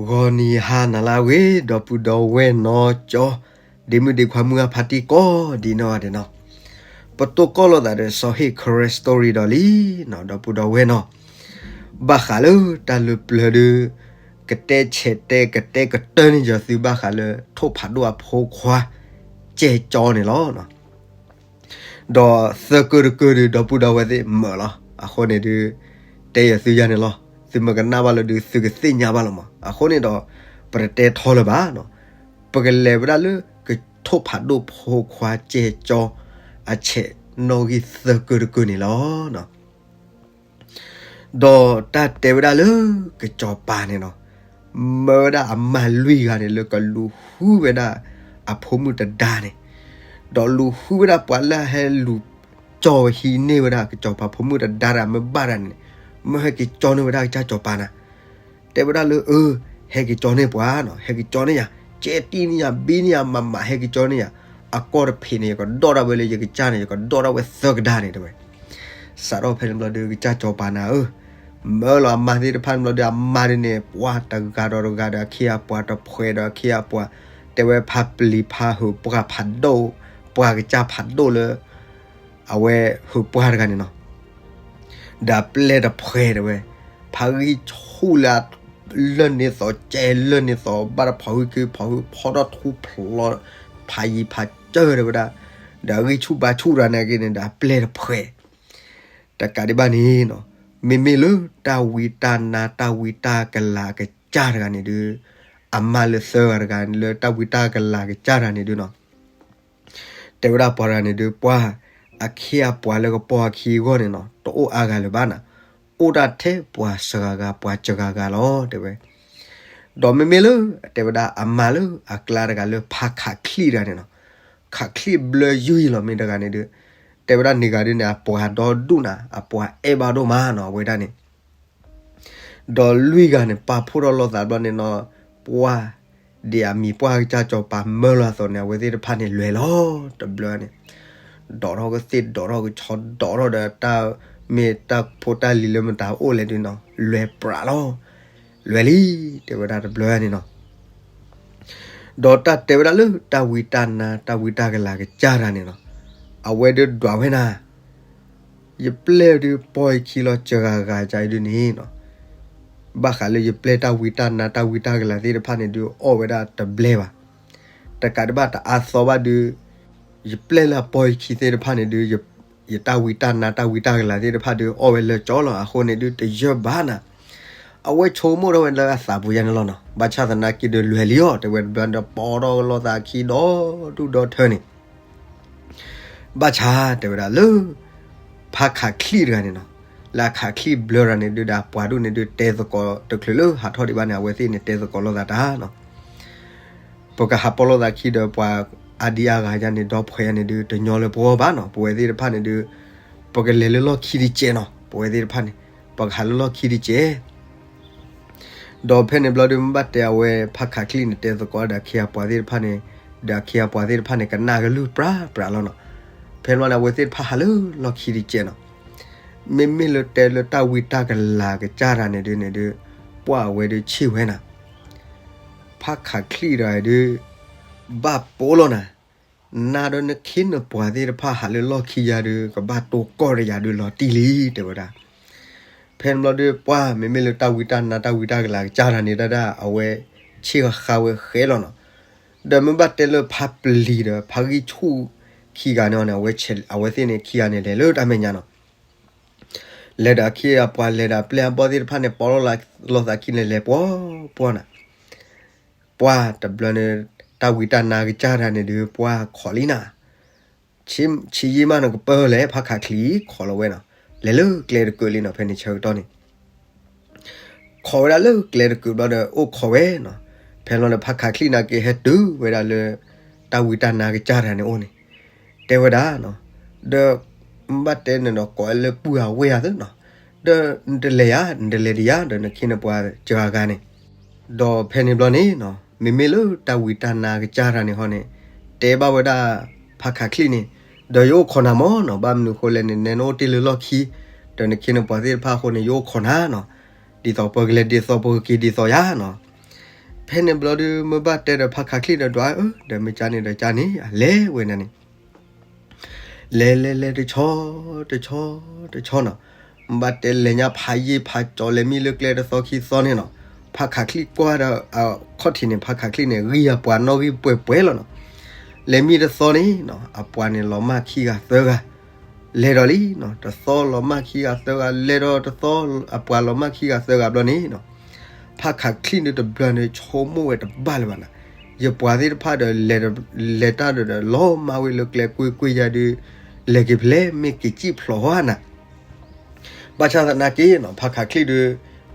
ဂီၤနံၤဟါနၤလၢအဂ့ၤ ဒီပုၢ်ဒီဝဲၢ်နီၢ်ကၠီ, ဒ့မုၣ်ဒ့ခွါမုၢ်အဖါတံၢ်ကိးဒ်နီၢ်ဂၤဒဲးနီၤ, ပတိၢ်ကီၢ်လိာ်သးဒီးစီၤဟ့ၣ် Karen Story ဒီးလံနီၤ ဒီပုၢ်ဒီဝဲၢ်နီၤ, ဘၣ်ဃးလၢတၢ်လၢပျၢၤဒုး ကတဲဆဲးတဲကတဲကတၢၢ်န့ၢ်ယသုဘၣ်ဃးလၢ ထိၣ်ဖးဒိၣ်အဖိခွါ ကဲကၠီန့ၣ်လီၤ. ဒီးသၢကၢၢ်တကၢၢ်ဒုး ဒီပုၢ်ဒီဝဲၢ်သ့ၣ်မၢလီၤ. အဃိန့ၣ်ဒုး တဲယၤသုယၤန့ၣ်လီၤ. သုမ့ၢ်ကနၣ်ဘၣ်လၢဒုး သုကသ့ၣ်ညါဘၣ်လီၤမး. အဃိန့ၣ်ဒီး ပတတဲထီလၢၤဘၣ်နီၤ. ပကလဲၤဝဲဒၣ်လၢ ကထိၣ်ဖးဒိၣ်ဖိခွါကဲကၠီ အဆဲးနီၣ်ဂံၢ်သၢကၢၢ်တကၢၢ်န့ၣ်လီၤ. ဒီးတၢ်တဲဝဲဒၣ်လၢ ကစီၤပၤန့ၣ်နီၤ, မၢဝဲဒၣ်အမါလွံၢ်ဂၤန့ၣ် လၢကလူၤဃုဝဲဒၣ် အဖိမုၣ်တဒါန့ၣ်, ဒီးလူၤဃုဝဲဒၣ်ပှၤလၢအဟဲလူၤကၠီဝဲဟံးန့ၢ်ဝဲဒၣ် ကစီၤပၤဖိမုၣ်တဒါတဂၤမ့ၢ်ဘၣ်တဂၤန့ၣ်, မၢဟဲက့ၤကၠီန့ၢ်ဝဲဒၣ်ကစၢ်စီၤပၤနၤ တဲဝဲဒၣ်လၢ အၢ ဟဲက့ၤကၠီန့ၢ်ပှၤနီၤ, ဟဲက့ၤကၠီန့ၢ်ယၤ, ကဲတံၢ်န့ၢ်ယၤ ဘံန့ၢ်ယၤ မၤမၤဟဲက့ၤကၠီန့ၢ်ယၤ, အကီၢ်တဖံးန့ၣ် ယကဒီၣ်ဒၣ်ဝဲလၢယကစၢ်န့ၣ် ယကဒီၣ်ဒၣ်ဝဲသၢကဒါန့ၣ် တဲဝဲ. စးထီၣ်ဖဲန့ၣ်ဘျီဒုး ကစၢ်စီၤပၤနၤဧၢ, မၢလီၤအမါသ့ၣ်တဖၣ်န့ၣ်ဘျီဒုး အမါဒုးန့ၣ် ပှၤတဂၤဒီးတဂၤဒီး အခ့အပှၤတဖှဲးဒီးအခ့အပှၤ, တဲဝဲဖးပျံၤဖးဟုး ပှၤဖးဒိၣ်, ပှၤကစၢ်ဖးဒိၣ်လၢ အဝဲဟုးပှၢ်တဂၤန့ၣ်နီၤ, ဒီးအပျဲၢ်တဖှဲးတဲဝဲ, ဖးဂံၢ်ဆူၣ်လၢ လၢၢ်န့ၢ်သိးကဲလၢၢ်န့ၢ်သိး ဘၣ်တဖီၣ်ဟုၣ်ခုဖီၣ်ဟုၣ်ဖီၣ်ထီၣ်ထူဖျိး ဖးယံၤဖးစၢၢ်တဲဝဲဒၣ်, ဒီးအဂံၢ်ဆူၣ်ဘါဆူၣ်တဂၤန့ၣ်က့န့ၣ် ဒီးအပျဲၢ်တဖှဲး, တကးဒံးဘၣ်န့ၣ်နီၤ, မ့မ့ၢ်လၢတၢ်ဝံတၢ်နါတၢ်ဝံတၢ်ကလၤကစၢ်တဂၤန့ၣ်ဒုး, အမါလၢသၢဂၤတဂၤလၢတၢ်ဝံတၢ်ကလၤကစၢ်တဂၤန့ၣ်ဒုးနီၤ တဲဝဲဒၣ်ပှၤတဂၤန့ၣ်ဒုး ပှၤအခ့အပှၤလၢကပိာ်အခံအဂီၢ်န့ၣ်နီၤ တအိၣ်အါဂၤလၢၤဘၣ်နၤ, အိၣ်ဒၣ်ထဲပှၤစှၤဂၤပှၤစှၤဂၤလီၤ တဲဝဲ. ဒီးမ့မ့ၢ်လၢ တဲဝဲဒၣ်အမါလၢအကျါတဂၤလၢဖးခးချံၣ်တဂၤန့ၣ်နီၤ, ခးချံၣ်ဘျၢယုၢ်လီၤမ့ၢ်တဂၤန့ၣ်ဒုး, တဲဝဲဒၣ်န့ၣ်ဂၤဒုးန့ၣ် အပှၤဒီဒူၣ်နၤ အပှၤအဲၣ်ဘၣ်ဒိၣ်မးနီၤ အဝဲဒၣ်န့ၣ် ဒီးလွံၢ်ဂၤန့ၣ် ပာ်ဖှိၣ်ထီၣ်လိာ်သးဘျီန့ၣ်နီၤ, ပှၤဒ်အမံၤပှၢ်ကစၢ်စီၤပၤမၢလီၤအသိးန့ၣ် အဝဲသ့ၣ်တဖၣ်န့ၣ်လဲၤလီၤတဘျီန့ၣ်, ဒိးထီၣ်ကသ့ၣ်ဒိးထီၣ်ကဆီဒိးထီၣ်ဒီးတၢ်မ့ၢ်တၢ်ဖိတၢ်လံၤလၢမတၤအိၣ်လဲၣ်ဒုးနီၤ လဲၤပြးလီၤ, လဲၤလံ, တဲဝဲဒၣ်တဘျီန့ၣ်နီၤ ဒီးတၢ်တဲဝဲဒၣ်လၢတၢ်ဝံတၢ်နါတၢ်ဝံတၢ်ကလၤကစၢ်တဂၤန့ၣ်နီၤ, အဝဲဒုးဒွးဝဲနၤ ယပျဲၢ်ဒုးပိာ်ယခံလီၤစှၤဂၤဂၤဒုးန့ၣ်နီၤ, ဘၣ်ဃးလၢယပျဲၢ်တၢ်ဝံတၢ်နါတၢ်ဝံတၢ်ကလၤသ့ၣ်တဖၣ်န့ၣ်ဒုးအီၣ်ဝဲဒၣ်တဘျဲဘၣ်, တကးဒံးဘၣ်တအါသီဘၣ်ဒုး, ယပျဲၢ်လၢအပိာ်ယခံသ့ၣ်တဖၣ်န့ၣ်ဒုး ယတၢ်ဝံတၢ်နါတၢ်ဝံတၢ်ကလၤသ့ၣ်တဖၣ်ဒုးအီၣ်ဝဲလၢာ်ကၠီလီၤ အဃိန့ၣ်ဒုးတယၢၢ်ဘၣ်နၤ, အဝဲဆိကမိၣ်ထီၣ်ဝဲလၢအသးပူၤယါန့ၣ်လီၤနီၤ, ဘၣ်ဆၣ်သနာ်က့ဒုးလဲၤလံအီၤ တဲဝဲတဘျီဒီးပိာ်ထီၣ်လိာ်သးခံဒီဒူၣ်ဒီထၢန့ၣ် ဘၣ်ဆၣ်တဲဝဲဒၣ်လၢ ဖးခးချံၣ်တဂၤန့ၣ်နီၤ, လၢအခးချံၣ်ဘျၢတဂၤန့ၣ်ဒုးဒီးပှၤဒူၣ်န့ၣ်ဒုးတဲသကိးတချုးလၢဟးထီၣ်ဒံးဘၣ်န့ၣ် အဝဲသ့ၣ်န့ၣ်တဲသကိးလိာ်သးတၢ်နီၤ, ပကဟးပိာ်လိာ်သးခံဒီးပှၤအါဒံအါဂၤယါန့ၣ် ဒီဖှဲးယါန့ၣ်ဒုး တညီလၢပဂီၢ်ဘၣ်နီၤ, ပဝဲသ့ၣ်တဖၣ်န့ၣ်ဒုး ပကလဲၤလၢလီၢ်ခံတကဲးနီၤ, ပဝဲသ့ၣ်တဖၣ်န့ၣ် ပကဟးလၢလီၢ်ခံတကဲး ဒီးဖဲန့ၣ်ဘျီဒုး မ့ၢ်ဘၣ်တဲအဝဲဖးခးချံၣ်န့ၣ် တဲသကိးဒီးအခ့အပှၤသ့ၣ်တဖၣ်န့ၣ်, ဒီးအခ့အပှၤသ့ၣ်တဖၣ်န့ၣ် ကနၣ်ကလုၢ်ပြးပြးလီၤနီၤ. ဖဲန့ၣ်ဘျီန့ၣ် အဝဲသ့ၣ်တဖၣ်ဟးလၢလီၢ်ခံတကဲးနီၤ. မ့မ့ၢ်လၢတဲလၢတၢ်ဝံတၢ်ကလၤကစၢ်တၢ်န့ၣ်ဒုးန့ၣ်ဒုး ပှၤအဝဲဒုးဆံၣ်ဝဲနၤ, ဖးခးချံၣ်ဒီးဒုး ဘၣ်ပိာ်လီၤနၤ နၤဒီးနခ့နပှၤသ့ၣ်တဖၣ်ဟးလၢလီၢ်ခံယါဒုး ကဘၣ်တိၢ်ကီၢ်ဒီးယၤဒုးလီၤတံၢ်လံ တဲဝဲဒၣ်. ဖဲန့ၣ်ဘျီဒုး ပှၤမ့မ့ၢ်လၢတၢ်ဝံတၢ်နါတၢ်ဝံတၢ်ကလၤကစၢ်တၢ်န့ၣ်ဒၣ်ဒၣ် အဝဲဆ့ၣ်ဃါဃါဝဲဃဲလီၤနီၤ. ဒီးမ့ၢ်ဘၣ်တဲလၢဖးပျံၤဒီးဖးဂံၢ်ဆူၣ်ခံဂၤန့ၣ်န့ၣ် အဝဲသ့ၣ်န့ၣ်ခံဂၤန့ၣ်လဲၤလၢတၢ်မဲာ်ညါနီၤ. လဲၤဒီးအခ့အပှၤလဲၤဒီးအပျဲၢ်အဘီၣ်သ့ၣ်တဖၣ်န့ၣ် ပိာ်လိာ်သးခံန့ၣ်လဲၤပှီၢ်ပှီၢ်နၤ. ပှၤတဘျီန့ၣ် တၢ်ဝံတၢ်နါကစၢ်တၢ်န့ၣ်ဒုး ပှၤခိးလံနၤ. ဆံးယံာ်မးနကပၢၢ်လဲၣ် ဖးခးချံၣ် ခိးလီၤဝဲနီၤ. လဲၤလၢကျဲတကုာ်လံနီၤ ဖဲန့ၣ်ဆၢကတီၢ်န့ၣ် ခိးဝဲဒၣ်လၢကျဲတကုာ်ဘျီဒီး အိၣ်ခိးဝဲနီၤ. ဖဲလီၤဒီးဖးခးချံၣ်န့ၣ်က့ၤဟဲတုၤဝဲဒၣ်လၢ တၢ်ဝံတၢ်နါကစၢ်တၢ်န့ၣ်အိၣ်န့ၣ် တဲဝဲဒၣ်နီၤ. ဒီး ဘၣ်တဲနနီၤကိးလၢပုၢ်အဝဲၢ်ယၤသ့နီၤ. ဒီးနတလဲၤယၤ နတလဲၤဒံးယၤ ဒီးနခ့နပှၤစှၤဂၤန့ၣ် ဒီးဖဲန့ၣ်ဘျီန့ၣ်နီၤ မ့မ့ၢ်လၢတၢ်ဝံတၢ်နါကစၢ်တၢ်န့ၣ်ဟီန့ၣ် တဲဘၣ်ဝဲဒၣ်ဖးခးချံၣ်န့ၣ် ဒီးယအိၣ်ခိးနၤမၢ်နီၤ. ဘၣ်မနုၤဃိလဲၣ်န့ၣ် နဲနအိၣ်တ့ၢ်လၢလီၢ်ခံ ဒီးနခ့နပှၤသ့ၣ်တဖၣ်အဃိန့ၣ် ယအိၣ်ခိးနၤနီၤ. ဒ်သိးပကလဲၤဒ်သိးပကက့ၤဒ်သိးယၤနီၤ. ဖဲန့ၣ်ဘျီဒုး မ့ၢ်ဘၣ်တဲဒီးဖးခးချံၣ်ဒီးဒွးအၢ ဒီးမ့ၢ်ကန့ၣ်ဒီးကန့ၣ် အလဲၤဝဲဒၣ်န့ၣ် လဲၤလဲၤလဲၤတဆီ တဆီ တဆီနီၤ, မ့ၢ်ဘၣ်တဲလဲၤညါဖးယံာ်ဖးကၠီၤ လဲၤမံလၢကျဲတသီခံသီန့ၣ်နီၤ, ဖးခးချံၣ်ကွၢ်ဒီးအခီၣ်ထံးန့ၣ် ဖးခးချံၣ်န့ၣ် ဂံၢ်အပှၤနီၣ်ဂံၢ်ပှဲၤပှဲၤလီၤနီၤ, လဲၤမံတသီန့ၣ်နီၤ အပှၤန့ၣ်လီၤမၢ်ခံဂၤသၢဂၤ လဲၤဒီးလံနီၤ, တသီလီၤမၢ်ခံဂၤသၢဂၤ လဲၤဒီးတသီ အပှၤလီၤမၢ်ခံဂၤသၢဂၤဘျီန့ၣ်နီၤ, ဖးခးချံၣ်ဒုးတဘျီန့ၣ် ဆိကမိၣ်ဝဲတဘၣ်လၢၤဘၣ်နီၤ, ယပှၤသ့ၣ်တဖၣ်ဒီး လဲၤတၢ်ဒီးဒီး လီၤမၢ်ဝဲလၢကျဲကွ့ၢ်ကွ့ၢ်ယါဒုး လဲၤက့ၤဖဲလဲၣ် မ့ၢ်က့ၤစံၣ်ဖျိးဟီဧါနၤ ဘၣ်ဆၣ်သနာ်က့နီၤ ဖးခးချံၣ်ဒုး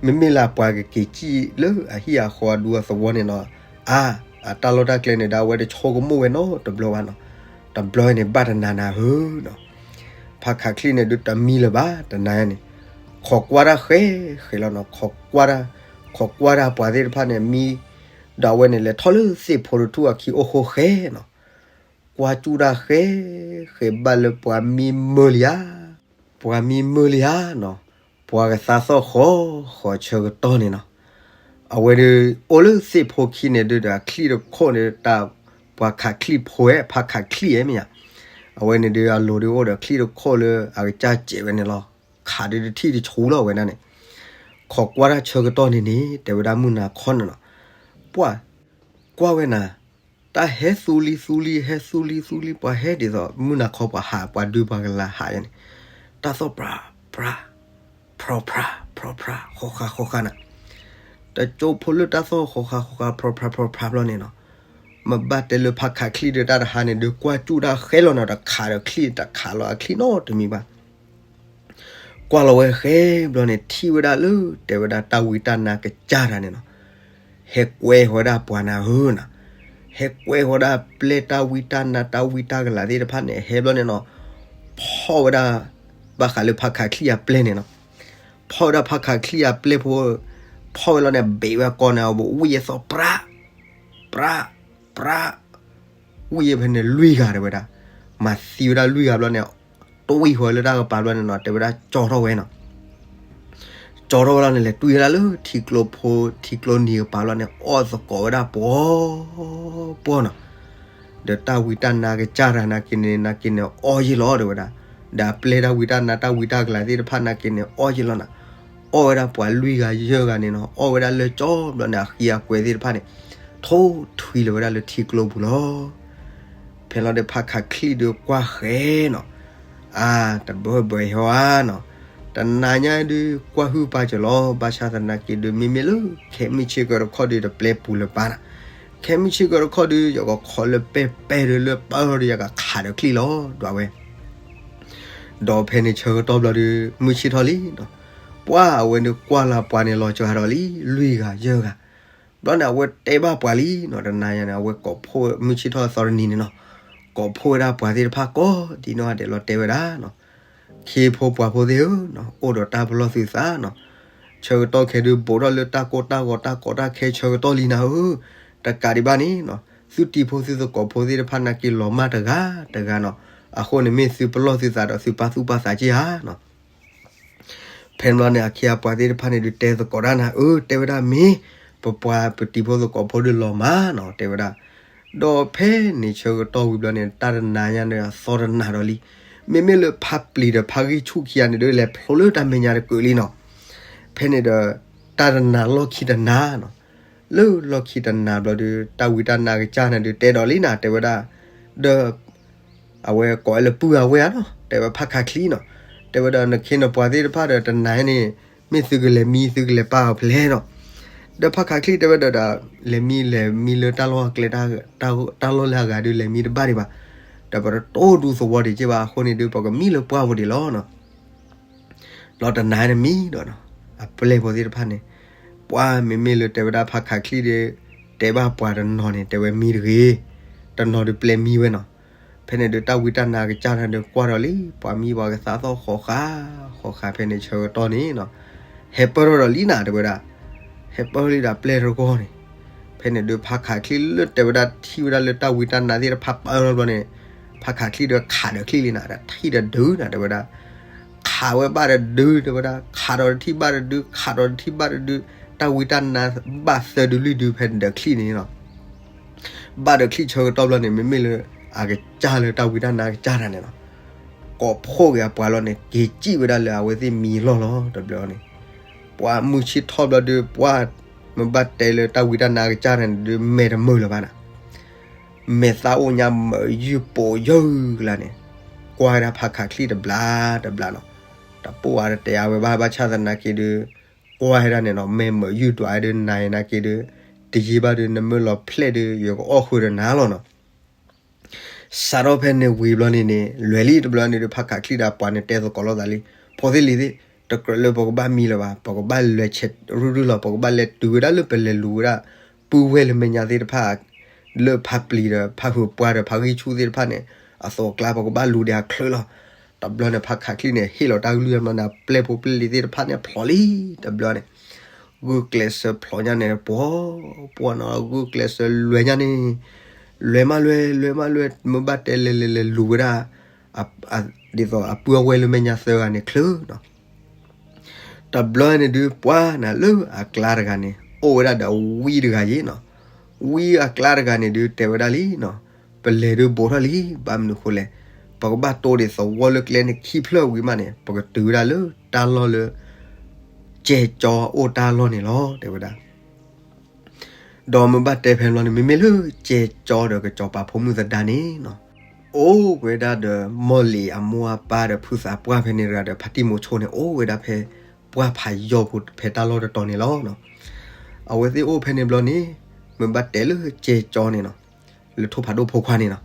မ့မ့ၢ်လၢအပှၤကက့ၤစံၣ်လၢအဟံၣ်အဃီအဒူအသဝီန့ၣ်နီၤ, အါ အတၢ်လီၢ်တၢ်ကျဲန့ၣ်ဒီး အဝဲတဆိကမိၣ်ဝဲနီတဘျီဘၣ်နီၤ, တဘျီန့ၣ်ဘၣ်တနၤနၤဧၢနီၤ, ဖးခးချံၣ်န့ၣ်ဒုးတမံလၢၤဘၣ် တနၤန့ၣ်, ခိးကွၢ်တၢ်ဃဲဃဲလီၤနီၤ, ခိးကွၢ်တၢ် ခိးကွၢ်တၢ်ပှၤသ့ၣ်တဖၣ်န့ၣ် မံ ဒီးအဝဲန့ၣ်လဲၤထီၣ်လၢသ့ၣ်ဖိတထူၣ်အခံအိၣ်ဃိဃဲနီၤ, ကွၢ်စူၣ်တၢ်ဃဲ ဃဲဘၣ်လၢပှၤမံမုာ်လံဧါ, ပှၤမံမုာ်လံဧါနီၤ, ပှၤကသါသီၣ်ဃီ ဃီဆၢကတီၢ်န့ၣ်နီၤ, အဝဲဒုး အိၣ်လၢသ့ၣ်ဖိခံန့ၣ်ဒုးဒီး အချံၣ်တခိၣ်န့ၣ် တၢ်ပှၤခးချံၣ်ဖိဝဲ ဖးခးချံၣ်ဧဲမ့ၢ်ဧါ, အဝဲန့ၣ်ဒုးအလိၤဒုးအိၣ်ဒီးချံၣ်တခိၣ်လၢအကစၢ်စဲးဝဲန့ၣ်လီၤ, ခးဒုးတထံၣ်တဆူလီၤဝဲဒၣ်န့ၣ်, ခိးကွၢ်တၢ်ဆၢကတီၢ်န့ၣ်န့ၣ် တဲဝဲဒၣ်မုၢ်နၤခီန့ၣ်နီၤ, ပှၤ ကွၢ်ဝဲနၤ, တၢ်ဟဲသူလံသူလံ ဟဲသူလံသူလံ ပှၤဟဲဒ်သိး မုၢ်နၤခီပှၤဟး ပှၤဒုးပှၤကလၤဟးယါန့ၣ်, တၢ်သီၣ်ပြး ပြး ဖြီဖြး ဖြီဖြး ဃီဃာ်ဃီဃာ်နၤ, တကၠိဖိလၢတၢ်သီၣ်ဃီဃာ်ဃီဃာ် ဖြီဖြး ဖြီဖြးဘျီန့ၣ်နီၤ, မ့ၢ်ဘၣ်တဲလၢဖးခးချံၣ်ဒီးတၢ်တဟါန့ၣ်ဒီး ကွၢ်စူၣ်တၢ်ဃဲလီၤနီၤ, တခးဒီးချံၣ် တခးလီၤအချံၣ်နီတမံၤဘၣ် ကွၢ်လီၤဝဲဃဲဘျီန့ၣ် ထံၣ်ဝဲဒၣ်လၢ တဲဝဲဒၣ်တၢ်ဝံတၢ်နါကစၢ်တၢ်န့ၣ်နီၤ, ဟဲကွဲဃီၤဝဲဒၣ်ပှၤနၤဧၢနီၤ, ဟဲကွဲဃီၤဝဲဒၣ်ပျဲၢ်တၢ်ဝံတၢ်နါတၢ်ဝံတၢ်ကလၤသ့ၣ်တဖၣ်န့ၣ် ဟဲဘျီန့ၣ်နီၤ, ဖီၣ်ဝဲဒၣ် ဘၣ်ဃးလၢဖးခးချံၣ်အပျဲၢ်န့ၣ်နီၤ, ဖီၣ်ဝဲဒၣ်ဖးခးချံၣ်အပျဲၢ်ဖိ, ဖီၣ်ဝဲလီၤန့ၣ် ဘ့းဝဲကိးန့ၣ် အဝံယသီၣ်ပြး ပြး ပြး ဝံယဖဲန့ၣ်လွံၢ်ဂၤတဲဝဲဒၣ်, မၤသံဝဲဒၣ်လွံၢ်ဂၤဘျီန့ၣ်, တွံၢ်ဃီၤလၢတၢ်ကပၤဘျီန့ၣ်နီၤ တဲဝဲဒၣ်ကၠီထီၣ်ဝဲနီၤ, ကၠီထီၣ်ဝဲလီၤန့ၣ် လဲၤတွံၢ်ဝဲဒၣ်လၢထံကျိဖိ ထံကျိနံၤကပၤဘျီန့ၣ် အီၣ်သကိးဝဲဒၣ်ပှီၤ ပှီၤနီၤ, ဒီးတၢ်ဝံတၢ်နါကစၢ်တၢ်နာ်က့န့ၣ် နာ်က့န့ၣ် အီၣ်ယ့ၢ်လီၤတဲဝဲဒၣ်, ဒီးအပျဲၢ်တၢ်ဝံတၢ်နါတၢ်ဝံတၢ်ကလၤသ့ၣ်တဖၣ်နာ်က့န့ၣ် အီၣ်ယ့ၢ်လီၤနီၤ, အီၣ်ဝဲဒၣ်ပှၤလွံၢ်ဂၤယဲၢ်ဂၤန့ၣ်နီၤ, အီၣ်ဝဲဒၣ်လၢကၠီဘျီန့ၣ် အဃံအကွဲသ့ၣ်တဖၣ်န့ၣ် ထိၣ်ထွံလၢၤဝဲဒၣ်လၢထံကျိပူၤလီၤ. ဖဲလီၤဒီးဖးခးချံၣ်ဒီးကွၢ်ဃဲနီၤ, အါ တဘၢဘၢဟီဧါနီၤ, တနၤညါဒုးကွၢ်ဟုၣ်ပာ်စၢၤလီၤ, ဘၣ်ဆၣ်သနာ်က့ဒုး မ့မ့ၢ်လၢခဲမုၢ်ဆ့ၣ်ကီတခီဒုး တပျဲပူၤလၢၤဘၣ်နီၤ, ခဲမုၢ်ဆ့ၣ်ကီတခီဒုး ယကခီလၢပဲပဲဒုးလၢပၢ်ဒီး ယကခးဒီးချံၣ်လီၤ ဒွးဝဲ ဒီးဖဲန့ၣ်ဆၢကတီၢ်ဘျီဒုး မုၢ်ဆ့ၣ်ထီၣ်လံနီၤ, ပှၤအဝဲန့ၣ်ကွၢ်လၢပှၤန့ၣ်လီၤစှၤဒီးလံ လွံၢ်ဂၤယဲၢ်ဂၤ, ဘျီန့ၣ် အဝဲတဲဘၣ်ပှၤလံနီၤ, တနၤညါန့ၣ် အဝဲကိးဖှိၣ်မုၢ်ဆ့ၣ်ထီၣ်သီတနံၤန့ၣ်နီၤ, ကိးဖှိၣ်ဝဲဒၣ်ပှၤသ့ၣ်တဖၣ်ကိးဒ်နီၢ်ဂၤဒဲးလီၤတဲဝဲဒၣ်နီၤ, ခ့ဖိပှၤဖိသ့ၣ်ဧၢ, အိၣ်ဒီးတၢ်ပလီၢ်သုသးနီၤ, ဆၢကတီၢ်ခဲဒုး ဘူးထီၣ်လၢတၢ်ကိၢ်တၢ်ဂီၤတၢ်ကိးတၢ်ခဲဆၢကတီၢ်လံနၤဧၢ, တကးဒံးဘၣ်န့ၣ်နီၤ, သုတံၤဖိသုသကိးဖိသ့ၣ်တဖၣ်နာ်က့လီၤမၢ်တဂၤတဂၤနီၤ, အဃိန့ၣ်မ့ၢ်သုပလီၢ်သုသးဒီးသုပာ်သူၣ်ပာ်သးက့ဧါနီၤ ဖဲန့ၣ်ဘျီန့ၣ် အခ့အပှၤသ့ၣ်တဖၣ်န့ၣ်ဒုးတဲသကိးတၢ်နၤဧၢ, တဲဝဲဒၣ်မ့ၢ် ပပှၤပတံၤဖိသကိးဖိဒုးလီၤမၢ်နီၤ တဲဝဲဒၣ်, ဒီးဖဲန့ၣ်ဆၢကတီၢ်ဝံၤဘျီန့ၣ် တၢ်တနၤညါန့ၣ်အသီတနၤဒီးလံ, မ့မ့ၢ်လၢဖးပျံၤဒီးဖးဂံၢ်ဆူၣ်ခံဂၤန့ၣ်ဒုး လဲၤဖျိလၢတၢ်မဲာ်ညါတကုာ်လံနီၤ, ဖဲန့ၣ်ဒီး တၢ်တနၤလီၢ်ခံတနၤနီၤ, လၢလီၢ်ခံတနၤဘျီဒုး တၢ်ဝံတၢ်နါကစၢ်န့ၣ်ဒုးတဲဒီးလံနၤ တဲဝဲဒၣ်, ဒီး အဝဲကိးဝဲလၢပုၢ်အဝဲဧါနီၤ, တဲဝဲဖးခးချံနီၤ, တဲဝဲဒီးနခ့နပှၤသ့ၣ်တဖၣ်ဒီး တနၤန့ၣ် မ့ၢ်သုကလဲၤမံ သုကလဲၤပာ်အီၤဖဲလဲၣ်နီၤ, ဒီးဖးခးချံတဲဝဲဒီး လဲၤမံ လဲၤမံလၢတၢ်လီၢ်အကျဲ တၢ်လီၢ်လၢအဂၤဒုး လဲၤမံတဘၣ်ဒံးဘၣ်, ဒီးပတတိၢ်ဒူသဝီဒံးက့ဘၣ် အဃိန့ၣ်ဒုး ပကမံလၢပှၢ်ပူၤဒံးလီၤနီၤ လီၤတနၤန့ၣ်မံဒီးနီၤ, အပျဲၢ်ဖိသ့ၣ်တဖၣ်န့ၣ်, ပှၤမ့မ့ၢ်လၢတဲဝဲဒၣ်ဖးခးချံဒီး, တဲဘၣ်ပှၤတနီၤန့ၣ် တဲဝဲမံတဂ့ၤ, တနီၤဒုးပျဲၢ်မံဝဲနီၤ, ဖဲန့ၣ်ဒုးတၢ်ဝံတၢ်နါကစၢ်တၢ်ဒုးကွၢ်ဒီးလံ, ပှၤမံပှၤကသးသီၣ်ဃီဃာ်, ဃီဃာ်ဖဲန့ၣ်ဆၢကတီၢ်န့ၣ်နီၤ, ဟဲပၢၢ်ထီၣ်ဒီးလံနၤတဲဝဲဒၣ်, ဟဲပၢၢ်ထီၣ်လံဒီးပျဲၢ်တဂီၢ်န့ၣ်, ဖဲန့ၣ်ဒုးဖးခးချံလၢတဲဝဲဒၣ်ထံၣ်ဝဲဒၣ်လၢတၢ်ဝံတၢ်နါသ့ၣ်တဖၣ်ပၢၢ်ထီၣ်ဘျီန့ၣ်, ဖးခးချံဒီးခးဒီးချံလံနၤ တထံၣ်တဒုနၤတဲဝဲဒၣ်, ခးဝဲဘၣ်တဒုတဲဝဲဒၣ်, ခးဒီးတထံၣ်ဘၣ်တဒု, ခးဒီးတထံၣ်ဘၣ်တဒု, တၢ်ဝံတၢ်နါဘၣ်သၢဒုလွံၢ်ဒုဖဲဒီးချံၣ်န့ၣ်လီၤ. ဘၣ်ဒီးချံၣ်ဆၢကတီၢ်ဘျီန့ၣ် မ့မ့ၢ်လၢအကစၢ်လၢတၢ်ဝံတၢ်နါကစၢ်တၢ်န့ၣ်လီၤ. ကိးဖှိၣ်က့ၤအပှၤလီၤန့ၣ် က့ၤစံၣ်ဝဲဒၣ်လၢအဝဲသ့ၣ်မံၤလီၢ်လီၤ တဘျီန့ၣ်. ပှၤမုၢ်ဆ့ၣ်ထီၣ်ဘျီဒီး ပှၤမ့ၢ်ဘၣ်တဲလၢတၢ်ဝံတၢ်နါကစၢ်တၢ်န့ၣ်ဒီး မဲာ်တမုာ်လၢၤဘၣ်နၤ. မဲာ်သၣ်အိၣ်ညါမုာ်ယုၢ်ပိာ်ယုၢ်လၢန့ၣ်, ကွၢ်ဝဲဒၣ်ဖးခးချံၣ်တဘျီတဘျီနီၤ. တပိာ်အါတတဲအါဝဲဘၣ်, ဘၣ်ဆၣ်သနာ်က့ဒီး ကွၢ်ဝဲဒၣ်န့ၣ်နီၤ, မဲာ်မုာ်ယုၢ်ဒွးဝဲဒီး နၤအံၤနာ်က့ဒီး တယံာ်ဘၣ်ဒီး နမ့ၢ်လီၤဖျဲၣ်ဒီး ယကအီၣ်ဃုာ်ဒီးနၤလီၤနီၤ. စးထီၣ်ဖဲန့ၣ်ဝံၤဘျီန့ၣ်န့ၣ် လွဲၢ်လံတဘျီန့ၣ်ဒီး ဖးခးချံၣ်ဒီးအပှၤန့ၣ်တဲသကိးလိာ်သးလံ, ဖိသ့ၣ်လံၤသ့ၣ်, တကြၢးလၢပကဘၣ်မံလၢၤဘၣ်, ပကဘၣ်လဲၤဆဲးရုၢ်ရုၢ်လီၤ, ပကဘၣ်လဲၤတုၤဝဲဒၣ်လၢပလဲၤလူၤဝဲဒၣ် ပုၢ်ဝဲၢ်လၢမဲာ်ညါသ့ၣ်တဖၣ် လၢဖးပျံၤဒီး ဖးဟုးပှၢ်ဒီး ဖးဂံၢ်ဆူၣ်သ့ၣ်တဖၣ်န့ၣ် အသိးအကျါ ပကဘၣ်လူၤဒီးအချၢလီၤ. တဘျီန့ၣ် ဖးခးချံၣ်န့ၣ် ဟ့ၣ်လီၤတၢ်ကလုၢ်အမၤန့ၣ် ပျဲၢ်ဖိပျဲၢ်လံၤသ့ၣ်တဖၣ်န့ၣ် ဖျိးလံတဘျီန့ၣ်, ဂုာ်ကျဲးစၢးဖျိးညါန့ၣ် ပှီၤပှီၤနီၤ, ဂုာ်ကျဲးစၢးလွဲၤညါန့ၣ်, လွဲၤမးလွဲၤ လွဲၤမးလွဲၤ, မ့ၢ်ဘၣ်တဲလဲၤလဲၤလဲၤလူၤဝဲဒၣ် ဒ်သိးအပုၢ်အဝဲၢ်လၢမဲာ်ညါသၢဂၤန့ၣ်ချၢနီၤ. တဘျီန့ၣ်ဒုး ပှၤနၤလၢအကျါတဂၤန့ၣ် အိၣ်ဝဲဒၣ်ဒီးဝံတဂၤယ့ၣ်နီၤ. ဝံအကျါတဂၤန့ၣ်ဒုးတဲဝဲဒၣ်လံနီၤ, ပလဲၤဒုးဘူးထီၣ်လံ, ဘၣ်မနုၤဃိလဲၣ်, ပကဘၣ်တိၢ်ဒ်သိးဝီလၢကျဲန့ၣ်ခံဖျၢၣ်ဝံၤမးန့ၣ် ပကတုၤဝဲဒၣ်လၢတၢ်လီၢ်လၢ ကဲကၠီအိၣ်တၢ်လီၢ်န့ၣ်လီၤ တဲဝဲဒၣ်. ဒီးမ့ၢ်ဘၣ်တဲဖဲန့ၣ်ဘျီန့ၣ် မ့မ့ၢ်လၢကဲကၠီဒီးကစီၤပၤဖိမုၣ်သဒါန့ၣ်နီၤ, အိၣ်ဝဲဒၣ်ဒီး မီၢ်လံၤအမိၢ်အပၢ်ဒီးဖုသးပှၢ်ဖဲန့ၣ်တဂၤဒီး ဖါတံၢ်မိၤဆိန့ၣ် အိၣ်ဝဲဒၣ်ဖဲ ပှၢ်ဖးယီၤပူၤဖဲတၢ်လီၢ်တတီၤန့ၣ်လီၤ. အဝဲသ့ၣ်အိၣ်ဖဲန့ၣ်ဘျီန့ၣ် မ့ၢ်ဘၣ်တဲလၢကဲကၠီန့ၣ်နီၤ, လၢထိၣ်ဖးဒိၣ်ဖိခွါန့ၣ်နီၤ,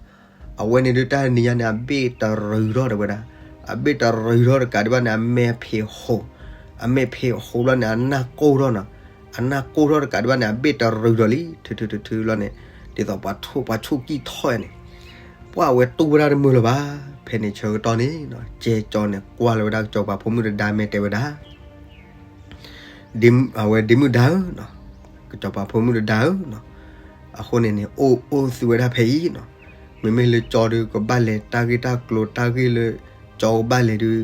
အဝဲန့ၣ်ဒုးတၢ်နံၤညါန့ၣ် အဘ့ၣ်တရူးထီၣ်တဲဝဲဒၣ်, အဘ့ၣ်တရူးထီၣ်တကးဒံးဘၣ်န့ၣ် အမဲာ်ဖံးဟိး, အမဲာ်ဖံးဟိးဘျီန့ၣ် အနၢ်ကိၢ်ထီၣ်နီၤ, အနၢ်ကိၢ်ထီၣ်တကးဒံးဘၣ်န့ၣ် အဘ့ၣ်တရူးထီၣ်လံ ထုထုထုထုဘျီန့ၣ်, ဒ်သိးပှၤထိၣ်ပှၤဆူၣ်ကံၢ်ထီၣ်န့ၣ်, ပှၤအဝဲတူၢ်ဝဲဒၣ်တမုာ်လၢၤဘၣ်. ဖဲန့ၣ်ဆၢကတီၢ်န့ၣ်နီၤ ကဲကၠီန့ၣ် ကွၢ်လီၤဝဲဒၣ်ကစီၤပၤဖိမုၣ်သဒါ မ့ၢ်တဲဝဲဒၣ် ဒ့မုၣ် အဝဲဒ့မုၣ်ဒါဧၢနီၤ, ကစီၤပၤဖိမုၣ်သဒါဧၢနီၤ, အဃိန့ၣ်န့ၣ် အိၣ်အိၣ်သုဝဲဒၣ်ဖဲအံၤနီၤ, မ့မ့ၢ်လၢကၠီဒီး ကဘၣ်လဲၤတၢ်ဂ့ၢ်တၢ်ကျိၤ တၢ်ဂ့ၢ်လၢ ကၠီကဘၣ်လဲၤဒုး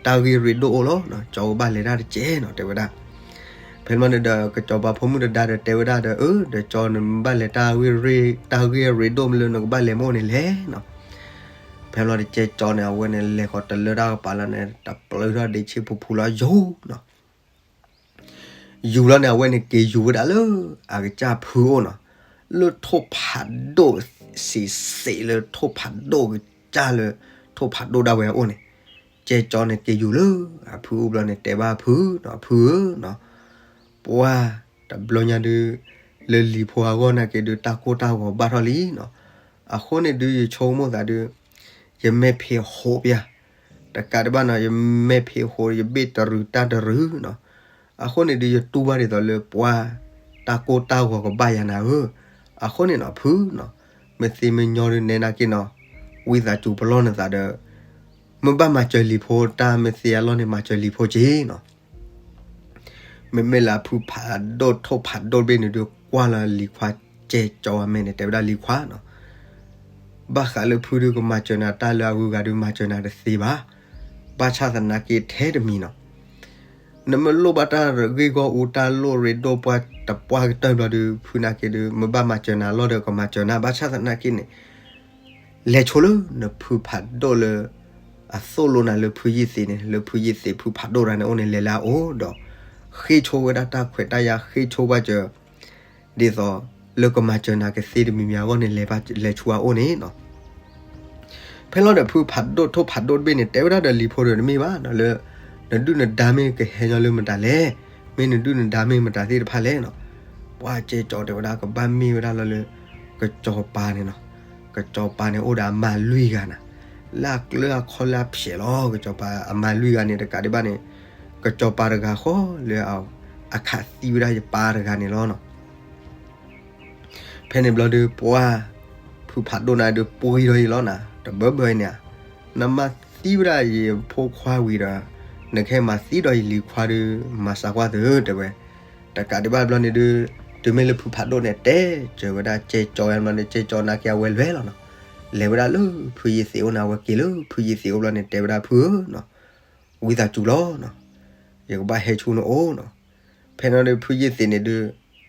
တၢ်ဂ့ၢ်ရ့ဒိၣ်အိၣ်လီၤ, ကၠီကဘၣ်လဲၤတၢ်တကဲးနီၤ တဲဝဲဒၣ်. ဖဲန့ၣ်ဘျီန့ၣ်ဒီး ကစီၤပၤဖိမုၣ်သဒါဒီးတဲဝဲဒၣ်ဒီး အၢ ဒီးကၠီနဘၣ်လဲၤတၢ်ဂ့ၢ်ရ့ တၢ်ဂ့ၢ်ရ့ဒိၣ်မ့ၢ်လၢနကဘၣ်လဲၤမ့ၢ်အိၣ်န့ၣ်လဲၣ်နီၤ. ဖဲန့ၣ်ဘျီဒီးကဲကၠီန့ၣ် အဝဲန့ၣ်လဲၤဃီၤတလၢတၢ်ကပၤလီၤန့ၣ် တပျုးထီၣ်ဒ့ဆ့ဖူဖူလီၤ ယူၤနီၤ ယူၤလီၤန့ၣ် အဝဲန့ၣ်က့ၤယူၤဝဲဒၣ်လၢ အကစၢ်ဖုအိၣ်နီၤ, လၢထိၣ်ဖးဒိၣ်စံးစံးလၢထိၣ်ဖးဒိၣ်ကစၢ်လၢ ထိၣ်ဖးဒိၣ်ဒၣ်ဝဲအအိၣ်န့ၣ်, ကဲကၠီန့ၣ်က့ၤယူၤလၢအဖုအိၣ်ဘျီန့ၣ် တဲဘၣ်ဖုနီၤ, ဖုဧၢနီၤ, ပှၢ်တဘျီညါဒုး လၢလံၤဖိအဂီၢ်နာ်က့ဒုး တၢ်ကိၢ်တၢ်ဂီၤဘၣ်ထီၣ်လံနီၤ, အဃိန့ၣ်ဒုး ယဆိကမိၣ်သးဒုး ယမဲာ်ဖံးဟိးပျၢ် တကးဒံးဘၣ်နီၤ ယမဲာ်ဖံးဟိး ယဘ့ၣ်တရူးတၢ်တရူးနီၤ, အဃိန့ၣ်ဒုး ယတူၢ်ဘၣ်ဒ်သိးလၢပှၤ တၢ်ကိၢ်တၢ်ဂီၤကဘၣ်ယၤနၤဧၢ, အဃိန့ၣ်နီၤ ဖုနီၤ, မ့ၢ်သ့မ့ၢ်ညီဒုးနဲနာ်က့နီၤ, ဝံသးစူၤပလီၢ်နသးဒီး မ့ၢ်ဘၣ်မၤစၢၤလံၤဖိတၢ် မ့ၢ်သ့အလီၢ်န့ၣ် မၤစၢၤလံၤဖိက့ၤနီၤ မ့မ့ၢ်လၢအဖုဖးဒိၣ်ထိၣ်ဖးဒိၣ်တဘ့ၣ်န့ၣ်ဒုး ကွၢ်လီၤလံၤခွါကဲကၠီအမဲာ်န့ၣ် တဲဝဲဒၣ်လံၤခွါနီၤ, ဘၣ်ဃးလၢဖုဒုးကမၤစၢၤနၤတၢ်လၢအဂုၤအဂၤဒုး မၤစၢၤနၤတသ့ဘၣ်, ဘၣ်ဆၣ်သနာ်က့ထဲတမံၤနီၤ, နမ့ၢ်လိၣ်ဘၣ်တၢ်ဂ့ၢ်ဂီၢ်အူ တၢ်လိၣ်ရ့ဒိၣ်ပှၢ်တပှၢ်ကတၢၢ်ဘျီဒုး ဖုနာ်က့ဒုး မ့ၢ်ဘၣ်မၤစၢၤနၤအလီၢ်ဒီး ကမၤစၢၤနၤ, ဘၣ်ဆၣ်သနာ်က့န့ၣ် လဲၤဆိလၢနဖုဖးဒိၣ်လၢ အသိၣ်လိနၤလၢဖုယ့ၢ်သ့းန့ၣ် လၢဖုယ့ၢ်သ့းဖုဖးဒိၣ်တဂၤန့ၣ်အိၣ်န့ၣ် လဲၤလၢအအိၣ်ဒီး ဃ့ဆိဝဲဒၣ်တၢ်ခွဲးတၢ်ယာ် ဃ့ဆိဘၣ်စၢၤ ဒ်သိးလၢကမၤစၢၤနၤကသ့တမံၤမံၤအဂီၢ်န့ၣ် လဲၤဘၣ်လဲၤဆူအအိၣ်န့ၣ်နီၤ. ဖဲလီၤဒီးဖုဖးဒိၣ်ထိၣ်ဖးဒိၣ်တဘ့ၣ်န့ၣ် တဲဝဲဒၣ်ဒီးလံၤဖိဒီး တမ့ၢ်ဘၣ်နီၤ, လၢ နဒုၣ်နဒါမ့ၢ်ကဟဲညီလၢမတၤလဲၣ်, မ့ၢ်နဒုၣ်နဒါမ့ၢ်မတၤသ့ၣ်တဖၣ်လဲၣ်နီၤ. ပှၤကဲကၠီတဲဝဲဒၣ် ကဘၣ်မ့ၢ်ဝဲဒၣ်လီၤလၢ ကစီၤပၤန့ၣ်နီၤ, ကစီၤပၤန့ၣ်အိၣ်ဒီးအမါလွံၢ်ဂၤနီၤ, လၢအကျၢၤအခီၣ်လၢအဖျဲးလီၤ. ကစီၤပၤအမါလွံၢ်ဂၤန့ၣ် တကးဒံးဘၣ်န့ၣ် ကစီၤပၤတဂၤဃီလၢ အခးသံဝဲဒၣ်ယပၢ်တဂၤန့ၣ်လီၤနီၤ. ဖဲန့ၣ်ဘျီဒုး ပှၤ ဖုဖးဒိၣ်န့ၣ်ဒုး ပှံၤဒီးအံၤလီၤနၤ, တဘၢဘၢအံၤန့ၣ်ဧါ, နမၤသံဝဲဒၣ်ယဖိခွါဝံၤဒီး နကဟဲမၤသံဒီးယလံၤခွါဒုး မၤစၢၤကွၢ်သု တဲဝဲ. တကးဒံးဘၣ်ဘျီန့ၣ်ဒုး တုၤမ့ၢ်လၢဖုဖးဒိၣ်န့ၣ် တဲစၢၤဝဲဒၣ်ကဲကၠီဘျီန့ၣ် ကဲကၠီနာ်က့အဝဲလဲၤလီၤနီၤ. လဲၤဝဲဒၣ်လၢဖုယ့ၢ်သ့းအိၣ်န့ၣ် အဝဲက့ၤလၢဖုယ့ၢ်သ့းအိၣ်ဘျီန့ၣ် တဲဝဲဒၣ် ဖုဧၢနီၤ, ဝံသးစူၤလီၤနီၤ, ယကဘၣ်ဟဲဆူနအိၣ်နီၤ. ဖဲန့ၣ်ဒီးဖုယ့ၢ်သ့းန့ၣ်ဒုး,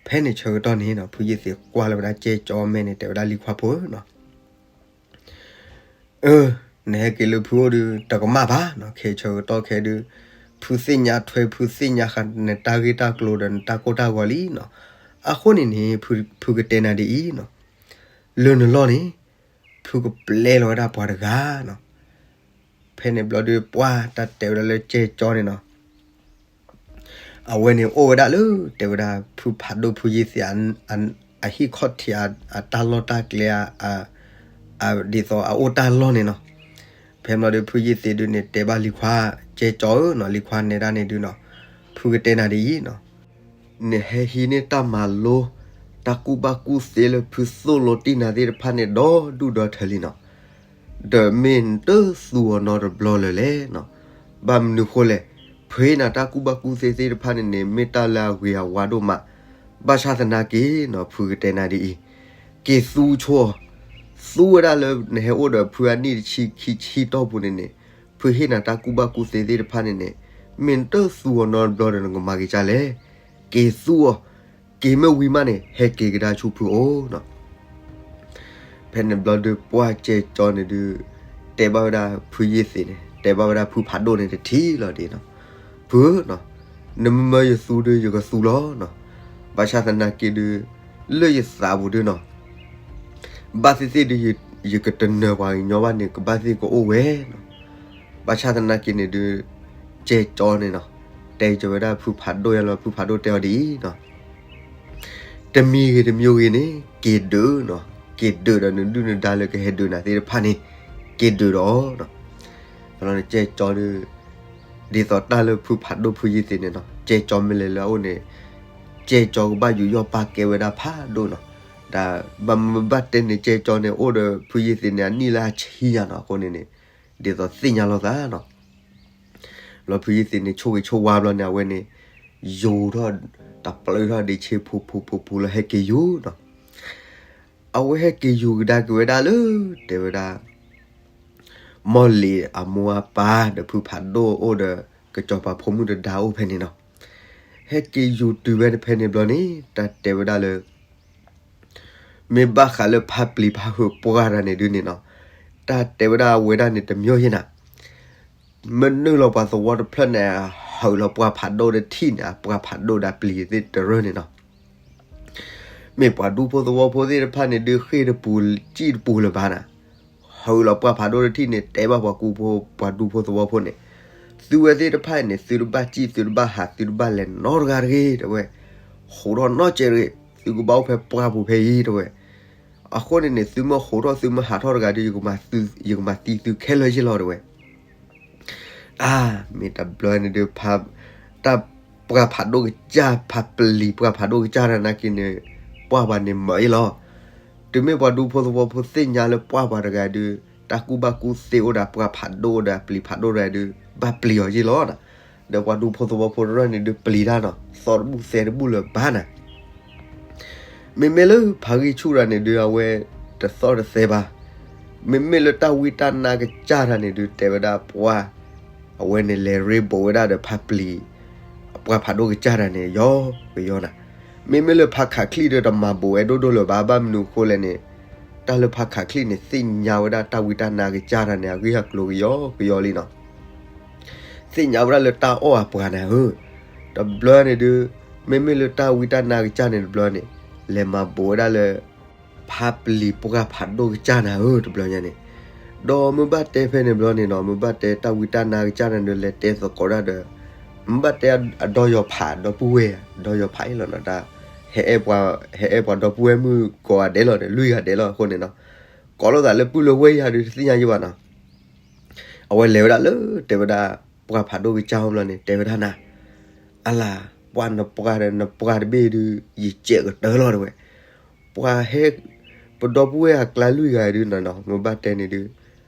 ဖဲန့ၣ်ဆၢကတီၢ်န့ၣ်နီၤ ဖုယ့ၢ်သ့းကွၢ်လၢၤဝဲဒၣ်ကဲကၠီမဲာ်န့ၣ် တဲဝဲဒၣ်လံၤခွါဖိဧၢနီၤ, အၢ, နဟဲက့ၤလၢဖုအိၣ်ဒုး တကမၣ်ဘၣ်နီၤ, ခဲဆၢကတီၢ်ခဲဒုး ဖုသ့ၣ်ညါထွဲ ဖုသ့ၣ်ညါဃာ်နတၢ်ဂ့ၢ်တၢ်ကျိၤဒီးနတၢ်ကိၢ်တၢ်ဂီၤလံနီၤ, အဃိန့ၣ်န့ၣ် ဖုကတဲနၤဒ်အံၤနီၤ, လၢနလီၢ်န့ၣ် ဖုကပျဲလီၤဝဲဒၣ်ပှၤတဂၤနီၤ, ဖဲန့ၣ်ဘျီဒုးပှၢ်တၢ်တဲဝဲဒၣ်လၢကဲကၠီန့ၣ်နီၤ အဝဲန့ၣ်အိၣ်ဝဲဒၣ်လၢ တဲဝဲဒၣ်ဖုဖးဒိၣ်ဖုယ့ၢ်သ့း အဟံၣ်ခီၣ်ထံး အတၢ်လီၢ်တၢ်ကျဲ ဒ်သိးအအိၣ်တၢ်လီၢ်န့ၣ်နီၤ, ဖဲန့ၣ်ဒီးဖုယ့ၢ်သ့းဒုးန့ၣ် တဲဘၣ်လံၤခွါ ကဲကၠီဧၢနီၤ, လံၤခွါနဲဒၣ်န့ၣ်ဒုးနီၤ, ဖုကတဲနၤဒ်အံၤနီၤ နဟဲဟံးန့ၢ်တၢ်မၤလိ တၢ်ကူၣ်ဘၣ်ကူၣ်သ့လၢဖုသိၣ်လိတံၢ်နၤသ့ၣ်တဖၣ်န့ၣ် ဒီဒူၣ်ဒီထၢလံနီၤ, ဒီးမ့ၢ်နတသူအီၤနီတဘျီလၢၤလဲၣ်နီၤ, ဘၣ်မနုၤဃိလဲၣ်, ဖုဟ့ၣ်နၤတၢ်ကူၣ်ဘၣ်ကူၣ်သ့သ့ၣ်တဖၣ်န့ၣ်န့ၣ် မ့ၢ်တၢ်လၢအဂ့ၤအဝါဒိၣ်မး, ဘၣ်ဆၣ်သနာ်က့နီၤ ဖုကတဲနၤဒ်အံၤ, က့ၤသူဆိအီၤ, သူဝဲဒၣ်လၢနဟဲအိၣ်ဒီးဖုအနံၣ်တဆံခံဆံတီၢ်ပူၤန့ၣ်န့ၣ်, ဖုဟ့ၣ်နၤတၢ်ကူၣ်ဘၣ်ကူၣ်သ့သ့ၣ်တဖၣ်န့ၣ်န့ၣ်, မ့ၢ်နတသူအီၤနီတဘျီဒီးနကမၤက့ၤကၢ်လဲၣ်, က့ၤသူအီၤ, က့ၤမ့ၢ်ဝံၤမးန့ၣ် ဟဲက့ၤကဒါဆူဖုအိၣ်နီၤ ဖဲန့ၣ်ဘျီဒုးပှၢ်ကဲကၠီန့ၣ်ဒုး, တဲဘၣ်ဝဲဒၣ်ဖုယ့ၢ်သ့းန့ၣ် တဲဘၣ်ဝဲဒၣ်ဖုဖးဒိၣ်န့ၣ်တထံၣ်လီၤဒ်နီၤ, ဖုနီၤ, နမ့ၢ်မၢယသူဒီးယကသူလီၤနီၤ, ဘၣ်ဆၣ်သနာ်က့ဒုး, လၢယသးပူၤဒုးနီၤ, ဘၣ်သ့ၣ်သ့ၣ်ဒုး, ယကတနၢၤပှၤကညီဘၣ်န့ၣ် ကဘၣ်သ့ၣ်ကအိၣ်ဝဲနီၤ, ဘၣ်ဆၣ်သနာ်က့န့ၣ်ဒုး, ကဲကၠီန့ၣ်နီၤ, တဲကၠီဝဲဒၣ်ဖုဖးဒိၣ်ယါလီၤ ဖုဖးဒိၣ်တဲအီၤဒ်အံၤနီၤ တမံၤဂ့ၤတမံၤဂ့ၤန့ၣ် က့ၤဒုးနီၤ, က့ၤဒုးဒီးနဒုၣ်နဒါလၢကဟဲဒုးနၤသ့ၣ်တဖၣ်န့ၣ်, က့ၤဒုးဒီးနီၤ, ဖဲလီၤန့ၣ်ကဲကၠီဒုး, ဒ်သိးတၢ်လၢဖုဖးဒိၣ်ဖုယ့ၢ်သ့းန့ၣ်နီၤ ကဲကၠီမ့ၢ်လဲၤလၢအအိၣ်န့ၣ်, ကဲကၠီကဘၣ်ယူးယီၣ်ပာ်ကဲဝဲဒၣ်ဖးဒိၣ်နီၤ, ဒီးဘၣ်မဘၣ်တဲန့ၣ် ကဲကၠီန့ၣ် အိၣ်ဒီးဖုယ့ၢ်သ့းန့ၣ် အနံၣ်လၢအဆံညါနီၤ အဃိန့ၣ်န့ၣ်, ဒ်သိးသ့ၣ်ညါလိာ်သးနီၤ လီၤဖုယ့ၢ်သ့းန့ၣ် ဆိၣ်ဂ့ၤဆိၣ်ဝါဘျီန့ၣ် အဝဲန့ၣ်, ယူၤထီၣ်, တပျုာ်ထီၣ်ဒ့ဆ့ဖိဖိဖိဖိလၢဟဲက့ၤယူၤနီၤ, အဝဲဟဲက့ၤယူၤကဒါက့ၤဝဲဒၣ်လၢ, တဲဝဲဒၣ်, မီၢ်လံၤအမိၢ်အပၢ်ဒီးဖုဖးဒိၣ်အိၣ်ဒီး, ကစီၤပၤဖိမုၣ်တဒါအိၣ်ဖဲန့ၣ်နီၤ, ဟဲက့ၤယူၤတုၤဝဲဖဲန့ၣ်ဘျီန့ၣ် တၢ်တဲဝဲဒၣ်လၢ မ့ၢ်ဘၣ်ဃးလၢဖါပျံၤဖါဟုးပှၢ်တၢ်န့ၣ်ဒုးန့ၣ်နီၤ, တၢ်တဲဝဲဒၣ်အဝဲဒၣ်န့ၣ်တမံၤယဲၢ်နၤ, မ့ၢ်နုာ်လီၤပှၤသဝီတဖျၢၣ်န့ၣ် ဟုးလီၤပှၢ်ဖးဒိၣ်တထံၣ်န့ၣ် အပှၢ်ဖးဒိၣ်ဒီးပျံၤသ့ၣ်တရၢန့ၣ်နီၤ, မ့ၢ်ပှၤဒူဖိသဝီဖိသ့ၣ်တဖၣ်န့ၣ်ဒုးဃ့ၢ်တပူၤစံၣ်တပူၤလၢၤဘၣ်နၤ, ဟုးလီၤပှၢ်ဖးဒိၣ်တထံၣ်န့ၣ် တဲဘၣ်ပှၤကူဖိပှၤဒူဖိသဝီဖိန့ၣ်, သုဝဲသ့ၣ်တဖၣ်န့ၣ် သုတဘၣ်စံၣ်သုတဘၣ်ဟး သုတဘၣ်လဲၤနီတဂၤတဂ့ၤ တဲဝဲ, ဟးထီၣ်နီတစဲးတဂ့ၤ သုကဘၣ်အိၣ်ဖဲပှၢ်ပူၤဖဲအံၤတဲဝဲ, အဃိန့ၣ်န့ၣ် သုမ့ၢ်ဟးထီၣ်သုမ့ၢ်ဟးထီၣ်တဂၤဒီး ယကမၤသံသုခဲလၢာ်ယ့ၢ်လီၤတဲဝဲ အါ, မ့ၢ်တဘျီန့ၣ်ဒုး, တၢ်ပှၢ်ဖးဒိၣ်ကစၢ် ဖါပျံၤပှၢ်ဖးဒိၣ်ကစၢ်တၢ်နာ်က့န့ၣ်, ပှၢ်ပှၤန့ၣ်မၤအ့ၣ်လီၤ, တုၤမ့ၢ်ပှၤဒူဖိသဝီဖိသ့ၣ်ညါလၢပှၢ်ပှၤတဂၤဒုး, တၢ်ကူၣ်ဘၣ်ကူၣ်သ့အိၣ်ဒီးပှၢ်ဖးဒိၣ်ဒီးပျံၤဖးဒိၣ်တဂၤဒုး, ဘၣ်ပျံၤအီၤယ့ၢ်လီၤ, ဒီးပှၤဒူဖိသဝီဖိတရၢန့ၣ်ဒုးပျံၤတၢ်နီၤ, သီတဘူၣ်သဲတဘူၣ်လၢၤဘၣ်နၤ မ့မ့ၢ်လၢဖါဂံၢ်ဆူၣ်တၢ်န့ၣ်ဒုး အဝဲတသီၣ်တသဲဘၣ်, မ့မ့ၢ်လၢတၢ်ဝံတၢ်နါကစၢ်တၢ်န့ၣ်ဒုး တဲဝဲဒၣ်ပှၢ်, အဝဲန့ၣ်လဲၤရ့ဘူးဝဲဒၣ်ဒီးဖါပျံၤ, ပှၢ်ဖးဒိၣ်ကစၢ်တၢ်န့ၣ် ယီကယီနၤ, မ့မ့ၢ်လၢဖါခးချံၣ်ဒီးတမၤဘူးဝဲဒိၣ်ဒိၣ်လၢၤဘၣ် ဘၣ်မနုၤအဃိလဲၣ်န့ၣ်, တၢ်လၢဖါခးချံၣ်န့ၣ် သ့ၣ်ညါဝဲဒၣ်တၢ်ဝံတၢ်နါကစၢ်တၢ်န့ၣ် အဂ့ၢ်အကျိၤကယီကယီလံနီၤ သ့ၣ်ညါဝဲဒၣ်လၢတၢ်အီၣ်အပှၤနၤဧၢ, တဘျီန့ၣ်ဒုး, မ့မ့ၢ်လၢတၢ်ဝံတၢ်နါကစၢ်န့ၣ်တဘျီန့ၣ်, လဲၤမၤဘူးဝဲဒၣ်လၢ, ဖါပျံၤပှၢ်ဖးဒိၣ်ကစၢ်နၤဧၢ တဘျီညါန့ၣ်, ဒီးမ့ၢ်ဘၣ်တဲဖဲန့ၣ်ဘျီန့ၣ်နီၤ မ့ၢ်ဘၣ်တဲတၢ်ဝံတၢ်နါကစၢ်န့ၣ်ဒီး လဲၤတဲသကိးဒၣ်ဒီး, မ့ၢ်ဘၣ်တဲအဒီယီၤဖးဒီပုၢ်ဝဲၢ်, ဒီယီၤဖးအံၤလီၤနီၤ တၢ်, ဟဲအဲၣ်ပှၤ, ဟဲအဲၣ်ပှၤဒီပုၢ်ဝဲၢ်မုၣ်ကိးဂၤဒဲးလီၤဒီး လွံၢ်ဂၤဒဲးလီၤအဃိန့ၣ်နီၤ, ကိးလိာ်သးလၢပုၢ်လၢဝဲၢ်ယၤဒီးတသ့ၣ်ညါယံဘၣ်နီၤ အဝဲလဲၤဝဲဒၣ်လၢတဲဝဲဒၣ်, ပှၢ်ဖးဒိၣ်ကစၢ်အအိၣ်ဘျီန့ၣ် တဲဝဲဒၣ်နၤ, အလၤ, ပှၢ်နပှၢ်ဒီးနပှၢ်တဘ့ၣ်ဒုး ယစဲးကတၢၢ်လီၤတဲဝဲ, ပှၤဟဲ, ပဒီပုၢ်ဝဲၢ်အကျါလွံၢ်ဂၤဒုးနီၤနီၤ မ့ၢ်ဘၣ်တဲန့ၣ်ဒုး,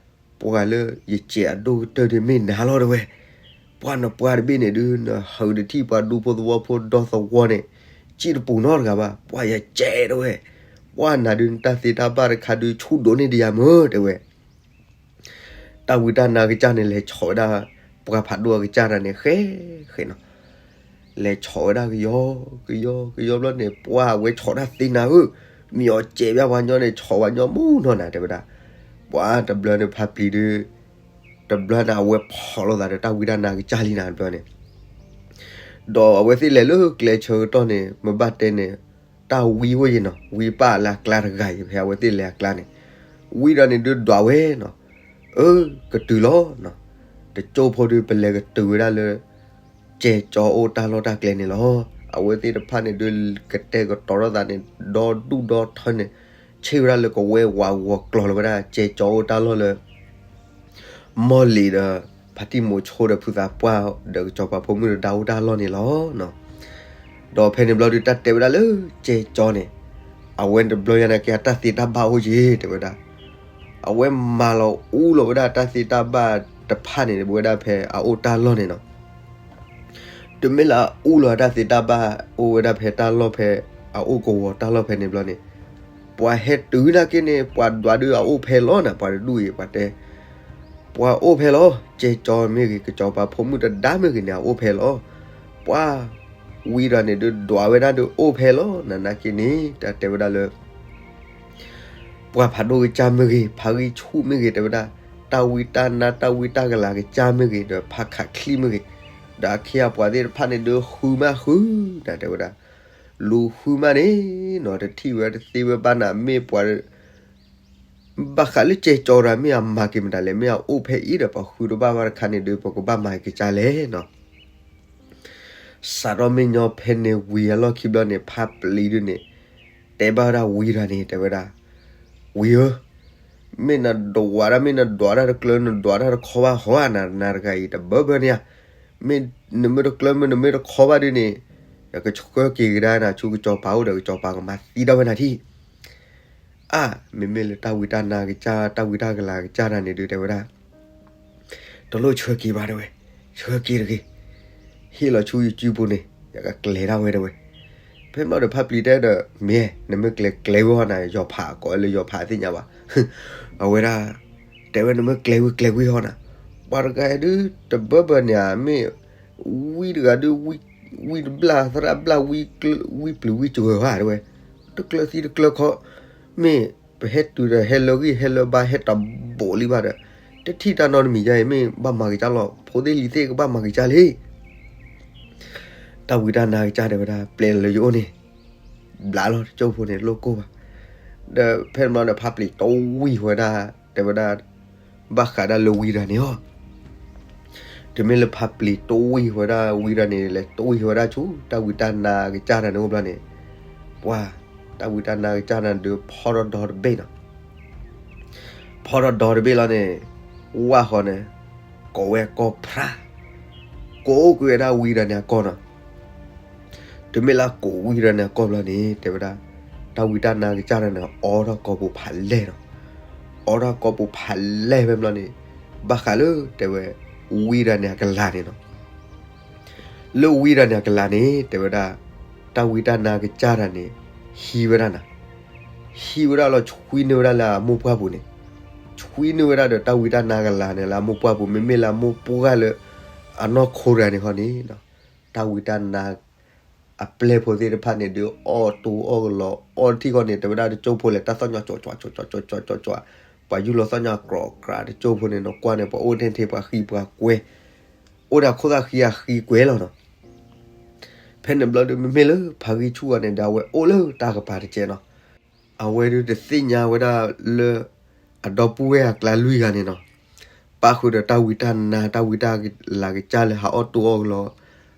ပှၢ်လၢယစဲးအဒိၣ်ကတၢၢ်ဒုးမ့ၢ်နၤလီၤတဲဝဲ, ပှၢ်နပှၢ်တဘ့ၣ်န့ၣ်ဒုး နဟုးတထံၣ်ပှၤဒူဖိသဝီဖိဒီသဝီန့ၣ်, စံၣ်တပူၤနီတဂၤဘၣ် ပှၢ်ယစဲးတဲဝဲ, ပှၢ်နၤဒုး နတၢ်သ့တၢ်ဘၣ်တခါဒုး ဆူၣ်ဒိၣ်န့ၢ်ဒံးယၤမ့ၢ်တဲဝဲ တၢ်ဝံတၢ်နါကစၢ်န့ၣ် လဲၤဆီၣ်ဝဲဒၣ်, ပှၢ်ဖးဒိၣ်အကစၢ်တၢ်န့ၣ် ဃဲ, ဃဲနီၤ, လဲၤဆီၣ်ဝဲဒၣ်ကယီကယီကယီဘျီန့ၣ် ပှၢ်ဝဲဆီၣ်တၢ်သ့နၤဧၢ, မ့ၢ်အီၤစဲးဘၣ်ပှၤညီန့ၣ် ဆီၣ်ပှၤညီမူနီၢ်နၤ တဲဝဲဒၣ်. ပှၢ်တဘျီန့ၣ် ဖါပျံၤဒုး တဘျီန့ၣ် အဝဲဖီၣ်လိာ်သးဒီးတၢ်ဝံတၢ်နါကစၢ်လံနၤတဘျီန့ၣ် ဒီးအဝဲသ့ၣ်လဲၤလၢကျဲဆၢကတီၢ်န့ၣ် မ့ၢ်ဘၣ်တဲန့ၣ် တၢ်ဝံအိၣ်ယံၤနီၤ, ဝံပၢ်လၢအကျါတဂၤအံၤ ဖဲအဝဲသ့ၣ်လဲၤအကျါန့ၣ် ဝံဒီးန့ၣ်ဒုးဒွးဝဲနီၤ, အၢ ကတုၤလီၤနီၤ, တကၠိဖိဒုး ပလဲၤကတုၤဝဲဒၣ်လၢ ကဲကၠီအိၣ်တၢ်လီၢ်တၢ်ကျဲန့ၣ်လီၤ. အဝဲသ့ၣ်တဖၣ်န့ၣ်ဒုး ကတဲာ်ကတီၤထီၣ်သးန့ၣ် ဒီဒူၣ်ဒီထၢန့ၣ် ဆ့ၣ်ဝဲဒၣ်လၢကဝဲဝးဂီၤကျီၤလီၤဝဲဒၣ် ကဲကၠီအိၣ်တၢ်လီၢ်လၢ မီၢ်လံၤဒီး ဖါတံၢ်မိၤဆိဒီးဖုသးပှၢ်ဒီးကစီၤပၤဖိမုၣ်ဒီးတၢ်အိၣ်တၢ်လီၢ်န့ၣ်လီၤ. ဒီးဖဲန့ၣ်ဘျီဒုး တၢ်တဲဝဲဒၣ်လၢကဲကၠီန့ၣ် အဝဲန့ၣ်တဘျီညါန့ၣ်က့ အတၢ်သ့တၢ်ဘၣ်အိၣ်ယံၤ တဲဝဲဒၣ်. အဝဲမၤလီၤအူလီၤဝဲဒၣ်တၢ်သ့တၢ်ဘၣ်တဖၣ်န့ၣ် ဝဲဒၣ်ဖဲအအိၣ်တၢ်လီၢ်န့ၣ်နီၤ. တမ့ၢ်လၢအအူလီၤတၢ်သ့တၢ်ဘၣ်အိၣ်ဝဲဒၣ်ဖဲတၢ်လီၢ်ဖဲ အအိၣ်ကဝီၤတၢ်လီၢ်ဖဲန့ၣ်ဘျီန့ၣ် ပှၤဟဲတုၤနာ်က့န့ၣ် ပှၤဒွးဒုးအအိၣ်ဖဲလီၤနၤ ပှၤတဒူၣ်အံၤ ပှၤတဲ ပှၤအိၣ်ဖဲလီၤ, ကဲကၠီမ့ၢ်ဂ့ၤ ကစီၤပၤဖိမုၣ်တဒါမ့ၢ်ဂ့ၤန့ၣ် အအိၣ်ဖဲလီၤ. ပှၤဝံဒီးန့ၣ်ဒုးဒွးဝဲဒၣ်ဒုးအိၣ်ဖဲလီၤနၤ နာ်က့န့ၣ် တၢ်တဲဝဲဒၣ်လၢ ပှၤဖးဒိၣ်ကစၢ်မ့ၢ်ဂ့ၤ ဖါဂံၢ်ဆူၣ်မ့ၢ်ဂ့ၤ တဲဝဲဒၣ် တၢ်ဝံတၢ်နါတၢ်ဝံတၢ်ကလၤကစၢ်မ့ၢ်ဂ့ၤ ဒီးဖါခးချံမ့ၢ်ဂ့ၤ ဒီးအခ့အပှၤသ့ၣ်တဖၣ်န့ၣ်ဒုးဃုမးဃု တၢ်တဲဝဲဒၣ် လူၤဃုမးန့ၣ်နီၤ တထံၣ်ဝဲတသ့ဝဲဘၣ်နၤ မ့ၢ်ပှၤ ဘၣ်ဃးလၢကဲကၠီဒီး မ့ၢ်အမၤက့ၤမတၤလဲၣ် မ့ၢ်အအိၣ်ဖဲအံၤဒီး ပှၤဃုတဘၣ်ဘၣ်တခါန့ၣ်ဒုး ပကဘၣ်မၤက့ၤကစၢ်လဲၣ်နီၤ. စးထီၣ်မ့ၢ်ညီဖဲန့ၣ်ဝံၤအလီၢ်ခံဘျီန့ၣ် ဖါပျံၤဒုးန့ၣ် တဲဘၣ်ဝဲဒၣ်ဝံတဂၤန့ၣ် တဲဝဲဒၣ် ဝံဧၢ, မ့ၢ်နဒွးတၢ် မ့ၢ်နဒွးတၢ်တကျၢၤ နဒွးတၢ်တခီဘၣ်ဟီဧါ နၤတဂၤအံၤတဘၢဘၢန့ၣ်ဧါ, မ့ၢ်နမ့ၢ်တကျၢၤမ့ၢ်နမ့ၢ်တခီဘၣ်ဒုးန့ၣ် ယကဆှၢက့ၤကဒါနၤဆူကစီၤပၤအိၣ်ဒီး ကစီၤပၤကမၤသံဒၣ်ဝဲနၤထံၣ် အါ မ့မ့ၢ်လၢတၢ်ဝံတၢ်နါကစၢ် တၢ်ဝံတၢ်ကလၤကစၢ်တၢ်န့ၣ်ဒုး တဲဝဲဒၣ် တလိၣ်ဆှၢက့ၤဘၣ်တဲဝဲ, ဆှၢက့ၤတဂ့ၤ, ဟ့ၣ်လီၤဆူယစုပူၤန့ၣ် ယကကျဲၤဒၣ်ဝဲတဲဝဲ. ဖဲမီၢ်ဒီးဖါပျံၤတဲဒီး မ့ၢ် နမ့ၢ်ကျဲၤကျဲၤဝံၤဟီနၤ ယီၤဖးကိးဝဲလၢယီၤဖးသ့ၣ်ညါဘၣ်. အဝဲဒၣ် တဲဝဲနမ့ၢ်ကျဲၤဝံၤကျဲၤဝံၤဟီနၤ, ပှၤတဂၤဒုးတဘၢဘၢန့ၣ်ဧါ မ့ၢ် ဝံတဂၤဒုး ဝံတဘျၣ်သရၣ်ဘျၣ် ဝံပျုၤဝံစှၤဘၣ်တဲဝဲ, တကျၢၤသံတကျၢၤခီ, မ့ၢ်ပဟဲတုၤဒီးဟဲလၢဂံၢ်ဟဲလၢဘါဟဲတဘိးလံဘၣ်ဒီး တထံၣ်တၢ်နီတမံၤယါအံၤ မ့ၢ်ဘၣ်မၤက့ၤကၢ်လီၤ ဖိသ့ၣ်လံၤသ့ၣ်ကဘၣ်မၤက့ၤကၢ်လံ တၢ်ဝံတၢ်နါကစၢ်တဲဝဲဒၣ် ပျဲလၢယအိၣ်န့ၣ် ဘျးလီၤတကၠိဖိန့ၣ်လိၣ်ကိၢ်ဘၣ်. ဒီးဖဲန့ၣ်ဘျီဒီးဖါပျံၤတဝံၤဝဲဒၣ် တဲဝဲဒၣ် ဘၣ်ဃးဒၣ်လၢဝံတဂၤန့ၣ်အီၤ တမ့ၢ်လၢဖါပျံၤတဝံၤဝဲဒၣ်ဝံတဂၤန့ၣ် လဲၤတဝံၤဝဲဒၣ်ဆူ တၢ်ဝံတၢ်နါကစၢ်တၢ်န့ၣ်အိၣ်ဘျီန့ၣ် ပှၤ တၢ်ဝံတၢ်နါကစၢ်တၢ်န့ၣ်ဒုးဖီထီၣ်ဒီတဘ့ၣ်နီၤ ဖီထီၣ်ဒီတဘ့ၣ်လီၤန့ၣ် ဝၣ်ဃီန့ၣ် ကိးဝဲအကီၢ်ဖြါ ကိးကွံာ်ဝဲဒၣ်ဝံတဂၤန့ၣ်အကီၢ်နီၤ တမ့ၢ်လၢကိးဝံတဂၤန့ၣ်အကီၢ်ဘျီန့ၣ် တဲဝဲဒၣ် တၢ်ဝံတၢ်နါကစၢ်တၢ်န့ၣ် အိးထီၣ်ကိာ်ပူၤဖးလဲၢ်နီၤ အိးထီၣ်ကိာ်ပူၤဖးလဲၢ်ဖဲဘျီန့ၣ် ဘၣ်ဃးလၢတဲဝဲ ဝံတဂၤန့ၣ်အကလၤန့ၣ်နီၤ လၢဝံတဂၤန့ၣ်အကလၤန့ၣ် တဲဝဲဒၣ် တၢ်ဝံတၢ်နါကစၢ်တၢ်န့ၣ် ဟံးဝဲဒၣ်နၤ ဟံးဝဲဒၣ်လီၤ ဆွံနုာ်ဝဲဒၣ်လၢအမိၢ်ပှၢ်ပူၤန့ၣ် ဆွံနုာ်ဝဲဒၣ်ဒီးတၢ်ဝံတၢ်နါကလၤန့ၣ်လၢအမိၢ်ပှၢ်ပူၤ မ့မ့ၢ်လၢအမိၢ်ပှၢ်လၢ အနီၢ်ခိတဂၤန့ၣ်ဃီန့ၣ် တၢ်ဝံတၢ်နါ အပျဲၢ်ဖိသ့ၣ်တဖၣ်န့ၣ်ဒုး အီၣ်တူအီၣ်ကလီ အီၣ်တထံၣ်ဃီန့ၣ် တဲဝဲဒၣ်တကၠိဖိလဲၣ် တၢ်သီၣ်ညီ ကၠွးကၠွး ကၠွးကၠွး ပှၤယူၢ်လီၤသီၣ်ညီ ကြီးကြး တကၠိဖိန့ၣ်နီၤ ကွၢ်န့ၣ် ပှၤအိၣ်ထဲထဲ ပှၤဃံပှၤကွဲ အိၣ်ဒီးခိၣ်သၣ်ဃံအဃံကွဲလီၤနီၤ ဖဲန့ၣ်ဘျီဒုး မ့မ့ၢ်လၢဖါဂံၢ်ဆူၣ်အီၤန့ၣ်ဒီး အဝဲအိၣ်လၢတၢ်ကပၤတကဲနီၤ အဝဲဒုးတသ့ၣ်ညါဝဲဒၣ်လၢ အဒီပုၢ်ဝဲၢ်အကျါလွံၢ်ဂၤန့ၣ်နီၤ ပၣ်ဃုာ်ဒီးတၢ်ဝံတၢ်နါ တၢ်ဝံတၢ်လၤကစၢ်လၢဟးအီၣ်တူအီၣ်ကလီ အတံၤဖိသ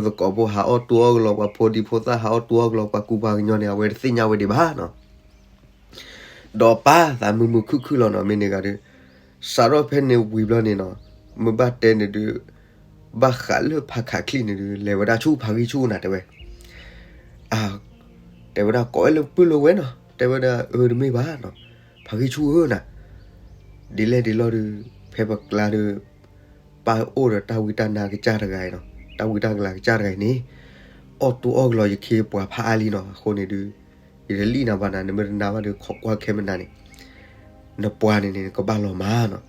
ကိးဖိဟးအီၣ်တူအီၣ်ကလီ ပှၤဖိဒံဖိသၣ်ဟးအီၣ်တူအီၣ်ကလီ ပှၤကူပှၤကညီန့ၣ် အဝဲတသ့ၣ်ညါဝဲဒံးဘၣ်နီၤ ဒီးပၢ်သးမုာ်မုာ်ခုၣ်ခုၣ်လီၤနီၤ မ့ၢ်န့ၣ်ဂၤဒုး စးထီၣ်ဖဲန့ၣ်ဝံၤဘျီန့ၣ်နီၤ မ့ၢ်ဘၣ်တဲန့ၣ်ဒုး ဘၣ်ဃးလၢဖးခးချံန့ၣ်ဒုး လဲၤဝဲဒၣ်ဆူဖါဂံၢ်ဆူၣ်နၤတဲဝဲ အ တဲဝဲဒၣ်ကိးဝဲလၢပုၢ်လၢဝဲနီၤ တဲဝဲဒၣ်အၢတမ့ၢ်ဘၣ်နီၤ ဖါဂံၢ်ဆူၣ်ဧၢနၤ ဒ်လဲၣ်ဒ်လဲၣ်ဒုး ဖဲပကျါဒုး ပၢ်အိၣ်ဒီးတၢ်ဝံတၢ်နါကစၢ်တဂၤအံၤနီၤ တၢ်ဝံတၢ်ကလၤကစၢ်တဂၤအံၤန့ၣ် အီၣ်တူအီၣ်ကလီယခ့ပှၤဖးအါလံနီၤ အဃိန့ၣ်ဒုး ယတလံၣ်နၤဘၣ်နၤ နမ့ၢ်တနာ်ဘၣ်ဒီး ခိးကွၢ်ခဲမနၤန့ၣ် နပှၤန့ၣ်န့ၣ် နကဘၣ်လီၤမၢ်နီၤ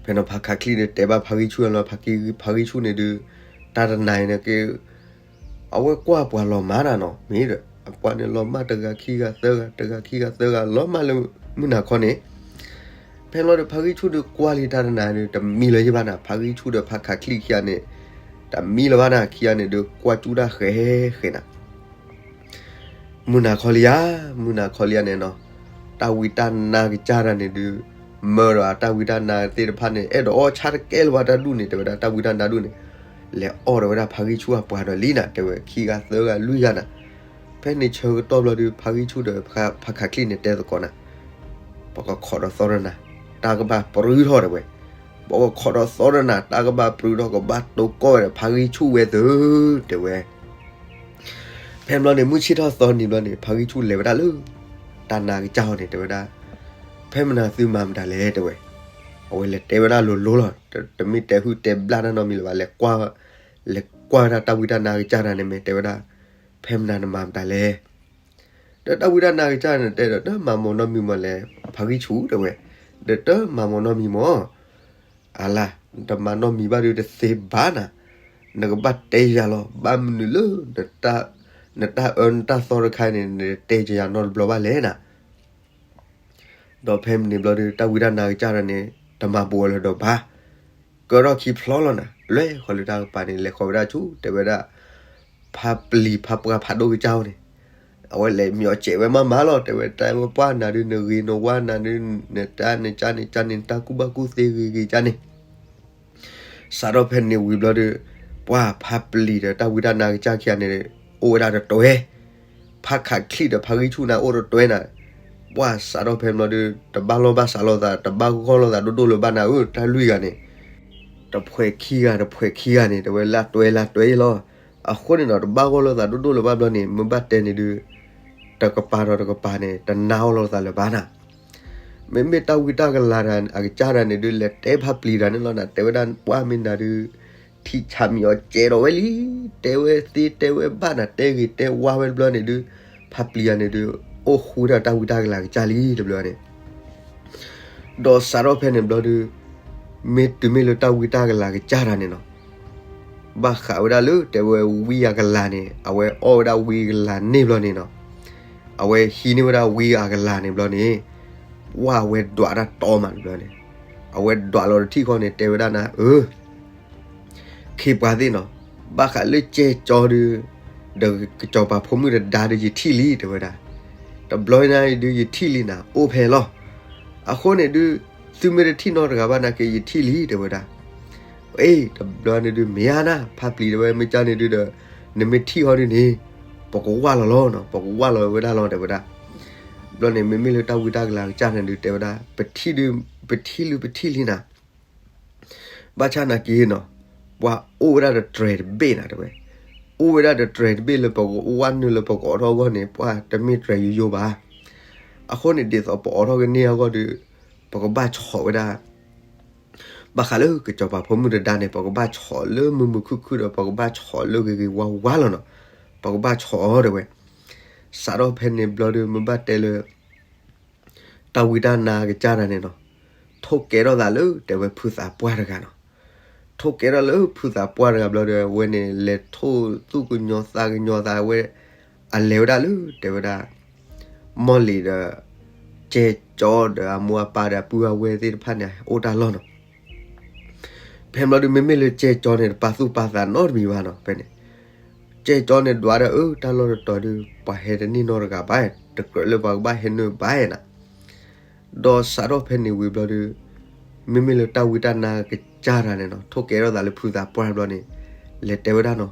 ဖဲန့ၣ်ဖါခးချံန့ၣ် တဲဘၣ်ဖါဂံၢ်ဆူၣ်လီၤ ဖါဂံၢ်ဆူၣ်န့ၣ်ဒုး တၢ်တနၤအံၤန့ၣ်က့ အဝဲကွၢ်ပှၤလီၤမၢ်နၤနီၤ မ့ၢ်ဒီး အပှၤန့ၣ်လီၤမၢ်တဂၤခံဂၤသၢဂၤ တဂၤခံဂၤသၢဂၤ လီၤမၢ်လၢမုၢ်နၤခီန့ၣ် ဖဲလီၤဒီးဖါဂံၢ်ဆူၣ်ဒီးကွၢ်လံတၢ်တနၤဒီး တမံလၢၤယဘၣ်နၤ ဖါဂံၢ်ဆူၣ်ဒီးဖါခးချံၣ်ခံဂၤန့ၣ် တမံလၢၤဘၣ်နၤ ခံဂၤန့ၣ်ဒီးကွၢ်ကၠူတၢ်ဃဲးဃဲးနၤ မုၢ်နၤခီလံဧါ, မုၢ်နၤခီလံဧါန့ၣ်နီၤ, တၢ်ဝံတၢ်နါကစၢ်တၢ်န့ၣ်ဒုး, မၢဒီးတၢ်ဝံတၢ်နါသ့ၣ်တဖၣ်န့ၣ် အဲၣ်ဒိးအီၣ်ဆၣ်တကဲလၢၤဘၣ်တၢ်ဒူၣ်န့ၣ် တဲဝဲဒၣ်တၢ်ဝံတၢ်နါဒူၣ်န့ၣ်, လဲၤအီၣ်ဒီးဝဲဒၣ်ဖါဂံၢ်ဆူၣ်အပှၤဒီးလံနၤ တဲဝဲခံဂၤသၢဂၤလွံၢ်ဂၤနၤ, ဖဲန့ၣ်ဆၢကတီၢ်ဘျီဒုး ဖါဂံၢ်ဆူၣ်ဒီးဖါခးချံၣ်န့ၣ်တဲသကိးနၤ, ပကခိးဒီးသီတနၤ, တၢ်ကဘၣ်ပြူထီၣ်တဲဝဲ, ပကခိးဒီးသီတနၤ တၢ်ကဘၣ်ပြူထီၣ် ကဘၣ်တိၢ်ကီၢ်ဝဲဒီးဖါဂံၢ်ဆူၣ်ဝဲသု, တဲဝဲ ဖဲဘျီန့ၣ် မုၢ်ဆ့ၣ်ထီၣ်သီနံၤဘျီန့ၣ် ဖါဂံၢ်ဆူၣ်လဲၤဝဲဒၣ်လၢ တၢ်နါကစၢ်အီၤန့ၣ် တဲဝဲဒၣ်, ဖဲမနၤသုမၤမတၤလဲၣ် တဲဝဲ, အဝဲလဲၤတဲဝဲဒၣ်လိၤလိၤလီၤ, တမ့ၢ်တဲဟုၣ်တဲဘျၣ်တၢ်နီတမံၤလၢၤဘၣ်, လဲၤကွၢ်, လဲၤကွၢ်ဝဲဒၣ်တၢ်ဝံတၢ်နါကစၢ်တၢ်န့ၣ်မ့ၢ်တဲဝဲဒၣ်, ဖဲမနၤနမၤမတၤလဲၣ် ဒီးတၢ်ဝံတၢ်နါကစၢ်န့ၣ်တဲဒီး တမၤမီၤနီတမံၤမီၤလဲၣ်, ဖါဂံၢ်ဆူၣ်တဲဝဲ, ဒီးတမၤမီၤနီတမံၤမီၤ, အလါ, တမၤနီတမံၤဘၣ်ဒီးတသ့ဘၣ်နၤ, နကဘၣ်တဲယၤလီၤ, ဘၣ်မနုၤလၢ နတၢ်အၢနတၢ်သီတခါန့ၣ် နတဲယၤနီတဘျီဘၣ်လဲၣ်နၤ ဒီးဖဲမနုၤဘျီဒီး တၢ်ဝံတၢ်နါကစၢ်တၢ်န့ၣ် တမၤဘူးအီၤလၢၤဒီးဘၣ်, ကၢထီၣ်ခံဖျီလီၤနၤ, လဲၤဃီၤလၢတၢ်ကပၤန့ၣ် လဲၤဃီၤဝဲဒၣ်ဆူ တဲဝဲဒၣ်, ဖါပျံၤဖါပှၢ်ဖးဒိၣ်ကစၢ်အအိၣ်န့ၣ်, အဝဲလဲၤမံၤအီၤစဲးဝဲမးမးလီၤ, တဲဝဲတၢ်ဝဲပှၢ်နၤဒုး နဂ့ၤနဝါနၤဒုး, နတၢ်နကၢ်န့ၣ်ကၢ်န့ၣ် နတၢ်ကူၣ်ဘၣ်ကူၣ်သ့ဂ့ၤဂ့ၤကၢ်န့ၣ် စးထီၣ်ဖဲန့ၣ်ဝံၤဘျီဒီး, ပှၤဖါပျံၤဒီးတၢ်ဝံတၢ်နါကစၢ်ခံဂၤန့ၣ်, အိၣ်ဝဲဒၣ်တတွဲ, ဖါခးချံၣ်ဒီးဖါဂံၢ်ဆူၣ်န့ၣ်အိၣ်တတွဲနၤ, ပှၤစးထီၣ်ဖဲဘျီဒီး တဘၣ်လိာ်ဘၣ်စးလိာ်သး တဘၣ်ဂီၢ်လိာ်သးဒိၣ်ဒိၣ်လၢၤဘၣ်နၤဧၢ တၢ်လွံၢ်ဂၤန့ၣ်, တဖှဲးခံဂၤတဖှဲးခံဂၤန့ၣ် တဲဝဲလၢတွဲလၢတွဲအံၤလီၤ, အဃိန့ၣ်ဒီး တဘၣ်ဂီၢ်လိာ်သးဒိၣ်ဒိၣ်လၢၤဘၣ်ဘျီန့ၣ် မ့ၢ်ဘၣ်တဲန့ၣ်ဒုး, တကပၤဒီးတကပၤန့ၣ် တနာ်အီၣ်လိာ်သးလၢၤဘၣ်နၤ မ့မ့ၢ်တၢ်ဝံတၢ်ကလၤအကစၢ်တၢ်န့ၣ်ဒုး လဲၤတဲဖါပျံၤတၢ်န့ၣ်လီၤနၤ, တဲဝဲဒၣ်ပှၢ်မ့ၢ်နၤဒုး, ထံၣ်ဆးမံၤအီၤစဲးဒီးဝဲလံ, တဲဝဲသ့တဲဝဲဘၣ်နၤ တဲဂ့ၤတဲဝါဝဲတဘျီန့ၣ်ဒုး, ဖါပျံၤယၤန့ၣ်ဒုး, အိၣ်ဃူဒီးတၢ်ဝံတၢ်ကလၤကစၢ်လံတဘျီန့ၣ် ဒီးစးထီၣ်ဖဲန့ၣ်ဘျီဒုး, မ့ၢ်တုၤမ့ၢ်လၢတၢ်ဝံတၢ်ကလၤကစၢ်တၢ်န့ၣ်နီၤ, ဘၣ်ဃးဝဲဒၣ်လၢ တဲဝဲဝံအကလၤန့ၣ် အဝဲအီၣ်ဝဲဒၣ်ဝံကလၤန့ၣ်ဘျီန့ၣ်နီၤ, အဝဲဟံးန့ၢ်ဝဲဒၣ်ဝံအကလၤန့ၣ်ဘျီန့ၣ်, ဝဲအဝဲဒွးတၢ်တီမးတဘျီန့ၣ်, အဝဲဒွးလီၤတထံၣ်ဃီန့ၣ် တဲဝဲဒၣ်နၤဧၢ ခ့ပှၤသ့ၣ်နီၤ, ဘၣ်ဃးလၢကဲကၠီဒုး, ဒီးကစီၤပၤဖိမုၣ်တဒါဒုး ယထံၣ်လံတဲဝဲဒၣ်, တဘျီနၤဒုး ယထံၣ်လံနၤ အိၣ်ဖဲလီၤ, အဃိန့ၣ်ဒုး, သုမ့ၢ်တထံၣ်နီတဂၤဘၣ်နာ်က့ ယထံၣ်လံတဲဝဲဒၣ်, အ့ တဘျီန့ၣ်ဒုး မ့ၢ်ဧါနၤ ဖါပျံၤတဲဝဲ မ့ၢ်ကၢ်န့ၣ်ဒုးဒီး, နမ့ၢ်ထံၣ်ဃီဒုးန့ၣ်, ပကဝၢ်လီၤလီၤနီၤ ပကဝၢ်လီၤဝဲဒၣ်လီၤတဲဝဲဒၣ်, ဘျီန့ၣ် မ့မ့ၢ်လၢတၢ်ဝံတၢ်ကလၤကစၢ်န့ၣ်ဒုး တဲဝဲဒၣ်, ပထံၣ်ဒုး, ပထံၣ်လံပထံၣ်လံနၤ ဘၣ်ဆၣ်နာ်က့နီၤ, ပှၤအိၣ်ဝဲဒၣ်တတြဲၤတဘ့ၣ်နၤတဲဝဲ, အိၣ်ဝဲဒၣ်တတြဲၤတဘ့ၣ်လၢပကဝၢ်နုာ်လၢပကအီၣ်ထီၣ်အဂီၢ်န့ၣ် ပှၤတမ့ၢ်တြဲၤယိယိဘၣ်, အဃိန့ၣ်ဒ်သိးပအီၣ်ထီၣ်ကန့ၢ်အဂီၢ်ဒီး, ပကဘၣ်ဆီၣ်ဝဲဒၣ် ဘၣ်ဃးလၢကစီၤပၤဖိမုၣ်တဒါန့ၣ် ပကဘၣ်ဆီၣ်လၢမုာ်မုာ်ခုၣ်ခုၣ်ဒီး ပကဘၣ်ဆီၣ်လၢဂ့ၤဂ့ၤဝါဝါလီၤနီၤ, ပကဘၣ်ဆီၣ်အီၤတဲဝဲ, စးထီၣ်ဖဲန့ၣ်ဘျီဒီး မ့ၢ်ဘၣ်တဲလၢ တၢ်ဝံတၢ်နါကစၢ်တၢ်န့ၣ်နီၤ, ထိၣ်ကဲထီၣ်သးလၢ တဲဝဲဖုသးပှၢ်တဂၤနီၤ, ထိၣ်ကဲထီၣ်လၢဖုသးပှၢ်တဂၤဘျီဒီး အဝဲန့ၣ် လဲၤထိၣ်သူၣ်ကညီၤသးကညီၤသးဝဲ, အလဲၤဝဲဒၣ်လၢ တဲဝဲဒၣ် မီၢ်လံၤဒီး ကဲကၠီဒီးအမိၢ်အပၢ်ဒီးအပုၢ်အဝဲၢ်သ့ၣ်တဖၣ်န့ၣ် အိၣ်တၢ်လီၢ်နီၤ, ဖဲဘျီဒီး မ့မ့ၢ်လၢကဲကၠီန့ၣ် တပာ်သူၣ်ပာ်သးနီတမံၤဘၣ်နီၤ ဖဲန့ၣ်, ကဲကၠီန့ၣ်ဒွးဒီး အၢ တၢ်လီၢ်တတီၤဒီး ပှၤဟဲတန့ၢ်နီတဂၤဘၣ်, တကြၢးလၢပှၤကဘၣ်ဟဲနုာ်ဘၣ်နၤ ဒီးစးထီၣ်ဖဲန့ၣ်ဝံၤဘျီဒီး, မ့မ့ၢ်လၢတၢ်ဝံတၢ်နါကစၢ်တၢ်န့ၣ်နီၤ ထိၣ်ကဲထီၣ်သးလၢဖုသးပှၢ်ဘျီန့ၣ်, လဲၤတဲဝဲဒၣ်နီၤ,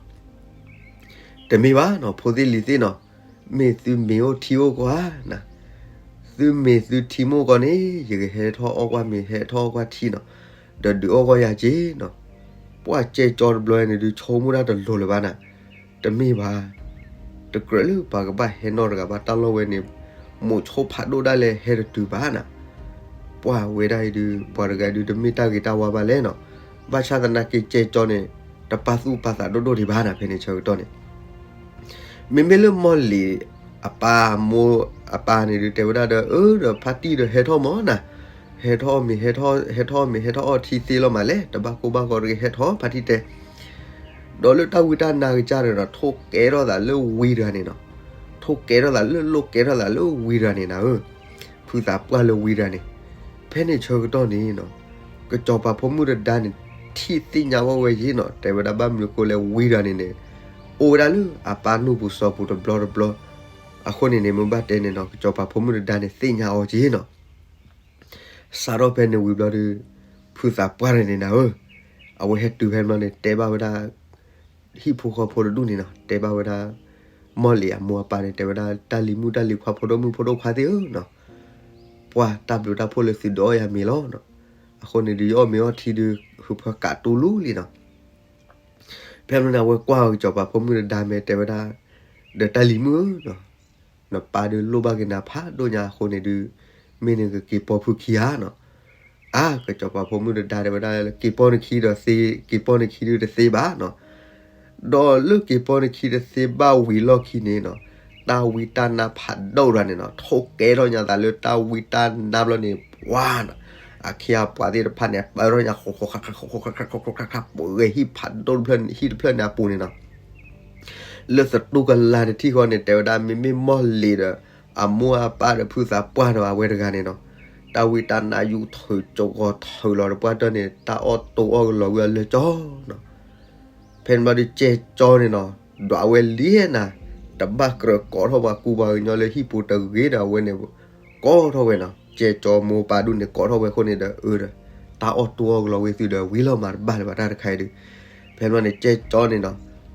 တမ့ၢ်ဘၣ်နီၤ ဖိသ့ၣ်လံၤသ့ၣ်နီၤ, မ့ၢ်သုမ့ၤအိၣ်ထံအိၣ်ကီဧါနၤ, သုမ့ၤသုထံမ့ၢ်အိၣ်ကီန့ၣ် ယကဟဲထီၣ်အီၣ်ကွၢ်မ့ၤ ဟဲထီၣ်အီၣ်ကွၢ်ထံနီၤ, ဒီးဒုးအီၣ်ကွၢ်ယၤက့ၤနီၤ, ပှၤကဲကၠီတဘျီန့ၣ်ဒုး ဆိကမိၣ်တၢ်တလိၤလၢၤဘၣ်နၤ, တမ့ၢ်ဘၣ်, တကြၢးလၢပှၤကဘၣ်ဟဲနီတဂၤဘၣ် တၢ်လီၢ်ဝဲန့ၣ်, မိးဆိဖးဒိၣ်ဒၣ်လဲာ်ဟဲတတုၤဘၣ်နၤ, ပှၤဝဲဒၣ်အံၤဒုး ပှၤတဂၤဒုး တမ့ၢ်တၢ်ဂ့ၤတၢ်ဝါဘၣ်လဲၣ်နီၤ, ဘၣ်ဆၣ်သနာ်က့ကဲကၠီန့ၣ်, တပာ်သူၣ်ပာ်သးဒိၣ်ဒိၣ်ဒံးဘၣ်နၤ ဖဲန့ၣ်ဆၢကတီၢ်န့ၣ် မ့မ့ၢ်လၢမီၢ်လံၤအပၢ်အမိၢ်အပၢ်န့ၣ်ဒုး တဲဝဲဒၣ်ဒီး အၢ ဒီးဖါတံၢ်ဒီးဟဲထီၣ်မးနၤ, ဟဲထီၣ်မ့ၤ ဟဲထီၣ်မ့ၤ ဟဲထီၣ်အီၣ်ထံသ့လီၤမးလဲၣ်, တဘၣ်ကိၢ်ဘၣ်ဂီၤတဂ့ၤ ဟဲထီၣ်ဖါတံၢ်တဲ, ဒီးလၢတၢ်ဝံတၢ်နါကစၢ်န့ၣ်ဒီး ထိၣ်ကဲထီၣ်သးလၢဝံတဂၤန့ၣ်နီၤ, ထိၣ်ကဲထီၣ်သးလၢ လိၣ်ကဲထီၣ်သးလၢဝံတဂၤန့ၣ်နၤဧၢ, ဖုသးပှၢ်လၢဝံတဂၤန့ၣ်, ဖဲန့ၣ်ဆၢကတီၢ်န့ၣ်နီၤ, ကစီၤပၤဖိမုၣ်တဒါန့ၣ် ထံၣ်သ့ၣ်ညါဝဲဝဲယ့ၢ်နီၤ, တဲဝဲဒၣ်ဘၣ်မနုၤဃိလဲၣ် ဝံတဂၤန့ၣ်န့ၣ် အိၣ်ဝဲဒၣ်လၢအပၢ်နူၢ်ပူၤစီၤပူၤတဘျီတဘျီ, အဃိန့ၣ်န့ၣ် မ့ၢ်ဘၣ်တဲန့ၣ်နီၤ ကစီၤပၤဖိမုၣ်တဒါန့ၣ် သ့ၣ်ညါအီၤက့ၤနီၤ စးထီၣ်ဖဲန့ၣ်ဝံၤဘျီဒီး ဖုသးပှၢ်န့ၣ်န့ၣ်နၤဧၢ, အဝဲဟဲတုၤဖဲန့ၣ်ဘျီန့ၣ် တဲဘၣ်ဝဲဒၣ် ဟံၣ်ဖိဃီဖိတဒူၣ်န့ၣ်နီၤ, တဲဘၣ်ဝဲဒၣ် မီၢ်လံၤအမိၢ်အပၢ်န့ၣ် တဲဝဲဒၣ် တၢ်လံၤမုၣ်တၢ်လံၤခွါ ဖိဒိၣ်မုၣ်ဖိဒိၣ်ခွါသ့ၣ်ဧၢနီၤ, ပှၢ်တၢ်ဘျုးတၢ်ဖှိၣ်လၢသုဒိးအီၣ်ယၤမ့ၤလီၤနီၤ, အဃိန့ၣ်ဒီး ယအီၣ်မ့ၤအီထံဒီး ဟုဖၢကးတူၢ်လိာ်လံနီၤ ဖဲန့ၣ်န့ၣ် အဝဲကွၢ်ကစီၤပၤဖိမုၣ်တဒါမဲာ် တဲဝဲဒၣ် ဒီးတၢ်လံၤမုၣ်ဧၢနီၤ, နပၢ်ဒုးလိၣ်ဘၣ်က့ၤနၤဖးဒိၣ်ညါအဃိန့ၣ်ဒုး မ့ၢ်နကက့ၤပိာ်ဖုခံဧါနီၤ, အါ ကစီၤပၤဖိမုၣ်တဒါတဲဝဲဒၣ်လၢ က့ၤပိာ်နခံဒီးသ့, က့ၤပိာ်နခံဒုးတသ့ဘၣ်နီၤ, ဒီးလၢက့ၤပိာ်နခံတသ့ဘၣ်ဝံၤလီၢ်ခံန့ၣ်နီၤ, တၢ်ဝံတၢ်နါဖးဒိၣ်တဂၤန့ၣ်နီၤ ထိၣ်ကဲထီၣ်ညါသးလၢတၢ်ဝံတၢ်နါဘျီန့ၣ် ပှၢ်နီၤ အခ့အပှၤသ့ၣ်တဖၣ်န့ၣ် ပၢထီၣ်ညါ ဃိးဃိးခါခါ ဃိးဃိးခါခါ ဃိးဃိးခါခါ ပှဲၤဟံၣ်ဖးဒိၣ်တဖျၢၣ်န့ၣ် ဟံၣ်တဖျၢၣ်န့ၣ်အပူၤန့ၣ်နီၤ, လၢသတူၢ်ကလာ်တထံၣ်ဃီန့ၣ် တဲဝဲဒၣ် မ့မ့ၢ်မီၢ်လံၤဒီး အမိၢ်အပၢ်ဒီးဖုသးပှၢ်ဒီးအဝဲတဂၤန့ၣ်နီၤ, တၢ်ဝံတၢ်နါယူၤထုးကဝီၤထုးလီၤတပှၢ်တၢၢ်န့ၣ် တၢ်အီၣ်တိအီၣ်ကလီၤဝံၤအလၢာ်ကၠီနီၤ, ဖဲန့ၣ်ဘျီဒီးကဲကၠီန့ၣ်နီၤ, ဒွးဝဲလံနၤ, တဘၣ်ကြၢးကိးထီၣ်ပှၤကူပှၤကညီလၢဟံၣ်ပူၤတဂ့ၤဒီး အဝဲန့ၣ် ကိးထီၣ်ဝဲနီၤ, ကဲကၠီမိၢ်ပၢ်ဒူၣ်န့ၣ် ကိးထီၣ်ဝဲအဃိန့ၣ်ဒီး အၢဒီး တၢ်အီၣ်တိအီၣ်ကလီၤဝံၤသုဒီး ဝံၤလီၤမးတဘၣ်လၢၤဘၣ်တၢ်တခါအံၤဒီး, ဖဲန့ၣ်ဘျီန့ၣ် ကဲကၠီန့ၣ်နီၤ,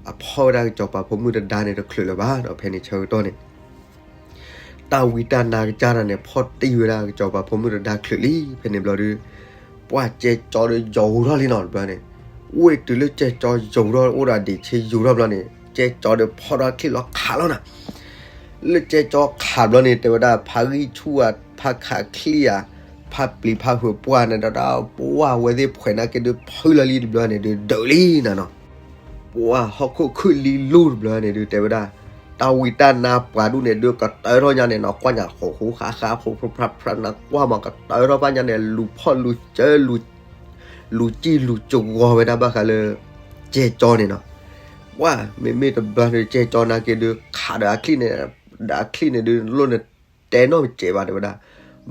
အဖီၣ်ဝဲဒၣ်ကစီၤပၤဖိမုၣ်တဒါန့ၣ်တချုးလၢၤဘၣ်ဒီး ဖဲန့ၣ်ဆၢကတီၢ်န့ၣ် တၢ်ဝံတၢ်နါကစၢ်တၢ်န့ၣ် ဖီၣ်တံၢ်ဝဲဒၣ်ကစီၤပၤဖိမုၣ်တဒါချုးလံ, ဖဲန့ၣ်ဘျီဒီး ပှၢ်ကဲကၠီဒီးယီၤဟူထီၣ်လံနီၤတဘျီန့ၣ်, ဝ့ၢ်တုၤလၢကဲကၠီယီၤဟူထီၣ်အိၣ်ဒီးဒံးဆ့ယီၤထီၣ်ဘျီန့ၣ် ကဲကၠီဒီးဖီၣ်ထီၣ်ချံၣ်လီၤခးလီၤနၤ လၢကဲကၠီခးဘျီန့ၣ် တဲဝဲဒၣ် ဖါဂံၢ်ဆူၣ်ဧါ ဖါခးချံၣ်ဧါ ဖါပျံၤဖါဟုးပှၢ်န့ၣ် တဲဝဲဒၣ် ပှၢ်ဝဲသ့ၣ်ဖှဲးနာ်က့ဒုး ဖုလီၤလံတဘျီန့ၣ်ဒုး ဒုးလံနၤနီၤ, ပှၢ်ဟီၣ်ခိၣ်ခုၣ်လံလူၢ်တဘျီန့ၣ်ဒုး တဲဝဲဒၣ် တၢ်ဝံတၢ်နါပှၤဒူၣ်န့ၣ်ဒုး ကတၢၢ်ထီၣ်ညါန့ၣ်နီၤ ကွၢ်ညါဃိးဃိးဃါဃါ ဖိဖိဖြါဖြါနၤ ကွၢ်မးကတၢၢ်ထီၣ်ဘၣ်ညါန့ၣ် လူၤဖီၣ်လူၤစၢလူၤ လူၤစံၣ်လူၤစဂီၤဝဲဒၣ်ဘၣ်ဃးလၢ ကဲကၠီန့ၣ်နီၤ, ပှၢ်မ့မ့ၢ်တဘျီန့ၣ် ကဲကၠီနာ်က့ဒုး ခးဒီးအချံၣ်န့ၣ် ဒီးအချံၣ်န့ၣ်ဒုး လိၣ်န့ၣ်တဲနီတစဲးဘၣ်တဲဝဲဒၣ်,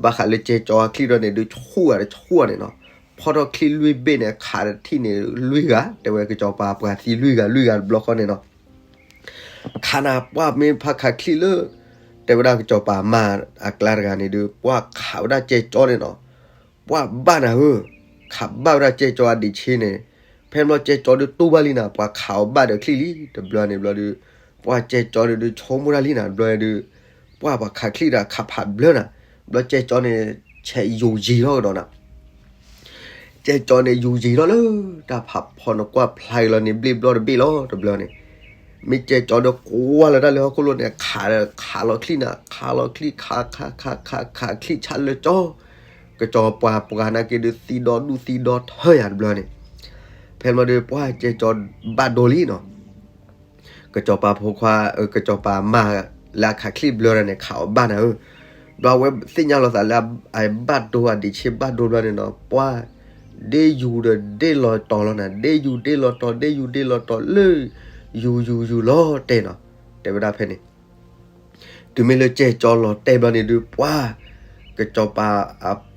ဘၣ်ဃးလၢကဲကၠီအချံၣ်ဒီးန့ၣ်ဒုး ဆူၣ်ဂၤဒီးဆူၣ်ဂၤန့ၣ်နီၤ, ဖီၣ်ထီၣ်ချံၣ်လွံၢ်ဘ့ၣ်န့ၣ် ခးဒီးထံၣ်န့ၣ်လွံၢ်ဂၤ တဲဝဲကစီၤပၤပှၤသံလွံၢ်ဂၤလွံၢ်ဂၤတဘျီဃီန့ၣ်နီၤ ခးနၤပှၢ်မ့ၢ်ဖါခးချံၣ်လၢ တဲဝဲဒၣ်ကစီၤပၤမါအကျါတဂၤန့ၣ်ဒုး ပှၢ်ခးဝဲဒၣ်ကဲကၠီန့ၣ်နီၤ, ပှၢ်ဘၣ်နၤဧၢ, ခးဘၣ်ဝဲဒၣ်ကဲကၠီအဒံးဆ့န့ၣ်, ဖဲဘျီကဲကၠီဒုးတူၢ်ဘၣ်လံနၤ ပှၤခးအီၤဘၣ်ဒီးချံၣ်လံ တဘျီန့ၣ်ဘျီဒုး, ပှၢ်ကဲကၠီန့ၣ်ဒုး ဆိကမိၣ်တၢ်လံနၤ တဘျီဒုး, ပှၢ်ပှၤခးချံၣ်ဒီးခးဖးဘျၢနၤ, ဘျီကဲကၠီန့ၣ် ဆဲးယူၤယံၤထီၣ်ကဒီးနၤ ကဲကၠီန့ၣ် ယူၤယံၤထီၣ်လၢ တၢ်ဖးဖီနကွၢ်ဖျါအံၤလီၤန့ၣ် ဘျ့ၣ်ဘျီတဘ့ၣ်လီၤ တဘျီန့ၣ်, မ့ၢ်ကဲကၠီဒီးကွၢ်လၢတၢ်လၢဟီၣ်ခိၣ်လိၤန့ၣ် ခးဒီးခးလီၤချံၣ်နၤ ခးလီၤချံၣ်ခးခးခးခးခးချံၣ်ဆၣ်လၢကၠီ, ကစီၤပၤပှၤနာ်က့ဒုးသံဒီဒူၣ်သံဒီထၢယၤတဘျီန့ၣ်, ဖဲဘျီဒီးပှၢ်ကဲကၠီဘၣ်ဒိလံနီၤ ကစီၤပၤဖိခွါ ကစီၤပၤမါလၢအခးချံၣ်ဘျၢဒီးန့ၣ် ခးအီၤဘၣ်နၤဧၢ, ဒီးအဝဲသ့ၣ်ညါလီၤသးလၢအဘၣ်ဒိအဒံးဆ့ဘၣ်ဒိဘျီန့ၣ်နီၤ ပှၢ် ဒ့ယူၤဒီးဒ့လီၤတီၤလီၤနၤ ဒ့ယူၤဒ့လီၤတီၤ ဒ့ယူၤဒ့လီၤတီၤလၢ ယူၤယူၤယူၤလီၤတဲာ်နီၤ, တဲဝဲဒၣ်ဖဲန့ၣ် တုၤမ့ၢ်လၢကဲကၠီလီၤတဲာ်ဘျီန့ၣ်ဒုး ပှၢ် ကစီၤပၤ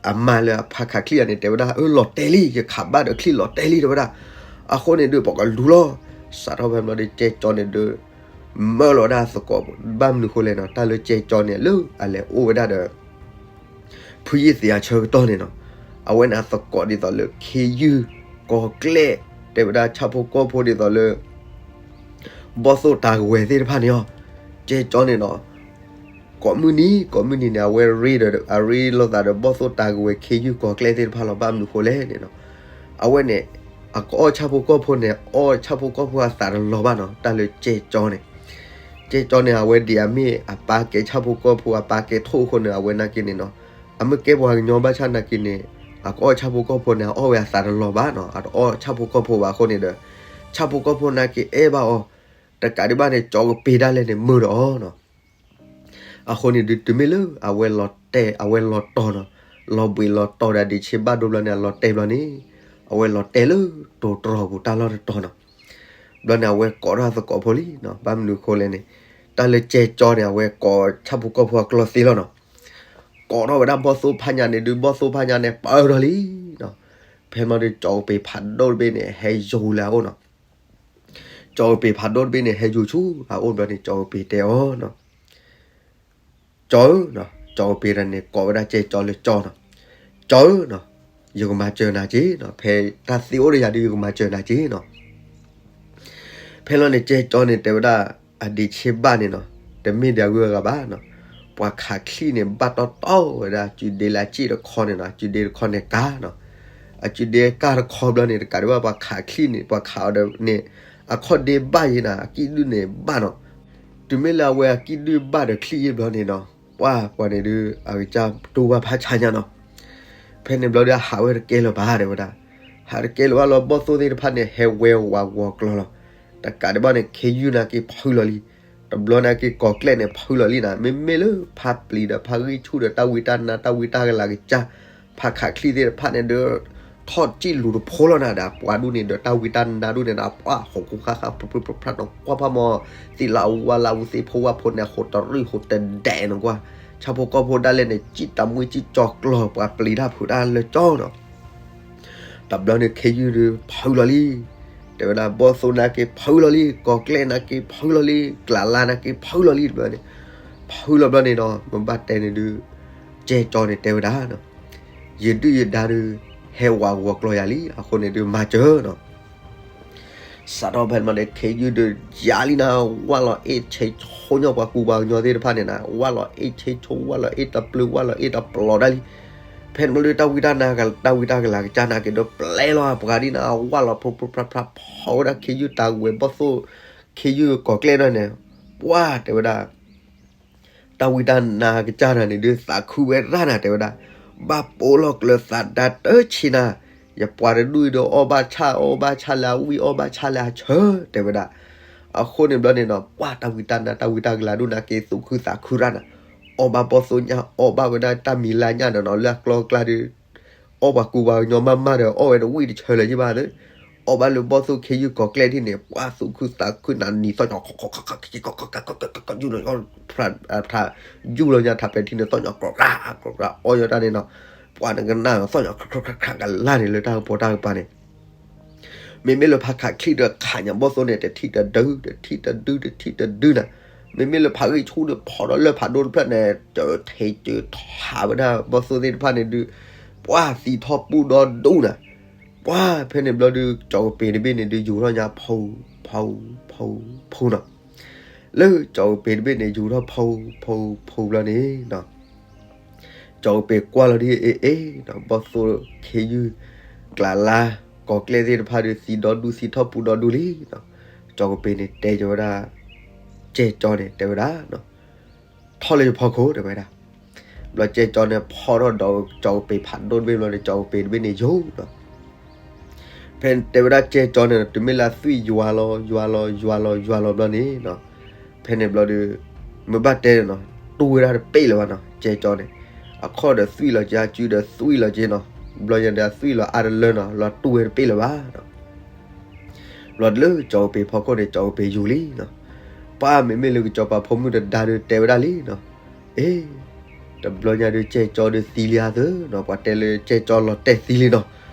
အမါလၢအဖါခးချံၣ်အန့ၣ် တဲဝဲဒၣ် အၢ လီၤတဲာ်လံ ယခးဘၣ်ဒီးချံၣ်လီၤတဲာ်လံ တဲဝဲဒၣ်, အဃိန့ၣ်ဒုး ပှၤကလူၤလီၤ, စးထီၣ်ဖဲဘျီဒီး ကဲကၠီန့ၣ်ဒုး မၢလီၤဒၣ်သကိး ဘၣ်မနုၤဃိလဲၣ်နီၤ တၢ်လၢကဲကၠီန့ၣ် လၢအလဲၤအိၣ်ဝဲဒၣ်ဒီး ဖုယ့ၢ်သ့အဆၢကတီၢ်န့ၣ်နီၤ, အဝဲန့ၣ်အသကိးဒ်သိးလၢ ခ့ယုၢ် ကီၤကျဲၣ် တဲဝဲဒၣ်ဆၣ်ဖိကီၢ်ဖိဒ်သိးလၢ ဘီၣ်သိၣ်တၢ်ကဝဲၤသ့ၣ်တဖၣ်န့ၣ်အီၤ, ကဲကၠီန့ၣ်နီၤ, ကိးမုၢ်နံၤ ကိးမုၢ်နံၤန့ၣ် အဝဲရ့ဒီး အရ့လိာ်သးဒီးဘီၣ်သိၣ်တၢ်ကဝဲၤ ခ့ယုၢ် ကီၤကျဲၣ်သ့ၣ်တဖၣ်လီၤ ဘၣ်မနုၤဃိလဲၣ်န့ၣ်နီၤ, အဝဲန့ၣ် အကအီၣ်ဆၣ်ဖိကီၢ်ဖိန့ၣ် အီၣ်ဆၣ်ဖိကီၢ်ဖိအသးတလီၤဘၣ်နီၤ တၢ်လၢကဲကၠီန့ၣ် ကဲကၠီန့ၣ် အဝဲဒ်အမ့ၢ်အပၢ်ကဲဆၣ်ဖိကီၢ်ဖိ အပၢ်ကဲထိၣ်အဃိန့ၣ် အဝဲနာ်က့န့ၣ်နီၤ, အမ့ၢ်ကဲပှၤကညီဘၣ်ဆၣ်နာ်က့န့ၣ် အကအီၣ်ဆၣ်ဖိကီၢ်ဖိန့ၣ် အအီၣ်ဝဲအသးတလီၤဘၣ်နီၤ, အတအီၣ်ဆၣ်ဖိကီၢ်ဖိဘၣ်အဃိန့ၣ်ဒီး ဆၣ်ဖိကီၢ်ဖိနာ်က့အဲၣ်ဘၣ်အီၤ, တကးဒံးဘၣ်န့ၣ် ကၠီကပ့ၤဒၣ်လဲာ်န့ၣ် မၢဒီးအီၤနီၤ အဃိန့ၣ်ဒုး တုၤမ့ၢ်လၢအဝဲလီၤတဲာ် အဝဲလီၤတီၤနီၤ, လီၤဘှံးလီၤတီၤဒီးဒံးဆ့ဘၣ်ဒိဘျီန့ၣ် အလီၤတဲာ်ဘျီန့ၣ် အဝဲလီၤတဲာ်လၢတိၤတြီၤပူၤတၢ်လီၢ်တတီၤနီၤ. ဘျီန့ၣ် အဝဲကိးထီၣ်သကိးဖိလံနီၤ. ဘၣ်မနုၤအဃိလဲၣ်န့ၣ်, တၢ်လၢကဲကၠီန့ၣ် အဝဲကိးဆၣ်ဖိကီၢ်ဖိအကျီၢ်သ့လီၤနီၤ. ကိးထီၣ်ဝဲဒၣ်ဘီၣ်သိၣ်ဖးညါန့ၣ်ဒုး ဘီၣ်သိၣ်ဖးညါန့ၣ် ပၢၢ်ထီၣ်လံနီၤ. ဖဲမီဒုး ကၠီကပ့ၤဖးဒိၣ်တဘ့ၣ်န့ၣ် ဟဲယူၤလၢအအိၣ်နီၤ. ကၠီကပ့ၤဖးဒိၣ်တဘ့ၣ်န့ၣ် ဟဲယူၤဆူအအိၣ်ဘျီန့ၣ် ကၠီကပ့ၤတဲအီၤနီၤ, ကၠီဧၢ, ကၠီကပ့ၤတၢ်န့ၣ် ကိးဝဲဒၣ်ကဲကၠီလၢကၠီနီၤ. ကၠီဧၢနီၤ, ယကမၤစၢၤနၤက့နီၤ, ဖဲတၢ်သ့အိၣ်ဒီးယၤဒုး ယကမၤစၢၤနၤက့နီၤ. ဖဲလီၤန့ၣ် ကဲကၠီန့ၣ် တဲဝဲဒၣ် အဒံးဆ့ဘၣ်န့ၣ်နီၤ, တမ့ၢ်ဒၣ်ဂုၤဂၤဘၣ်နီၤ, ပှၤခးချံၣ်န့ၣ် ဘၣ်တီတီဝဲဒၣ် အစုဒ့လၢအစ့ၣ်တခီန့ၣ်နီၤ, အစုဒ့တခီန့ၣ်ကါနီၤ. အစုဒ့ကါတခီဘျီန့ၣ် တကးဒံးဘၣ် ပှၤခးချံၣ်န့ၣ် ပှၤခးအီၤဒီးန့ၣ် အခီၣ်ဒ့ဘၣ်ယဲနီၤ, အကံၣ်ဒုၣ်န့ၣ်ဘၣ်နီၤ. တုၤမ့ၢ်လၢအဝဲအကံၣ်ဒုၣ်ဘၣ်ဒီးချံၣ်ယဲၢ်ဘျီန့ၣ်နီၤ, ပှၤပှၤန့ၣ်ဒုး အကစၢ်တူၢ်ဘၣ်ဖးဆါညါနီၤ. ဖဲန့ၣ်ဘျီဒုး အဟးဝဲတကဲလၢၤဘၣ် တဲဝဲဒၣ်, ဟးတကဲလၢၤဘၣ်လီၤ. ဘီၣ်သိၣ်သ့ၣ်တဖၣ်န့ၣ် ဟဲဝဲဝးဂီၤကျီၤလီၤ. တကးဒံးဘၣ်န့ၣ် ခ့ယုၢ်နာ်က့ဖုလီၤလံ. တဘျီနာ်က့ကီၤကျဲၣ်န့ၣ် ဖုလီၤလံနီၤ. မ့မ့ၢ်လၢဖါပျံၤဒီးဖါဂံၢ်ဆူၣ်ဒီး တၢ်ဝံတၢ်နါ တၢ်ဝံတၢ်ကလၤကစၢ် ဖါခးချံၣ်သ့ၣ်တဖၣ်န့ၣ်ဒီး ထီၣ်စံၣ်လူၤတဖိလီၤနၤဒီး ပှၤဒူၣ်န့ၣ်ဒီး တၢ်ဝံတၢ်နါဒူၣ်န့ၣ်ဒီး ပှၤဟီၣ်ခိၣ်ဃၣ်ဃၣ် ပြၢပြၢပြၢပြၢနီၤ, ကွၢ်ဖးမီၤ သ့ၣ်လၢအဝါလၢအဝူသ့ၣ်ဖိဝၣ်ဖိန့ၣ် ဟိးတရံၣ်ဟိးတဒဲးနီၤကွၢ်. ဆၣ်ဖိကီၢ်ဖိဒၣ်လဲာ်န့ၣ် စံၣ်တၢ်မှံစံၣ်ကၠီၤကျီၤ ပှၤပျံၤတၢ်ဖုးတၢ်လၢကၠီနီၤ. တဘျီန့ၣ် ခ့ယုၢ်ဒုးဖုလီၤလံ. တဲဝဲဒၣ် ဘီၣ်သိၣ်နာ်က့ဖုလီၤလံ, ကီၤကျဲၣ်နာ်က့ဖုလီၤလံ, ကျးလါနာ်က့ဖုလီၤလံ တဘျီန့ၣ်. ဖုလီၤဘျီန့ၣ်နီၤ မ့ၢ်ဘၣ်တဲန့ၣ်ဒုး ကဲကၠီန့ၣ်တဲဝဲဒၣ်နီၤ, ယဒုၣ်ယဒါဒုး ဟဲဝးဂီၤကျီၤယၤလံ, အဃိန့ၣ်ဒုး မၤစၢၤနီၤ. စးထီၣ်ဖဲန့ၣ်မီန့ၣ် ခ့ယုၢ်ဒုးယၤလံနၤ, ဝၢ်လီၤအ့ၣ်ဆ့ဆိညါ ပှၤကူပှၤကညီသ့ၣ်တဖၣ်န့ၣ်နၤ, ဝၢ်လီၤအ့ၣ်ဆ့ဆိ ဝၢ်လီၤအ့ၣ်တပျုာ် ဝၢ်လီၤအ့ၣ်တပျီၤဒၣ်လံ. ဖဲန့ၣ်ဘျီဒုး တၢ်ဝံတၢ်နါ တၢ်ဝံတၢ်ကလၤကစၢ်နာ်က့ဒီး ပျဲလီၤပှၤဒ်နၤ, ဝၢ်လီၤ ပြၢပြၢပြၢပြၢ ဖီဝဲဒၣ်ခ့ယုၢ်တၢ်ဝဲၤ ဘီၣ်သိၣ် ခ့ယုၢ်ကီၤကျဲၣ်ဒၣ်န့ၣ်, ပှၤတဲဝဲဒၣ် တၢ်ဝံတၢ်နါကစၢ်တၢ်န့ၣ်ဒုး သးခုဝဲဒၣ်နၤ တဲဝဲဒၣ်, ဘၣ်ပိာ်လီၤကျၢၤသးဒါတဆံးနၤ, ယပှၤတဒူၣ်အံၤဒီး အီၣ်ဘၣ်ဆၣ် အီၣ်ဘၣ်ဆၣ်လၢအဝံၣ် အီၣ်ဘၣ်ဆၣ်လၢအဆၢ တဲဝဲဒၣ်. အဃိန့ၣ်ဘျီန့ၣ်နီၤ ပှၤတၢ်ဝံတၢ်နါ တၢ်ဝံတၢ်ကလၤဒူၣ်နာ်က့ သူၣ်ခုသးခုရၣ်နၤ, အီၣ်ဘၣ်ဘီၣ်သိၣ်ညၣ် အီၣ်ဘၣ်ဝဲဒၣ်တၢ်မံၤလါညၣ်ဒီးနီၤ လၢအကျီအကျါဒုး အီၣ်ပှၤကူပှၤကညီမးမးဒီး အီၣ်ဝဲတဝံၣ်တဆၢလၢၤယဘၣ်သ့, အီၣ်ဘၣ်လၢဘီၣ်သိၣ်ခ့ယုၢ်ကီၤကျဲၣ်ထံၣ်န့ၣ် ပှၤသူၣ်ခုသးခုနၤနံၤသီၣ်ညီ ယူၢ်လီၤညါ ထးပဲာ်ထံန့ၣ် သီၣ်ညီ ကြိးကြၢး ကြိးလီၤညါ ထးပဲာ်ထံန့ၣ် သီၣ်ညီ ကြိးကြၢး ကြိးကြၢး အီၣ်ယီၤတၢ်န့ၣ်နီၤ, ပှၤနကနၣ် သီၣ်ညီ ကြိးကြၢး ကြိးကြၢး ကလၢ်န့ၣ် လၢတၢ်ကပီၤတၢ်ကပၤန့ၣ် မ့မ့ၢ်လၢဖါခးချံၣ်ဒီးခးညါဘီၣ်သိၣ်န့ၣ် တထံၣ်တဒု တထံၣ်တဒု တထံၣ်တဒုနၤ, မ့မ့ၢ်လၢဖါဂံၢ်ဆူၣ်ဒီး ဖီၣ်ဒီးလၢဖးဒိၣ်တဖျၢၣ်န့ၣ် စၢၤထဲစၢၤထးဝဲဒၣ်ဘီၣ်သိၣ်သ့ၣ်တဖၣ်န့ၣ်ဒုး ပှၤသံထီၣ်ပူၣ်ဒီဒူၣ်နၤ, ပှၤဖဲန့ၣ်ဘျီဒုး ကၠီကပ့ၤတဘ့ၣ်န့ၣ်ဒုး ယူၤထီၣ်ညါ ဖူ ဖူ ဖူ ဖူနီၤ, လၢကၠီကပ့ၤတဘ့ၣ်န့ၣ် ယူၤထီၣ်ဖူ ဖူ ဖူဘျီန့ၣ်နီၤ ကၠီကပ့ၤကွၢ်လီၤဒ်အ့ၣ်အ့ၣ်နီၤ ဘီၣ်သိၣ်ခ့ယုၢ် ကျးလါ ကီၤကျဲၣ်သ့ၣ်တဖၣ်ဒီး သံဒီဒူၣ် သံထီၣ်ပူၣ်ဒီဒူၣ်လံနီၤ, ကၠီကပ့ၤန့ၣ်တဲကၠီဝဲဒၣ် ကဲကၠီန့ၣ် တဲဝဲဒၣ် ထီၣ်လၢယဖီခိၣ် တဲဝဲဒၣ်, ဘျီကဲကၠီန့ၣ် ဖီထီၣ်ဒီးကၠီကပ့ၤဖးဒိၣ်တဘ့ၣ်ဘျီန့ၣ် ကၠီကပ့ၤတဘ့ၣ်န့ၣ်ယူၤနီၤ ဖဲတဲဝဲဒၣ်ကဲကၠီန့ၣ် တုၤမ့ၢ်လၢအသွံၣ်ယွၤလီၤ ယွၤလီၤ ယွၤလီၤ ယွၤလီၤဘျီန့ၣ်နီၤ, ဖဲန့ၣ်ဘျီဒီး မ့ၢ်ဘၣ်တဲန့ၣ်နီၤ တူၢ်ဝဲဒၣ်တပ့ၢ်လၢၤဘၣ်နီၤ ကဲကၠီန့ၣ်, အခီၣ်ဒီးသွံၣ်လီၤက့ အစုဒီးသွံၣ်လီၤက့နီၤ, ဘျီညါဒီးအသွံၣ်လီၤအါတလၢနီၤ လီၤတူၢ်ဝဲတပ့ၢ်လၢၤဘၣ်နီၤ ဘျီလၢကၠီကပ့ၤဖီခိၣ်န့ၣ် ကၠီကပ့ၤယူၤလံနီၤ, ပၢ်မ့မ့ၢ်လၢကစီၤပၤဖိမုၣ်တဒါဒီး တဲဝဲဒၣ်လံနီၤ, အ့ တဘျီညါဒီး ကဲကၠီဒီးသံလံဧါသၢနီၤ, ပှၤတဲလၢကဲကၠီလီၤတဲာ်သံလံနီၤ,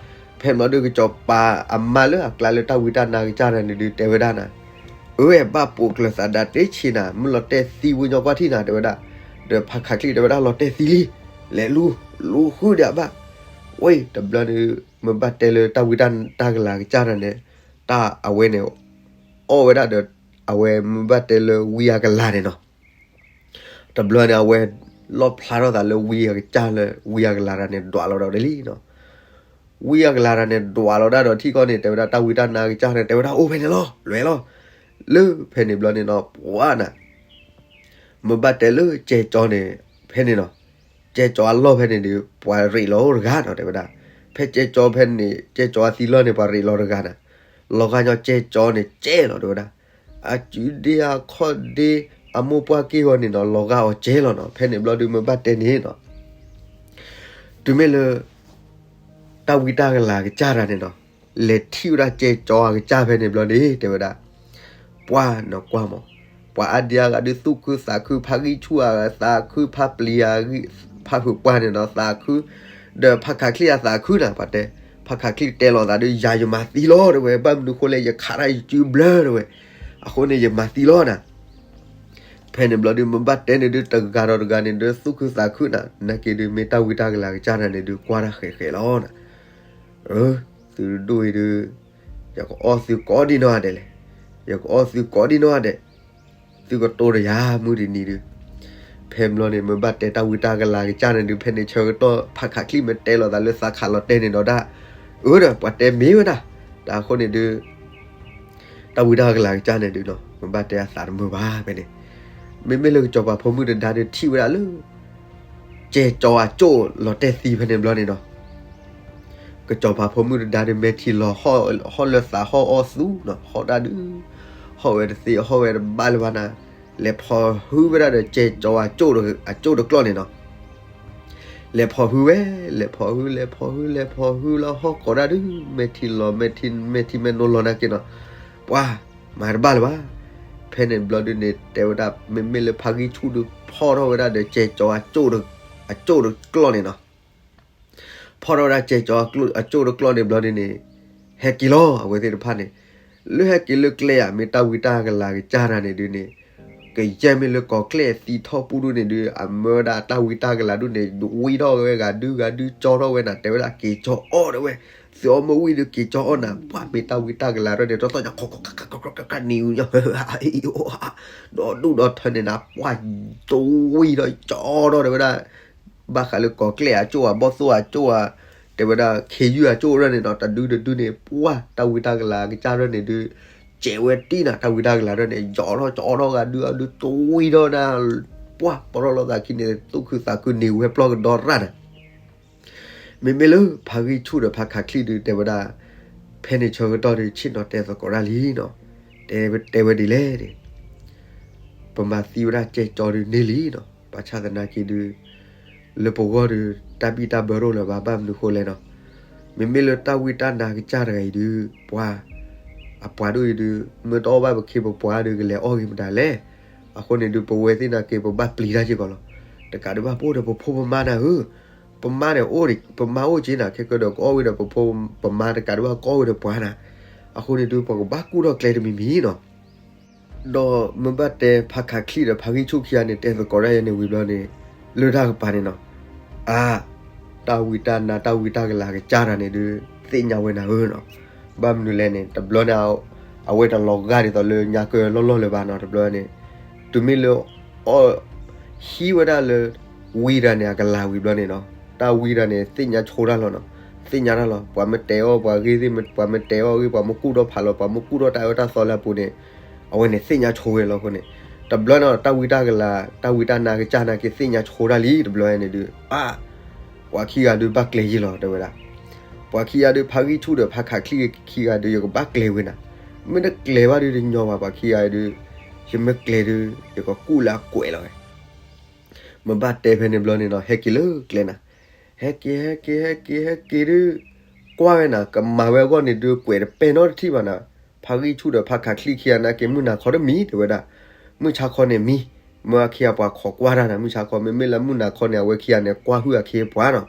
ဖဲမ့ၢ်ဒီးကစီၤပၤအမါလၢအကျါလၢတၢ်ဝံတၢ်နါကစၢ်တၢ်န့ၣ်ဒုး တဲဝဲဒၣ်နၤ, အဝဲဘၣ်ပိာ်ကျၢၤသးဒါတဆံးနၤ မ့ၢ်လီၤတဲာ်သံဝဲညီကွၢ်ထံၣ်နၤ တဲဝဲဒၣ်, ဒီးဖါခးချံၣ်တဲဝဲဒၣ်လီၤတဲာ်သံလံ, လဲၤလူၤ လူၤဃုာ်ဒီးအဘၣ်, ဝဲတဘျီဒီး မ့ၢ်ဘၣ်တဲလၢတၢ်ဝံတၢ်ကလၤကစၢ်တၢ်န့ၣ်, တၢ်အဝဲန့ၣ် အီၣ်ဝဲဒၣ်ဒီး အဝဲမ့ၢ်ဘၣ်တဲလၢဝံအကလၤန့ၣ်နီၤ တဘျီန့ၣ် အဝဲလီၣ်ဖျါထီၣ်သးလၢဝံအကစၢ်လၢ ဝံအကလၤတၢ်န့ၣ် ဒွးလီၤဒီးဒ်လံနီၤ, ဝံအကလၤတၢ်န့ၣ် ဒွးလီၤဒၣ်ဒီးထံကီၢ်န့ၣ် တဲဝဲဒၣ်တၢ်ဝံတၢ်နါကစၢ်န့ၣ် တဲဝဲဒၣ်အိၣ်ဖဲန့ၣ်လီၤ လွဲလီၤ, လၢဖဲန့ၣ်ဘျီန့ၣ်နီၤ ပှၤနၤ မ့ၢ်ဘၣ်တဲလၢကဲကၠီန့ၣ် ဖဲန့ၣ်နီၤ, ကဲကၠီအလီၢ်ဖဲန့ၣ်ဒီး ပှၤရ့းလီၤအိၣ်တဂၤနီၤ တဲဝဲဒၣ်, ဖဲကဲကၠီဖဲန့ၣ် ကဲကၠီအသံလီၢ်န့ၣ် ပှၤရ့းလီၤတဂၤနၤ, လီၤဂာ်ညီကဲကၠီန့ၣ်ကဲလီၤ တဲဝဲဒၣ်, အစုဒ့အခီၣ်ဒ့ အမိၢ်ပှၢ်က့ၢ်ဂီၤန့ၣ်နီၤ လီၤဂာ်အီၤကဲလီၤနီၤ, ဖဲန့ၣ်ဘျီဒီးမ့ၢ်ဘၣ်တဲန့ၣ်နီၤ, တုၤမ့ၢ်လၢ တၢ်ဝံတၢ်ကလၤကစၢ်တၢ်န့ၣ်နီၤ, လဲၤထံၣ်ဝဲဒၣ်ကဲကၠီအကစၢ်ဖဲန့ၣ်ဘျီန့ၣ် တဲဝဲဒၣ်, ပှၢ်နီၢ်ကွၢ်မး, ပှၤအါဒံအါဂၤဒုးသူၣ်ခုသးခု ဖါဂံၢ်ဆူၣ်အသးခု ဖါပျံၤအဂံၢ် ဖါဟုးပှၢ်န့ၣ်နီၤ သးခု, ဒီးဖါခးချံၣ်အသးခုနၤ ပှၤတဲ, ဖါခးချံၣ်တဲလီၤသးဒုး ယၤယမၤသံလီၤတဲဝဲ, ဘၣ်မနုၤဃိလဲၣ် ယခးတၢ်ယစုဘျၢတဲဝဲ, အဃိန့ၣ် ယမၤသံလီၤနၤ ဖဲန့ၣ်ဘျီဒုး မ့ၢ်ဘၣ်တဲန့ၣ်ဒုးတဂၤဒီးတဂၤန့ၣ်ဒုး သူၣ်ခုသးခုနၤ, နာ်က့ဒုး မ့ၢ်တၢ်ဝံတၢ်ကလၤကစၢ်တၢ်န့ၣ်ဒုး ကွၢ်တၢ်ဃဲးဃဲးလီၤနၤ, အၢ, သုးဒိၣ်အံၤဒုး, ယကအီၣ်သုကိးဒံနီၢ်ဂၤဒဲးလဲၣ်, ယကအီၣ်သုကိးဒံနီၢ်ဂၤဒဲး, သုကတိၢ်တယၤမုၢ်တနံၤဒုး ဖဲဘျီန့ၣ် မ့ၢ်ဘၣ်တဲတၢ်ဝံတၢ်ကလၤကစၢ်န့ၣ်ဒုး ဖဲန့ၣ်ဆၢကတီၢ် ဖါခးချံၣ်မ့ၢ်တဲလီၤသးလၢသးခးလီၤတဲာ်န့ၣ်ဒီးဒၣ်, အၢဒီး ပှၤတဲမ့ၢ်ဝဲဒၣ်, တၢ်အဃိန့ၣ်ဒုး တၢ်ဝံတၢ်ကလၤကစၢ်န့ၣ်ဒုးနီၤ မ့ၢ်ဘၣ်တဲအသးတမုာ်ဘၣ်ဖဲန့ၣ်, မ့မ့ၢ်လၢကစီၤပၤဖိမုၣ်တဒါဒုးထံၣ်ဝဲဒၣ်လၢ ကဲကၠီၤအကၠိၣ်လီၤတဲာ်သံဖဲန့ၣ်ဘျီန့ၣ်နီၤ ကစီၤပၤဖိမုၣ်တဒါဒုး မဲာ်ထံလီၤဟီၣ်လၢသးဟီၣ်အီၣ်သူနီၤ ဟီၣ်တၢ်ဒုး, ဟီၣ်ဝဲတသ့ ဟီၣ်ဝဲတဘၣ်လၢၤဘၣ်နၤ, လဲၤဖီၣ်ဟုဝဲဒၣ်ဒီးကဲကၠီၤအကၠိၣ်တကျီၢ်န့ၣ်နီၤ လဲၤဖီၣ်ဟုဝဲ, လဲၤဖီၣ်ဟု လဲၤဖီၣ်ဟု လဲၤဖီၣ်ဟုလၢဟီၣ်ကိးဒၣ်ဒုး မဲာ်ထံလီၤ မဲာ်ထံမဲာ်နိလီၤနာ်က့နီၤ, ပှၤမၤတဘၣ်လၢၤဘၣ်. ဖဲန့ၣ်ဘျီဒုးန့ၣ် တဲဝဲဒၣ် မ့မ့ၢ်လၢဖါဂံၢ်ဆူၣ်ဒုး ဖီၣ်ထီၣ်ဝဲဒၣ်ဒီး ကဲကၠီၤအကၠိၣ်တကျီၢ်န့ၣ်နီၤ ဖီၣ်ထီၣ်ဝဲဒၣ်ကဲကၠီၤအကၠိၣ်တကျီၢ်န့ၣ်ဘျီဒုးန့ၣ် ဟဲက့ၤလီၤ အဝဲသ့ၣ်တဖၣ်န့ၣ်, လၢဟဲက့ၤလၢကျဲဧါ မ့ၢ်တၢ်ဝံတၢ်ကလၤကစၢ်တၢ်န့ၣ်ဒုးန့ၣ်, ကယဲၢ်မ့ၢ်လၢကီၢ်ကျဲၣ်သံထီၣ်ပူၤဒုးန့ၣ်ဒုး အမၢဝဲဒၣ်တၢ်ဝံတၢ်ကလၤဒုးန့ၣ် ဝံထီၣ်ဝဲဂၤဒုးဂၤဒုးကၠီထီၣ်ဝဲနၤ တဲဝဲဒၣ်က့ၤကၠီအီၣ်တဲဝဲ, သုအီၣ်မ့ၢ်ဝံဒုးက့ၤကၠီအီၣ်နၤ ပှၤမ့ၢ်တၢ်ဝံတၢ်ကလၤဒၣ်န့ၣ် တီတီညါ ခီခီခါခါခါခါနံၤ ဒီးဒူၣ်ဒီးထၢန့ၣ်နၤ ပှၤတဝံဒီးကၠီထီၣ်တဲဝဲဒၣ် ဘၣ်ဃးလၢကီၢ်ကျဲၣ်အကၠိၣ်ဧါ ဘီၣ်သိၣ်အကၠိၣ်ဧါ, တဲဝဲဒၣ်ခ့ယုၢ်အကၠိၣ်ဒၣ်န့ၣ်နီၤ တဒုတဒုန့ၣ် ပှၤတၢ်ဝံတၢ်ကလၤကစၢ်ဒၣ်န့ၣ်ဒုး ကဲးဝဲတံၢ်နၤ တၢ်ဝံတၢ်ကလၤဒၣ်န့ၣ် ယီၤထီၣ်ကၠီထီၣ်ဂၤဒုးအဒုးတဝံထီၣ်နၤ, ပှၤပီထီၣ်လိာ်သးခံန့ၣ် သူၣ်ခုသးခုန့ၢ်ဝဲပျီၢ်ကဒီရၣ်နၤ မ့မ့ၢ်လၢဖါဂံၢ်ဆူၣ်ဒီးဖါခးချံၣ်ဒုးတဲဝဲဒၣ်, ဖဲန့ၣ်ဆၢကတီၢ်ဒုး ဆ့ၣ်နီၤတဲသကိးတၢ်လံနီၤ, တဲတဲဝဲဒ်လဲၣ်န့ၣ်, ပမၤသံဝဲဒၣ်ကဲကၠီဒုးန့ၢ်လံနီၤ, ဘၣ်ဆၣ်သနာ်က့ဒုး လၢပဂီၢ်ဒုး တၢ်ဘံၣ်တၢ်ဘၢတအိၣ်လၢၤဘၣ် ဘၣ်မနုၤဃိလဲၣ်နီၤ, မ့မ့ၢ်လၢတၢ်ဝံတၢ်နါကစၢ်တဂၤအံၤဒုး ပှၤ အပှၤဒိၣ်အံၤဒုး မ့ၢ်တအီၣ်ဘၣ်ပခ့ပပှၤဒုး ကလဲၤအီၣ်ဂ့ၤမတၤလဲၣ်, အဃိန့ၣ်ဒုး ပဝဲသ့ၣ်နာ်က့ ပဘၣ်ပျံၤတၢ်စ့ၢ်ကီးလီၤ, တကးဒံးဘၣ်ပအိၣ်ဒီးပဖိပမါနၤဧၢ ပမါန့ၣ်အိၣ် ပမါအိၣ်က့ၤနၤ ခဲကဒီးကအီၣ်ဝဲဒီးပဖိပမါတကးဒံးဘၣ်ကအီၣ်ဝဲဒီးပှၤနၤ, အဃိန့ၣ်ဒုး ပကဘၣ်ကူၣ်ထီၣ်ကျဲတမံၤမံၤနီၤ, ဒီးမ့ၢ်ဘၣ်တဲဖါခးချံၣ်ဒီးဖါဂံၢ်ဆူၣ်ခံဂၤန့ၣ် တဲသကိးတၢ်ယဲန့ၣ်ဝံၤဘျီန့ၣ် လၢတၢ်ကပၤန့ၣ်နီၤ, အါ တၢ်ဝံတၢ်နါတၢ်ဝံတၢ်ကလၤကစၢ်တၢ်န့ၣ်ဒုး သ့ၣ်ညါဝဲနၤဧၢနီၤ, ဘၣ်မနုၤလဲၣ်န့ၣ် တဘျီန့ၣ် အဝဲတလီၤဂာ်ဒ်သိးလၢညါကၢလီၢ်လီၢ်လၢၤဘၣ်နီၤ, တဘျီန့ၣ် တုၤမ့ၢ်လၢ အီၣ် ဟံးဝဲဒၣ်လၢ ဝံတၢ်န့ၣ် အကလၤဝံၤဘျီန့ၣ်နီၤ, တၢ်ဝံတၢ်န့ၣ် သ့ၣ်ညါဆိတၢ်လီၤနီၤ, သ့ၣ်ညါတၢ်လီၤ, ပှၤမ့ၢ်တဲအီၣ်ပှၤဂ့ၢ်သ့ၣ် ပှၤမ့ၢ်တဲအီၣ်ဂ့ၢ် ပှၤမ့ၢ်ကူၣ်ထီၣ်ဖးလီၤ ပှၤမ့ၢ်ကူၣ်ထီၣ်တၢ်အၢတၢ်သီလၢအပူၤန့ၣ် အဝဲန့ၣ်သ့ၣ်ညါဆိဝဲလီၤအဃိန့ၣ်, တဘျီန့ၣ် တၢ်ဝံတၢ်ကလၤ တၢ်ဝံတၢ်နါကစၢ်နာ်က့သ့ၣ်ညါဆိတၢ်လံ တဘျီန့ၣ်ဒုး အါ ပှၤခံဂၤဒုးဘၣ်ကျဲၤယ့ၢ်လီၤ တဲဝဲဒၣ်, ပှၤခံဂၤဒုး ဖါဂံၢ်ဆူၣ်ဒီးဖါခးချံၣ်ခံဂၤဒုး ယကဘၣ်ကျဲၤဝဲနၤ, မ့ၢ်တကျဲၤဘၣ်ဒုးတညီဘၣ် ပှၤခံဂၤဒုး, ယမ့ၢ်ကျဲၤဒုး ယကကူၣ်လၢအကွဲးလီၤဝဲ မ့ၢ်ဘၣ်တဲဖဲန့ၣ်ဘျီန့ၣ်နီၤ ဟဲက့ၤလၢကျဲနၤ, ဟဲက့ၤ ဟဲက့ၤ ဟဲက့ၤ ဟဲက့ၤဒုး, ကွၢ်ဝဲနၤ ကမၤဝဲအဂီၢ်န့ၣ်ဒုး ကွဲးတပဲာ်နီတထံၣ်ဘၣ်နၤ, ဖါဂံၢ်ဆူၣ်ဒီးဖါခးချံၣ်ခံဂၤနာ်က့ မုၢ်နၤခီတမံၤ တဲဝဲဒၣ်, မုၢ်ဆါခီန့ၣ်မံၤ, မ့ၢ်အခ့အပှၤခိးကွၢ်တၢ်နၤ မုၢ်ဆါခီ မ့မ့ၢ်လၢမုၢ်နၤခီန့ၣ် အဝဲခံဂၤန့ၣ် ကွၢ်ဟုၣ်အခ့အပှၤနီၤ,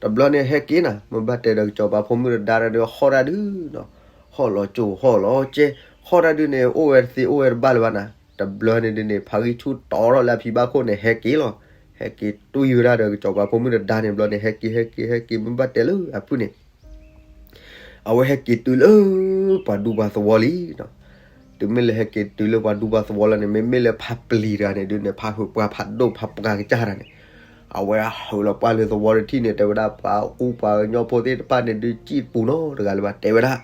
တဘျီန့ၣ်ဟဲက့ၤနၤ မ့ၢ်ဘၣ်တဲဒီးကစီၤပၤဖိမုၣ်တဒါဒီး ဟီၣ်တၢ်ဒုးနီၤ, ဟီၣ်လီၤကၠိဟီၣ်လီၤကဲ, ဟီၣ်တၢ်ဒုးန့ၣ် အိၣ်ဝဲတသ့အိၣ်ဝဲတဘၣ်လၢၤဘၣ်နၤ, တဘျီန့ၣ်ဒုးန့ၣ် ဖါဂံၢ်ဆူၣ်တီထီၣ်လၢအဖံဘၣ်ခိၣ်န့ၣ် ဟဲက့ၤလီၤ, ဟဲက့ၤတွံၢ်ဝဲဒၣ်ဒီးကစီၤပၤဖိမုၣ်တဒါန့ၣ်ဘျီန့ၣ် ဟဲက့ၤ ဟဲက့ၤ ဟဲက့ၤ မ့ၢ်ဘၣ်တဲလၢအဖုၣ်န့ၣ် အဝဲဟဲက့ၤတုၤလၢ ပှၤဒူပှၤသဝီလံနီၤ, တုၤမ့ၢ်လၢဟဲက့ၤတုၤလၢပှၤဒူပှၤသဝီလီၤန့ၣ် မ့မ့ၢ်လၢဖါပျံၤတဂၤန့ၣ်ဒုးန့ၣ် ဖါဟုးပှၢ်ဖးဒိၣ်ဖးပှၢ်ကစၢ်တဂၤန့ၣ်, အဝဲဟးလီၤပှၢ်လၢသဝီတထံၣ်န့ၣ် တဲဝဲဒၣ် ပှၤကူပှၤကညီဖိသ့ၣ်တဖၣ်န့ၣ်ဒုး စံၣ်ပူၤနီတဂၤလၢၤဘၣ် တဲဝဲဒၣ်,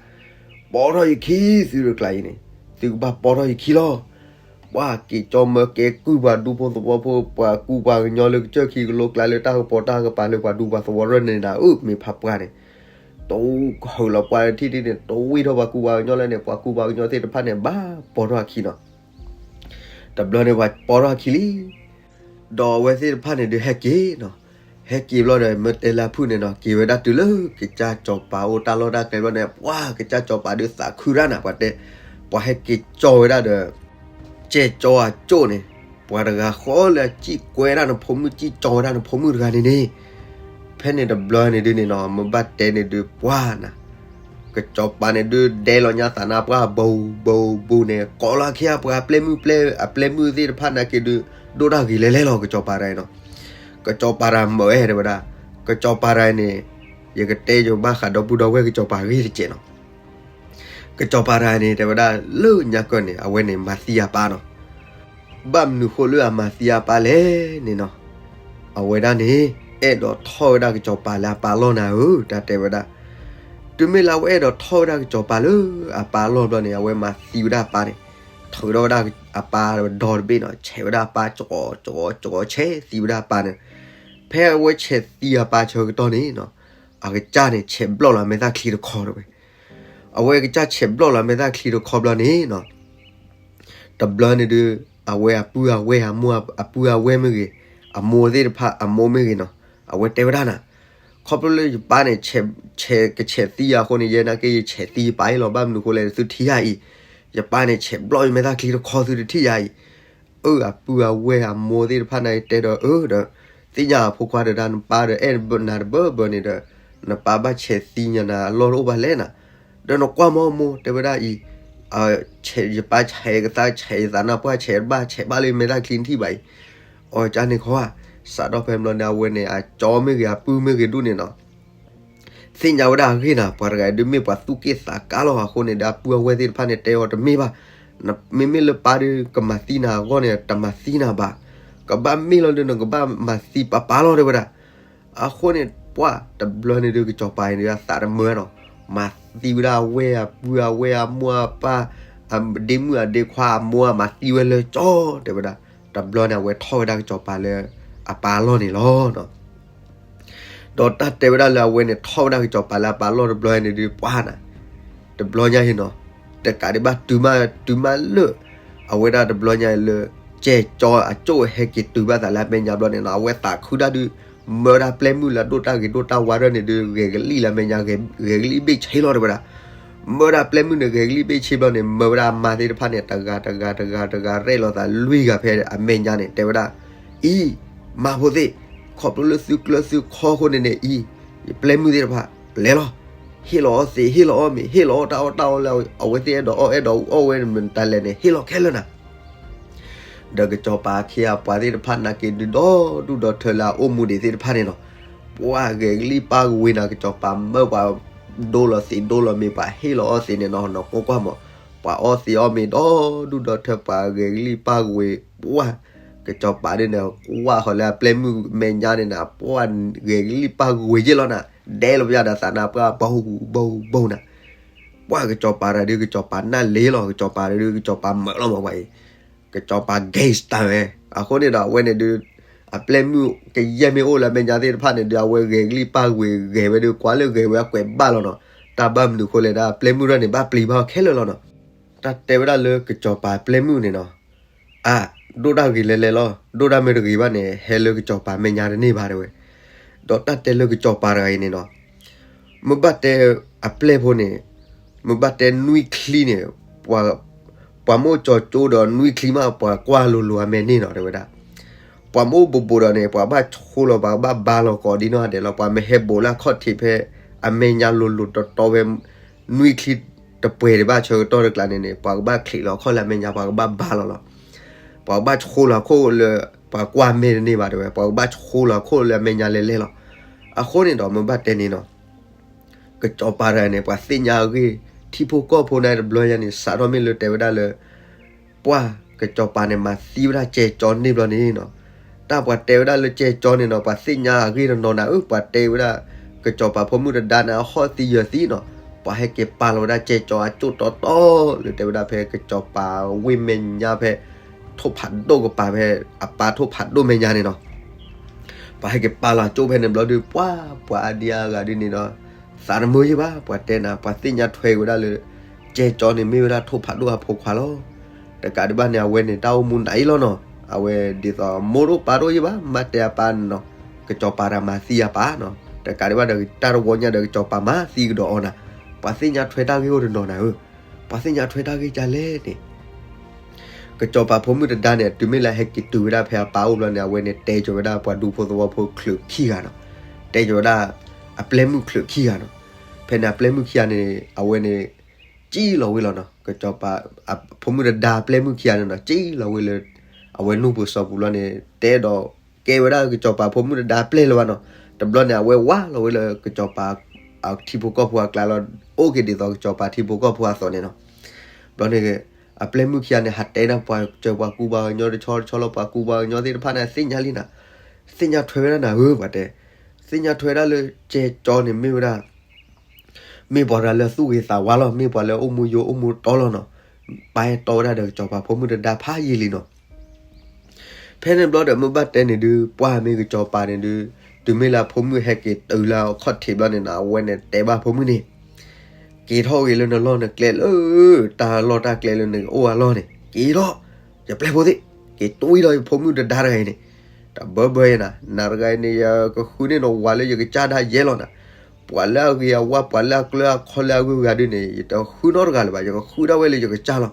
ပိာ်ထီၣ်ယခံ သုတကျါအံၤန့ၣ်, သုကဘၣ်ပိာ်ထီၣ်ယခံလီၤ ပှၤက့ၤကၠီမၢကဲကုၢ်ပှၤဒူဖိသဝီဖိ ပှၤကူပှၤကညီလၢကစၢၢ်ခံကလိကျါလၢတၢ်ကပီၤတၢ်ကပၤလၢပှၤဒူပှၤသဝီရၢၢ်န့ၣ်နၤဧၢ မ့ၢ်ဖးပှၢ်န့ၣ်, တဟးလီၤပှၢ်လၢထံၣ်ထံၣ်န့ၣ် တဝံထီၣ်ပှၤကူပှၤကညီလၢန့ၣ် ပှၤကူပှၤကညီသ့ၣ်တဖၣ်န့ၣ် ဘၣ်ပိာ်ထီၣ်အခံနီၤ, တဘျီန့ၣ်ပှၤပိာ်ထီၣ်အခံလံ ဒီးအဝဲသ့ၣ်တဖၣ်န့ၣ်ဒုးဟဲက့ၤနီၤ, ဟဲက့ၤဘျီဒီး မ့ၢ်တဲလၢဖုၣ်န့ၣ်နီၤ က့ၤဝဲဒၣ်တုၤလၢကစၢ်စီၤပၤအိၣ်တၢ်လီၢ်တၢ်ကျဲဘျီန့ၣ် ပှၤကစၢ်စီၤပၤဒုးသးခုတၢ်နၤ ပှၤတဲ, ပှၤဟဲက့ၤကၠီဝဲဒၣ်ဒီး ကဲကၠီအကၠိၣ်န့ၣ်, ပှၤတဂၤဃီလၢအစံၣ်ကွဲဝဲဒၣ်နဖိမုၣ် စံၣ်ကၠီဝဲဒၣ်နဖိမုၣ်တဂၤန့ၣ်န့ၣ်, ဖဲန့ၣ်တဘျီန့ၣ်ဒုန့ၣ်နီၤ မ့ၢ်ဘၣ်တဲန့ၣ်ဒု ပှၢ်နၤ, ကစီၤပၤန့ၣ်ဒု ဒဲလီၤညါသးနါပှၢ် ဘူးဘူးဘူးန့ၣ် ကိးလီၤအခ့အပှၤအပျဲၢ်မုၣ်ပျဲၢ် အပျဲၢ်မုၣ်သ့ၣ်တဖၣ်နာ်က့ၤဒု ဒိၣ်တၢ်ဂ့ၤလဲၤလဲၤလီၤ ကစီၤပၤတဂၤအံၤနီၤ. ကစီၤပၤတဂၤမၢဝဲတဲဝဲဒၣ်, ကစီၤပၤတဂၤအံၤန့ၣ် ယကတဲယဘၣ်ဃးဒီပုၢ်ဒီဝဲၢ်ကစီၤပၤအဂ့ၢ်တစဲးနီၤ. ကစီၤပၤတဂၤန့ၣ် တဲဝဲဒၣ်လၢညါကၢၢ်န့ၣ် အဝဲန့ၣ်မၤသံအပၢ်နီၤ. ဘၣ်မနုၤဃိလၢအမၤသံအပၢ်လဲၣ်န့ၣ်နီၤ, အဝဲဒၣ်န့ၣ် အဲၣ်ဒိးထီၣ်ဝဲဒၣ်ကစီၤပၤလၢအပၢ်အလီၢ်နၤဧၢ တၢ်တဲဝဲဒၣ်. တုၤမ့ၢ်လၢအဝဲအဲၣ်ဒိးထီၣ်ဝဲဒၣ်ကစီၤပၤလၢအပၢ်အလီၢ်ဘျီန့ၣ် အဝဲမၤသံဝဲဒၣ်အပၢ်န့ၣ်, ထုးထီၣ်ဝဲဒၣ်အပၢ်ဒီတဘ့ၣ်နီၤ, ဆဲးဝဲဒၣ်အပၢ်ကီကီကီ ဆဲးသံဝဲဒၣ်အပၢ်န့ၣ်. ဖဲအဝဲဆဲးသံအပၢ်ဆၢကတီၢ်န့ၣ်နီၤ, အကစၢ်န့ၣ် ဆဲးဘျီၣ်လီၤအမဲာ်သၣ်ချံတခီတဲဝဲ အဝဲကစၢ်ဆဲးဘျီၣ်လီၤအမဲာ်သၣ်ချံတခီဘျီန့ၣ်နီၤ, တဘျီန့ၣ်ဒု အဝဲအပုၢ်အဝဲၢ်အမိၢ် အပုၢ်အဝဲၢ်မ့ၢ်ဂ့ၤ, အမိၢ်သ့ၣ်တဖၣ်အမိၢ်မ့ၢ်ဂ့ၤနီၤ, အဝဲတဲဝဲဒၣ်နၤ, ခီဖျိလၢယပၢ်န့ၣ် ဆဲး ကဆဲးသံယၤအဃိန့ၣ် ယဲနာ်က့ယဆဲးသံယပၢ်အံၤလီၤ. ဘၣ်မနုၤဃိလဲၣ် သုထံၣ်ယၤအံၤ, ယပၢ်န့ၣ် ဆဲးဘျီၣ်ယမဲာ်သၣ်ချံတခီ သုတထံၣ်ယၤအံၤ. အၢ အပုၢ်အဝဲၢ်အမိၢ်သ့ၣ်တဖၣ်န့ၣ်တဲဒီး အၢ ဒီး သ့ၣ်ညါအဖိခွါဒီး နပၢ်ဒီးအဲၣ်နၤတဘၢဘၢန့ၣ်ဒီး နပၢ်ဘၣ်ဆဲးသံညါနၤအလီၢ်တအိၣ်ဘၣ်လဲၣ်နၤ. ဒီးနကွၢ်မီမိၢ်တဲဝဲဒၣ်အံၤ, ယပၢ်ဆဲးကသး ဆဲးယသးနါပှၢ် ဆဲးဘၣ် ဆဲးဘၣ်လၢမဲာ်သၣ်ချံနထံၣ်ဘၣ်အံၤ. အီကန့ၣ်ခီဧါ, စးထီၣ်ဖဲဘျီန့ၣ် အဝဲန့ၣ် အကၠီမ့ၢ်ဂ့ၤ အပုၢ်မ့ၢ်ဂ့ၤဒူၣ်န့ၣ်နီၤ သ့ၣ်ညါဝဲဒၣ်အဂ့ၢ်နၤ, ပှၤတဂၤအံၤဒုးမ့ၢ်ပှၤသူၣ်က့ၣ်သးကါလီၤ. အဃိန့ၣ်ဒီး အပုၢ်အဝဲၢ်သ့ၣ်တဖၣ်န့ၣ် တဲအီၤတမ့ၢ်ဘၣ်. မ့မ့ၢ်လၢပၢ်ဒုးကမၤသံနၤအဂီၢ်န့ၣ် တမၤသံနၤဘၣ်. ကဘၣ်မ့ၢ်လီၤဒုး နကဘၣ်မၤသံပၢ်ပၢ်လီၤ တဲဝဲဒၣ်. အဃိန့ၣ် ပှၢ်တဘျီန့ၣ်ဒုး ကစီၤပၤအံၤဒုး အသးတမုာ်နီၤ, မၤသံဝဲဒၣ်အဝဲၢ်အပုၢ်အဝဲၢ်အမိၢ်အပၢ် အဒ့မုၣ်အဒ့ခွါအမိၢ် မၤသံဝဲလၢကၠီ တဲဝဲဒၣ်. တဘျီန့ၣ် အဝဲထီၣ်ဝဲဒၣ်ကစီၤပၤလၢအပၢ်အလီၢ်န့ၣ်လီၤ. ဒီးတၢ်တဲဝဲဒၣ်လၢအဝဲန့ၣ် ထီၣ်ဝဲဒၣ်ကစီၤပၤလၢအပၢ်အလီၢ်တဘျီန့ၣ်ဒုး ပှၢ်နၤ, တဘျီညါအံၤနီၤ, တကးဒံးဘၣ်တုၤမး တုၤမးလၢ အဝဲဒၣ်တဘျီညါအံၤလၢ ကဲကၠီအကၠိၣ်ဟဲက့ၤတုၤဘၣ်သးလၢအမဲာ်ညါဘျီန့ၣ်နီၤ, အဝဲသးခုဒၣ်ဒုး မၢဒၣ်ပျဲၢ်မုၣ်လၢအဒိၣ်တၢ်ဂ့ၤဒိၣ်တၢ်ဝါဒၢန့ၣ်ဒုး ဂဲၤကလံၣ်လၢအမဲာ်ညါ ဂဲၤကလံၣ်ဘ့ၣ်ဆ့လီၤ တဲဝဲဒၣ်. မၢဒၣ်ပျဲၢ်မုၣ်န့ၣ် ဂဲၤကလံၣ်ဘ့ၣ်ဆ့ဘျီန့ၣ် မၢဝဲဒၣ်အမါသ့ၣ်တဖၣ်န့ၣ် တဂၤတဂၤတဂၤတဂၤ ရဲၣ်လီၤသးလွံၢ်ဂၤဖဲအမဲာ်ညါန့ၣ် တဲဝဲဒၣ်, အံၤ မါဖိသ့ၣ်, ခီဖျိလၢသုကျၢၤသုခီအဃိန့ၣ်န့ၣ် အံၤ ယပျဲၢ်မုၣ်သ့ၣ်တဖၣ် လဲၤလီၤ. ဟ့ၣ်လီၤအီၣ်သ့ ဟ့ၣ်လီၤအီၣ်မ့ၤ ဟ့ၣ်လီၤအီၣ်တၢ်အီၣ်တၢ်အီလၢအဝဲသ့ၣ်အဲၣ်ဒိးအီၣ်အဲၣ်ဒိးအီၣ်ဝဲတလဲၤန့ၣ် ဟ့ၣ်လီၤခဲလၢာ်နၤ. ဒီးကစီၤပၤအခ့အပှၤသ့ၣ်တဖၣ်နာ်က့ဒုးဒီဒူၣ်ဒီထၢလၢအအိၣ်မူဒံးသ့ၣ်တဖၣ်န့ၣ်နီၤ, ပှၤဂဲၤကလံၣ်ပၢ်ကဝ့ၤနၤ ကစီၤပၤမၢပှၤဒိလီၤသ့ဒိလီၤမ့ၤ ပှၤဟ့ၣ်လီၤအီၣ်သ့န့ၣ်နီၤ နီၢ်ကိၢ်ကွၢ်မး, ပှၤအီၣ်သ့အီၣ်မ့ၤဒီဒူၣ်ဒီထၢ ပှၤဂဲၤကလံၣ်ပၢ်ကဝ့ၤ ပှၢ် ကစီၤပၤဒ်န့ၣ် ကွၢ်ဃီၤလၢအပျဲၢ်မုၣ်မဲာ်ညါန့ၣ်နၤ ပှၢ်ဂဲၤကလံၣ်ပၢ်ကဝ့ၤယ့ၢ်လီၤနၤ, ဒဲလီၤပယၣ်ဒီးသးနါပှၢ် ဘိဘိဘိနၤ. ပှၢ်ကစီၤပၤတဂၤဒုး ကစီၤပၤနၢ်လ့လီၤ ကစီၤပၤတဂၤဒုး ကစီၤပၤမၢလီၤမးပှၤအံၤ, ကစီၤပၤ gangster ဝဲ, အဃိန့ၣ်ဒီး အဝဲန့ၣ်ဒုး အပျဲၢ်မုၣ်ကယဲၢ်မ့ၢ်အိၣ်လၢအမဲာ်ညါသ့ၣ်တဖၣ်န့ၣ်ဒုး အဝဲဂဲၤကလံၣ်ပၢ်ကဝ့ၤဂဲၤဝဲဒုး ကွၢ်လၢဂဲၤဝဲအကွဲးဘၣ်လီၤနီၤ, တၢ်ဘၣ်မနုၤဃိလဲၣ်ဒီး အပျဲၢ်မုၣ်ရၢ်န့ၣ် ဘၣ်ပျံၤဘၣ်ခဲလၢာ်လီၤနီၤ. တၢ်တဲဝဲဒၣ်လၢကစီၤပၤအပျဲၢ်မုၣ်န့ၣ်နီၤ, အါ, ဒိၣ်တၢ်ဂ့ၤလဲၤလဲၤလီၤ, ဒိၣ်တၢ်မ့ၢ်တဂ့ၤဘၣ်န့ၣ် ဟဲလၢကစီၤပၤမဲာ်ညါတန့ၢ်ဘၣ်တဲဝဲ, ဒီးတၢ်တဲလၢကစီၤပၤတဂၤအံၤန့ၣ်နီၤ, မ့ၢ်ဘၣ်တဲအပျဲၢ်ဖိန့ၣ်, မ့ၢ်ဘၣ်တဲနွံချံန့ၣ်, ပှၤ, ပှၤမိၣ်ကၠီၤကၠိဒီးနွံချံမး ပှၤကွၢ်လိၤလိၤအမဲာ်န့ၣ်နီၤ တဲဝဲဒၣ်, ပှၤမိၣ်ဘိးဘိးဒီးန့ၣ် ပှၤဘၣ်ဆိလီၤ ပှၤကဘၣ်ဘါလီၤကိးဒံနီၢ်ဒဲးလီၤ, ပှၤမ့ၢ်ဟဲဘိးလၢအခီၣ်ထံးဖဲ အမဲာ်ညါလိၤလိၤတီတီဖဲ နွံချံ တပှဲၤဒံးဘၣ်ဆၢကတီၢ်တကျါန့ၣ်န့ၣ် ပှၤကဘၣ်ချံးလီၤခီၣ်လၢအမဲာ်ညါ ပှၤကဘၣ်ဘါလီၤလီၤ, ပှၤကဘၣ်ဆိလီၤခိၣ်လၢ ပှၤကွၢ်မဲာ်တန့ၢ်ဘၣ်တဲဝဲ ပှၤကဘၣ်ဆိလီၤခိၣ်လၢအမဲာ်ညါလဲၤလဲၤလီၤ, အဃိန့ၣ်ဒီးမ့ၢ်ဘၣ်တဲန့ၣ်နီၤ ကစီၤပၤတဂၤန့ၣ် ပှၤသ့ၣ်ညါအဂ့ၢ် ထံဖိကီၢ်ဖိန့ၣ်တဘျီညါန့ၣ် စးထီၣ်မ့ၢ်လၢတဲဝဲဒၣ်လၢ ပှၢ်ကစီၤပၤန့ၣ် မၤသံဝဲဒၣ်ကဲကၠီန့ၢ်ဘျီန့ၣ်နီၤ, တၢ်ပှၤတဲဝဲဒၣ်လၢကဲကၠီန့ၣ်နီၤ ပှၤသ့ၣ်ညါအဂ့ၢ်တနီၤနၤဧၢ, ပှၤတဲဝဲဒၣ် ကစီၤပၤဖိမုၣ်တဒါန့ၣ် အဟီၣ်သံယၢၤသံနီၤ, ပှၤဟဲက့ၤပာ်လီၤဝဲဒၣ်ကဲကၠီအကၠိၣ်တီတီ လၢတဲဝဲဒၣ်ဖဲကစီၤပၤဝ့ၢ်မဲာ်ညါဖဲ ထိၣ်ဖးဒိၣ်ကပၤဖဲ အပၢ်ထိၣ်ဖးဒိၣ်မဲာ်ညါန့ၣ်နီၤ ပှၤဟဲက့ၤပာ်လီၤကၠိၣ်ဖဲန့ၣ်ဘျီဒုး ပှၢ်ပှၤအါဒံအါဂၤဒ်န့ၣ်ဒီး သးတမုာ်ယ့ၢ်ဘၣ်, ပှၤတဲနၤ ပှၤသ့ၣ်ညါထွဲဝဲဒၣ်လၢ ကဲကၠီန့ၣ်မ့ၢ်ဝဲဒၣ်ထိၣ်ဖးဒိၣ်အဖိခွါလီၤ. တကးဒံးဘၣ်န့ၣ် အဝဲန့ၣ်တၢ်အိၣ်မူနးအံၤလီၤနီၤ, အဝဲဒ်သိးမိၢ်တအိၣ်ပၢ်တအိၣ်ယ့ၢ်ဘၣ်, မ့ၢ်တဲအပၢ်န့ၣ်နီၤ, ကစီၤပၤတဂၤမၤသံအပၢ်နီၤ, တကးဒံးဘၣ်ဒီးတၢ်တဝီညါဒီးကစီၤပၤမၤသံကဒီးအီၤနၤ, ပှၤသ့ၣ်ညါထွဲတၢ်ဂ့ၢ်အိၣ်တနီၤနၤဧၢ ပှၤသ့ၣ်ညါထွဲတၢ်ဂ့ၢ်ကလဲၣ်န့ၣ် ကစီၤပၤဖိမုၣ်တဒါန့ၣ် တုၤမ့ၢ်လၢဟဲက့ၤတုၤဝဲဒၣ်ဖဲအပၢ်အိၣ်ဘျီန့ၣ် အဝဲန့ၣ်တဲကၠီၤဝဲဒၣ်ပှၤဒူဖိသဝီဖိချုးခံဂၤနီၤ, တဲကၠီၤဝဲဒၣ် အပျဲၢ်မုၣ်ချုးခံဂၤနီၤ. ဖဲန့ၣ်အပျဲၢ်မုၣ်ခံဂၤန့ၣ် အဝဲန့ၣ် ကံၣ်လီၤဝဲလီၤနီၤ, ကစီၤပၤ အဖိမုၣ်တဒါအပျဲၢ်မုၣ်ခံဂၤန့ၣ်နီၤ ကံၣ်လီၤဝဲလၢ အဝဲနူၢ်ပူၤစီၤပူၤလီၤန့ၣ် တဲဒီး ကဲဝဲဒၣ်ကစီၤပၤဖိမုၣ်တဒါအပျဲၢ်လၢၤဘၣ်နီၤ. တဘျီန့ၣ် အဝဲဝါလီၤဝဲလၢကစီၤပၤ အထံဖိကီၢ်ဖိအကျါလီၤ, အိၣ်က့ၤဒ်သိးကစီၤပၤထံဖိကီၢ်ဖိအသိးန့ၣ်နီၤ. ဘျီန့ၣ် အပျဲၢ်မုၣ်ခံဂၤန့ၣ် ဟးတဲဒၣ်ပှၤစၢၤပှၤကူပှၤကညီတဆီတဆီလီၤ, ပှၤကူပှၤကညီသ့ၣ်တဖၣ်န့ၣ် သ့ၣ်ညါလံနၤ, သ့ၣ်ညါထွဲဝဲဒၣ်နၤဧၢ ပှၤတဲ, သ့ၣ်ညါထွဲဒၣ်လၢကဲကၠီန့ၣ်မ့ၢ်ဝဲဒၣ် မ့ၢ်ပှၤတဂၤလၢသူၣ်ဂ့ၤသးဝါလီၤ, မ့ၢ်ပှၤလၢအိၣ်မူယိာ်အိၣ်မူတီလီၤနီၤ. ပာ်အဲၣ်တီဝဲဒၣ်ဒီးကစီၤပၤဖိမုၣ်တဒါဖးယံာ်လံနီၤ. ဖဲန့ၣ်ဘျီဒီးမ့ၢ်ဘၣ်တဲန့ၣ်ဒုး ပှၢ်မ့ၢ်ကစီၤပၤန့ၣ်ဒုး တုၤမ့ၢ်လၢအဖိမုၣ်ဟဲက့ၤတုၤလၢအခီၣ်ထံးဘျီန့ၣ်နီၤ အဝဲန့ၣ်တဲဘၣ်ဖိမုၣ်န့ၣ် က့ၤထီၣ်ဂ့ၤလၢနလီၢ်နကျဲလၢ တၢ်လီၢ်တၢ်ကျဲလၢနအိၣ်အလီၢ်န့ၣ် က့ၤထီၣ်, ယပျဲၢ်ဖိသ့ၣ်, က့ၤတွံၢ်ဒီးယဖိမုၣ်တဒါတဂၤအံၤန့ၣ်, တဘၢဘၢယဲနၤ, နၤတဂၤအံၤန့ၣ် ယကဃုန့ၢ်နဝၤလၢယကစၢ်ဒၣ်ယဲလီၤနၤ. ပှၤလၢအဂ့ၤအဝါ ပှၤလၢအကျၢၤအခီလၢအဂုၤအဂၤဒုးန့ၣ် ယတဃုနီတဂၤလၢၤဘၣ်, ယကဃုဒၣ်ဝဲလၢယကစၢ်လီၤ.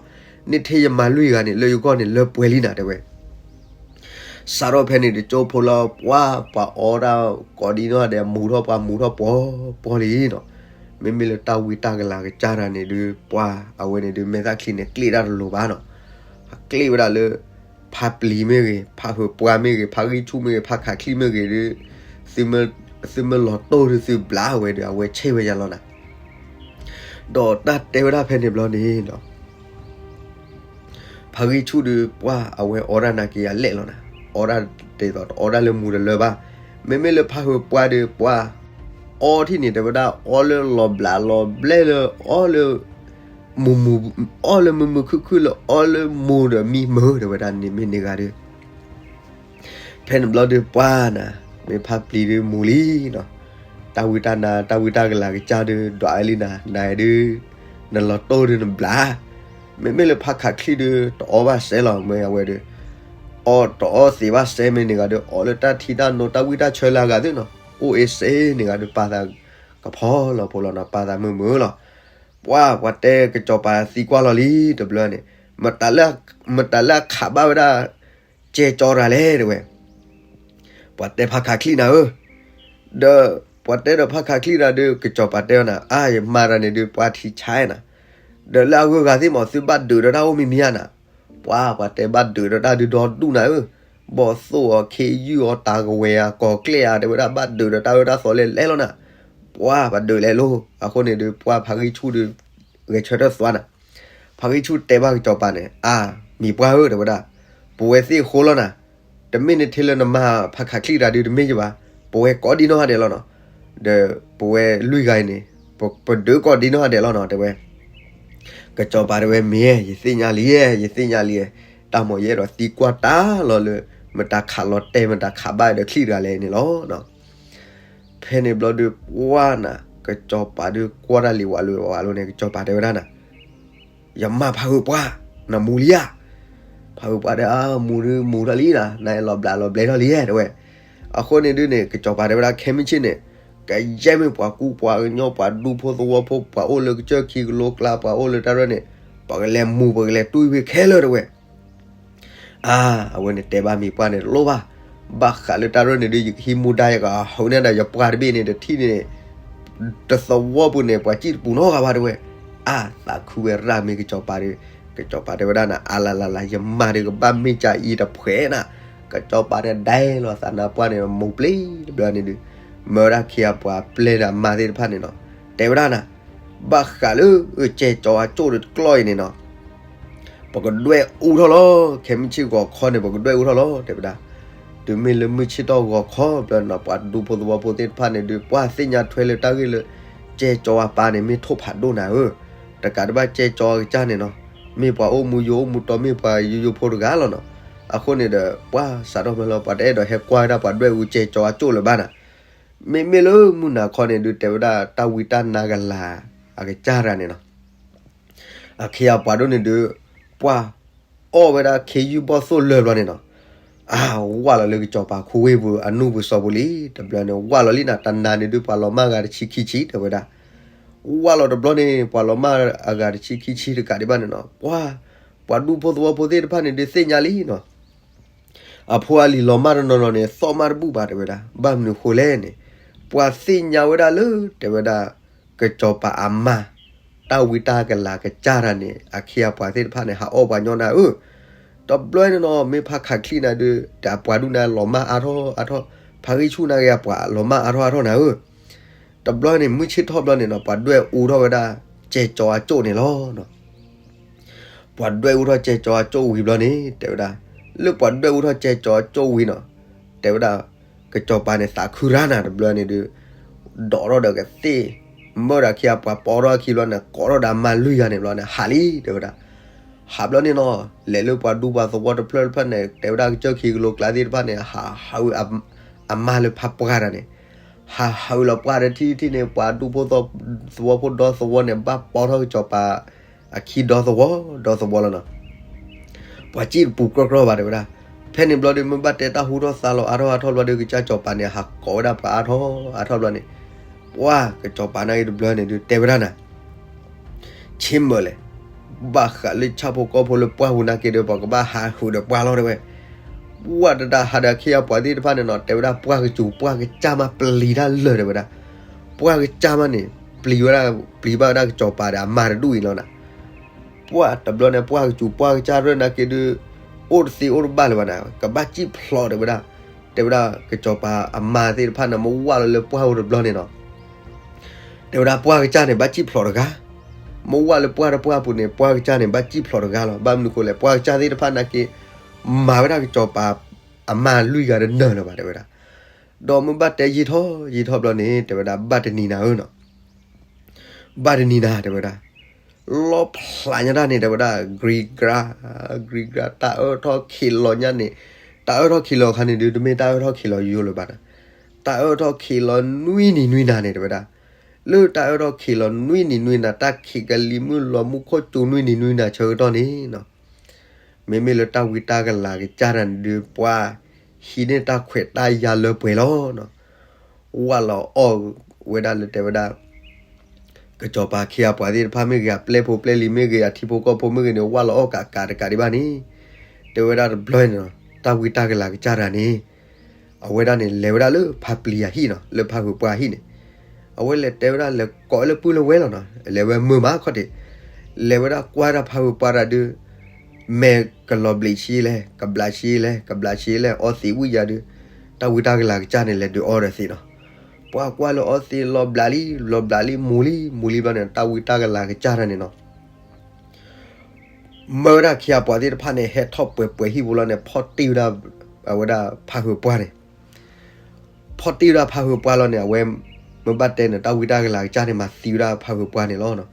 န့ၢ်ထဲယမၤလွံၢ်ဂၤန့ၣ် လၢယဂီၢ်န့ၣ်လၢပှဲၤလံနၤ တဲဝဲ စးထီၣ်ဖဲန့ၣ်တကၠိဖိလီၤ ပှၢ်ပှၤအီဒၣ်ကိးဒံနီၢ်ဒဲး မူၤထီၣ်ပှၤမူၤထီၣ်ပှီၤပှီၤလံနီၤ. မ့မ့ၢ်လၢတၢ်ဝံတၢ်ကလၤကစၢ်တၢ်န့ၣ်ဒုး ပှၢ်အဝဲန့ၣ်ဒုး မဲာ်သၣ်ချံန့ၣ် ကျ့ၣ်တၢ်တလိၤဘၣ်နီၤ. ကျ့ၣ်ဝဲဒၣ်လၢ ဖါပျံၤမ့ၢ်ဂ့ၤ, ဖါဟုးပှၢ်မ့ၢ်ဂ့ၤ, ဖါဂံၢ်ဆူၣ်မ့ၢ်ဂ့ၤ, ဖါခးချံမ့ၢ်ဂ့ၤဒုး သုမ့ၢ်လီၤတိၢ်ဒုးသုဘျးဝဲဒီး အဝဲဆဲးဝဲယၤလီၤနၤ. ဒီးတၢ်တဲဝဲဒၣ်ဖဲန့ၣ်ဘျီန့ၣ်နီၤ ဖါဂံၢ်ဆူၣ်ဒုး ပှၢ်အဝဲအီဒၣ်နာ်က့ၤအလဲၣ်လီၤနၤ. အီဒၣ်ဒ်သိးတအီဒၣ်လၢမူၤတလၢဘၣ်. မ့မ့ၢ်လၢဖါဟုးပှၢ်ဒုး ပှၢ်အီထံၣ်န့ၣ် တဲဝဲဒၣ်အီလၢလီၤဘျးလီၤဘျဲလၢ အီလၢ မူၤမူၤ အီလၢမုာ်မုာ်ခုၣ်ခုၣ်လၢအီလၢမူၤဒီးမံမုာ် တဲဝဲဒၣ်န့ၣ်မ့ၢ်န့ၢ်ဂၤဒုး ဖဲန့ၣ်ဘျီဒုးပှၢ်နၤ မ့ၢ်ဖါပျံၤဒုးမူၤလံနီၤ. တၢ်ဝံတၢ်နါ တၢ်ဝံတၢ်ကလၤကစၢ်ဒုး ဒွးဝဲလံနၤ နၤဒုး နလီၤတိၢ်ဒုးနဘျး. မ့မ့ၢ်လၢဖါခးချံဒုး တအီဘၣ်စဲးလီၤ မ့ၢ်အဝဲဒုး အီတအီသံးဘၣ်စဲး မ့ၢ်န့ၢ်ဂၤဒုး အီလၢတၢ်ထံတၢ်နိ တၢ်ဝံတၢ်ဆၢလၢအဂၤသ့ၣ်နီၤ အိၣ်အ့စ့န့ၢ်ဂၤဒုး ပာ်သးကဖီလီၤဖိလီၤနီၤ ပာ်သးမုာ်မုာ်လီၤ. ပှၢ် ပှၤတဲကစီၤပၤသံကွၢ်လီၤလံ တဘျီန့ၣ် မတၤလၢအခးဘၣ်ဝဲဒၣ် ကဲကၠီတဂၤလဲၣ် တဲဝဲ ပှၤတဲဖါခးချံနၤဧၢ, ဒီးပှၤတဲဒီးဖါခးချံတဂၤဒုး ကစီၤပၤတဲအီၤနၤ အါ ယမါတဂၤန့ၣ်ဒုး ပှၤထံဆါနၤ, ဒီးလၢအဂုၤအဂၤသ့ၣ်မး သုဘၣ်ဒုးဒီးတၢ်အိၣ်မံၤမံၤဧါနၤ, ပှၤ ပှၤတဲဘၣ်ဒုးဒီးတၢ်ဒုးဒီဒူၣ်နၤဧၢ, ဘီၣ်သိၣ်အီၤ ခ့ယုၢ်အီၤ တၢ်ကဝဲၤအီၤ ကီၤကျဲၣ်ဧါ တဲဝဲဒၣ် ဘၣ်ဒုးဒီးတၢ်အၢတၢ်သီလဲၣ်လဲၣ်လီၤနၤ, ပှၤ ပှၤဒုးလဲၣ်လိၤ, အဃိန့ၣ်ဒုး ပှၤဖါဂံၢ်ဆူၣ်ဒုး ဂဲၤဆၢထၢၣ်သွါနၤ ဖါဂံၢ်ဆူၣ်တဲဘၣ်ကစီၤပၤန့ၣ် အါ မံၤပှၢ်ဧၢ တဲဝဲဒၣ်, ပဝဲသ့ၣ်အဃိလီၤနၤ, တမ့ၢ်နထဲလၢနမါဖါခးချံတဂၤဒုးတမ့ၢ်ယဘၣ်, ပဝဲကိးဒံနီၢ်ဂၤဒဲးလီၤနီၤ, ဒီးပဝဲလွံၢ်ဂၤအံၤန့ၣ် ပဒုးကိးဒံနီၢ်ဂၤဒဲးလီၤနီၤ တဲဝဲ ကစီၤပၤတဲဝဲမ့ၢ် ယသ့ၣ်ညါလံ ယသ့ၣ်ညါလံ, တၢ်မ့ၢ်ယအဲၣ်ဒိးသံကွၢ်တၢ်လီၤလၢ မတၤခးလီၤတဲာ် မတၤခးဘၣ်ဒီးချံတဂၤလဲၣ်န့ၣ်လီၤ. ဖဲန့ၣ်ဘျီဒုးပှၢ်နၤ ကစီၤပၤဒုးကွၢ်တၢ်လံဝးလိာ်ဝးလိာ်န့ၣ် ကစီၤပၤတဲဝဲဒၣ်နၤ ယမါဖးဂုာ်ပှၢ်, နမူၤလံဧါ. ဖးဂုာ်ပှၢ်တဲ မူၤဒုးမူၤထီၣ်လံနၤ, နလီၤဘျးလီၤဘျဲထီၣ်လံဧါ တဲဝဲ. အဃိန့ၣ်ဒုးန့ၣ် ကစီၤပၤတဲဝဲဒၣ် ခဲမုၢ်ဆ့ၣ်န့ၣ် ကယဲၢ်မ့ၢ်ပှၤကူပှၤကညီ ပှၤဒူဖိသဝီဖိ ပှၤအိၣ်လၢကစၢၢ်ခံကလိကျါ ပှၤအိၣ်လၢတၢ်ရဲၣ်န့ၣ် ပကလဲၤမူၤ ပကလဲၤတွံၢ်ဖဲခဲလၢာ် တဲဝဲ. အါ, အဝဲန့ၣ်တဲဘၣ်မံၤပှၢ်န့ၣ် တလိၣ်ဘၣ်. ဘၣ်ဃးလၢတၢ်ရဲၣ်န့ၣ်ဒုး ယကဟံးမူဒါ ယကဟးဟူးန့ၢ်ဒၣ်ယပှၢ်တဘ့ၣ်န့ၣ် တထံၣ်န့ၣ် တသဝီပူၤန့ၣ် ပှၤစံၣ်တပူၤနီတဂၤဘၣ် တဲဝဲ. အါ, သးခုဝဲရၣ်မ့ၢ်ကစီၤပၤဒီး ကစီၤပၤတဲဝဲဒၣ်နၤ အါလၢ်လၢ်လၢ် ယမါဒီးကဘၣ်မ့ၢ်ကၢ်အံၤတဖှဲးနၤ. ကစီၤပၤန့ၣ်ဒဲလီၤသးနါပှၢ်န့ၣ် မူၤပျ့ၤတဘျီန့ၣ်ဒုး မၢဝဲဒၣ်ခ့အပှၤပျဲၢ်ဒီးအမါသ့ၣ်တဖၣ်န့ၣ်နီၤ တဲဝဲဒၣ်နၤ ဘၣ်ဃးလၢကဲကၠီအကၠိၣ်တကျီၢ်အံၤန့ၣ်နီၤ ပကဒွဲၣ်အူထီၣ်လီၤ. ခဲမုၢ်ဆ့ၣ်ဂီၤခီန့ၣ် ပကဒွဲၣ်အူထီၣ်လီၤ တဲဝဲဒၣ်. တုၤမ့ၢ်လၢမုၢ်ဆ့ၣ်ထီၣ်ဂီၤခီဘျီန့ၣ်နီၤ ပှၤဒူဖိသဝီဖိသ့ၣ်တဖၣ်န့ၣ်ဒုး ပှၤသ့ၣ်ညါထွဲလၢတၢ်ဂ့ၢ်လၢ ကဲကၠီအပၢ်န့ၣ် မ့ၢ်ထိၣ်ဖးဒိၣ်နၤဧၢ, တကးဒံးဘၣ်ကဲကၠီအကစၢ်န့ၣ်နီၤ မ့ၢ်ပှၤအိၣ်မူယိာ်အိၣ်မူတီ မ့ၢ်ပှၤယိယိဖိတဂၤလီၤနီၤ. အဃိန့ၣ်ဒီး ပှၤစးထီၣ်ဖဲလီၤ ပှၤတအဲၣ်ဒိးဟဲကွၢ်ဝဲဒၣ်ပှၤဒွဲၣ်အူကဲကၠီအကၠိၣ်လၢၤဘၣ်နၤ. မ့မ့ၢ်လၢမုၢ်နၤခီန့ၣ်ဒုး တဲဝဲဒၣ်တၢ်ဝံတၢ်နါကလၤ အကစၢ်တဂၤန့ၣ်နီၤ အခ့အပှၤဒိၣ်န့ၣ်ဒုး ပှၤအီၣ်ဝဲဒၣ်ခ့ယုၢ်ဘီၣ်သိၣ်လၢာ်ဘျီန့ၣ်နီၤ အါ ဝၢ်လီၤလၢကစီၤပၤခူဝ့ၢ်ပူၤ အနူၢ်ပူၤစီၤပူၤလံ တဘျီန့ၣ် ဝၢ်လီၤလံနၤ တနၤန့ၣ်ဒုး ပှၤလီၤမၢ်ဂၤတဆံခံဆံ တဲဝဲဒၣ်. ဝၢ်လီၤတဘျီန့ၣ် ပှၤလီၤမၢ်အဂၤတဆံခံဆံတကးဒံးဘၣ်န့ၣ်နီၤ, ပှၤ ပှၤဒူဖိသဝီဖိသ့ၣ်တဖၣ်န့ၣ်ဒုးသ့ၣ်ညါလံနီၤ, အဖိအလံၤလီၤမၢ်တနီၤနီၤန့ၣ် သီၣ်မၢ်တဘူၣ်ဘၣ်တဲဝဲဒၣ်, ဘၣ်မနုၤဃိလဲၣ်န့ၣ်, ပှၤသ့ၣ်ညါဝဲဒၣ်လၢ တဲဝဲဒၣ် ကစီၤပၤအမါ တၢ်ဝံတၢ်ကလၤကစၢ်တၢ်န့ၣ် အခ့အပှၤသ့ၣ်တဖၣ်န့ၣ် ဟးအီၣ်ပှၤညီနၤဧၢ, တဘျီန့ၣ်နီၤ မ့ၢ်ဖးခးချံနၤဒုး တၢ်ပှၤဒူၣ်နၤလီၤမၢ်အါထီၣ်အါထီၣ်, ဖးဂံၢ်ဆူၣ်နၤဂ့ၤ အပှၤလီၤမၢ်အါထီၣ်အါထီၣ်နၤဧၢ, တဘျီန့ၣ် မုၢ်ဆ့ၣ်ထီၣ်ဘျီန့ၣ်နီၤ ပှၤဒွဲၣ်အူထီၣ်ဝဲဒၣ် ကဲကၠီအကၠိၣ်န့ၣ်လီၤ. ပှၤဒွဲၣ်အူထီၣ်ကဲကၠီအကၠိၣ်ဝံၤဘျီန့ၣ် တဲဝဲဒၣ်, လၢပှၤဒွဲၣ်အူထီၣ်ကဲကၠီအကၠိၣ်ဝံၤနီၤ, တဲဝဲဒၣ် ကစီၤပၤန့ၣ်သးခုရၣ်နၤတဘျီန့ၣ်ဒုး ဒိးထီၣ်ဒီးကသ့ၣ်, မၢဒီးအခ့အပှၤပိာ်ထီၣ်အခံဘျီန့ၣ် ကိးထီၣ်ဒီးအမါလွံၢ်ဂၤန့ၣ်ဘျီန့ၣ် ဟးလံတဲဝဲဒၣ်, ဟးဘျီန့ၣ်နီၤ လဲၤလၢပှၤဒူပှၤသဝီတဖျၢၣ်တဖျၢၣ်န့ၣ် တဲဝဲဒၣ်ကစၢၢ်ခံကလိကျါသ့ၣ်တဖၣ်န့ၣ် ဟးဟးဝံၤ အမါလၢဖးပှၢ်တၢ်န့ၣ် ဟးဟးဝံၤလီၤပှၢ်တထံၣ်ထံၣ်န့ၣ် ပှၤဒူဖိသဝီဖိဒီသဝီန့ၣ် ဘၣ်ပိာ်ထီၣ်ကစီၤပၤ အခံဒီသဝီ ဒီသဝီလီၤနီၤ. ပှၤစံၣ်တပူၤကြီကြီဘၣ်တဲဝဲဒၣ်, ဖဲန့ၣ်ဘျီဒုး မ့ၢ်ဘၣ်တဲတၢ်ဟူထီၣ်သါလီၤအါထီၣ်အါထီၣ်ဘျီဒုး ကစၢ်စီၤပၤန့ၣ် ဟးကိးဝဲဒၣ်ပှၤအါထီၣ်အါထီၣ်ဘျီန့ၣ်, ပှၤကစီၤပၤနာ်က့တဘျီန့ၣ်ဒုး တဲဝဲဒၣ်နၤ ဆ့ၣ်မၢၢ်လဲၣ်, ဘၣ်ဃးလၢဆၣ်ဖိကီၢ်ဖိလၢပှၢ်ပူၤနာ်က့ဒီး ပှၤကဘၣ်ဟးဃုာ်ဒီးပှၢ်လီၤတဲဝဲ, ပှၤတဒၣ်ဟးဒီးအခ့အပှၤသ့ၣ်တဖၣ်န့ၣ်နီၤ တဲဝဲဒၣ်ပှၢ်ကစူၤပှၢ်ကစၢ်မးပျံၤတၢ်လၢာ်တဲဝဲဒၣ်, ပှၢ်ကစၢ်မးန့ၣ် ပျံၤဝဲဒၣ် ပျံၤဘၣ်ဝဲဒၣ်ကစီၤပၤဒီးအမါတဒူၣ်အံၤလီၤနၤ. ပှၢ်တဘျီန့ၣ် ပှၢ်ကစူၤပှၢ်ကစၢ်ရၢၢ်နာ်က့ဒုး အိၣ်တသ့အိၣ်တဘၣ်လၢၤဘၣ်နၤ ကဘၣ်စံၣ်ဖျိးတဲဝဲဒၣ်, တဲဝဲဒၣ်ကစီၤပၤအမါသ့ၣ်တဖၣ်န့ၣ် မ့ၢ်ဝၢ်လီၤလၢပှၢ်အိၣ်တဘျီန့ၣ်နီၤ တဲဝဲဒၣ်ပှၢ်ကစၢ်န့ၣ် ဘၣ်စံၣ်ဖျိးတဂၤ, မ့ၢ်ဝၢ်လၢပှၢ်တပှၢ်ပူၤန့ၣ် ပှၢ်ကစၢ်န့ၣ် ဘၣ်စံၣ်ဖျိးတဂၤလီၤ. ဘၣ်မနုၤဃိလဲၣ် ပှၢ်ကစၢ်သ့ၣ်တဖၣ်နာ်က့ မၤဝဲဒၣ်ကစီၤပၤအမါလွံၢ်ဂၤတနၢၤလၢၤဘၣ်တဲဝဲဒၣ်. ဒီးမ့ၢ်ဘၣ်တဲယံာ်ထီၣ်ယံာ်ထီၣ်ဘျီန့ၣ် တဲဝဲဒၣ် ဘၣ်တနံၤနၤဧၢနီၤ ဘၣ်တနံၤနၤတဲဝဲဒၣ်, လီဖျးညါတၢ်န့ၣ် တဲဝဲဒၣ် ဂံၤကြၤ ဂံၤကြၤ တၢ်အၢထီၣ်ခံးလီၤညါန့ၣ်, တၢ်အၢထီၣ်ခံးလီၤအခါန့ၣ်ဒုး တမ့ၢ်တၢ်အၢထီၣ်ခံးလီၤယိယိလၢၤဘၣ်ဒီး, တၢ်အၢထီၣ်ခံးလီၤနွံနံၤနွံနၤန့ၣ် တဲဝဲဒၣ်, လၢတၢ်အၢထီၣ်ခံးလီၤနွံနံၤနွံနၤ တၢ်ခံးကလံၤမုၢ်လီၤမူခိၣ်စူၤနွံနံၤနွံနၤဆၢကတီၢ်န့ၣ်နီၤ မ့မ့ၢ်လၢတၢ်ဝံတၢ်ကလၤကစၢ်တၢ်န့ၣ်ဒုး ပှၤဟံးန့ၢ်တၢ်ခွဲးတၢ်ယာ်လၢပှဲၤလီၤနီၤ. ဝၢ်လီၤအီၣ်ဝဲဒၣ်လၢတဲဝဲဒၣ် ကစီၤပၤအခ့အပှၤသ့ၣ်တဖၣ်မ့ၢ်ဂ့ၤ အပျဲၢ်ဖိပျဲၢ်လံၤမ့ၢ်ဂ့ၤ အထံဖိကီၢ်ဖိမ့ၢ်ဂ့ၤန့ၣ် ဝၢ်လီၤအီၣ်ကးကးတကးဒံးဘၣ်န့ၣ်, တဲဝဲဒၣ်တဘျီန့ၣ်နီၤ တၢ်ဝံတၢ်ကလၤကစၢ်တၢ်န့ၣ် အဝဲဒၣ်န့ၣ် လဲၤဝဲဒၣ်လၢဖါပျံၤအဟံၣ်နီၤ လၢဖါဟုးပှၢ်အဟံၣ်န့ၣ်, အဝဲလဲၤတဲဝဲဒၣ်လဲၤကိးလၢပုၢ်လၢဝဲၢ်လီၤနီၤ လဲၤဝဲမုာ်မးခီၣ်ထံး, လဲၤဝဲဒၣ်ကွၢ်ဒၣ်ဖါဟုးပှၢ်တၢ်ဒုး မဲာ်ကလီၤဘျံးဆံးလဲၣ် ကဘျးဆံးလဲၣ် ကဘျးဆံးလဲၣ် အီသံးဝံၣ်ယၤဒုး, တၢ်ဝံတၢ်ကလၤကစၢ်န့ၣ် လဲၤဒုးအီဒီးသံးနီၤ, ပှၤကွၢ်လၢအီသံးလီၤဘျးလံ လီၤဘျးလံ မူၤလံ မူၤလံဘျီန့ၣ် တၢ်ဝံတၢ်ကလၤကစၢ်တၢ်န့ၣ်နီၤ မၢဝဲဒၣ်အခ့အပှၤသ့ၣ်တဖၣ်န့ၣ် ဟဲထီၣ်ပှဲၤပှဲၤဟံၣ်ဖိလီၤန့ၣ် ဖီၣ်တံၢ်ဝဲဒၣ် အဝဲဒၣ်ဖါဟုးပှၢ်န့ၣ်, ဖီၣ်တံၢ်ဝဲဒၣ်ဖါဟုးပှၢ်လီၤန့ၣ် အဝဲ မ့ၢ်ဘၣ်တဲန့ၣ် တၢ်ဝံတၢ်ကလၤကစၢ်န့ၣ် မၤသံဝဲဒၣ်ဖါဟုးပှၢ်န့ၣ်လီၤ.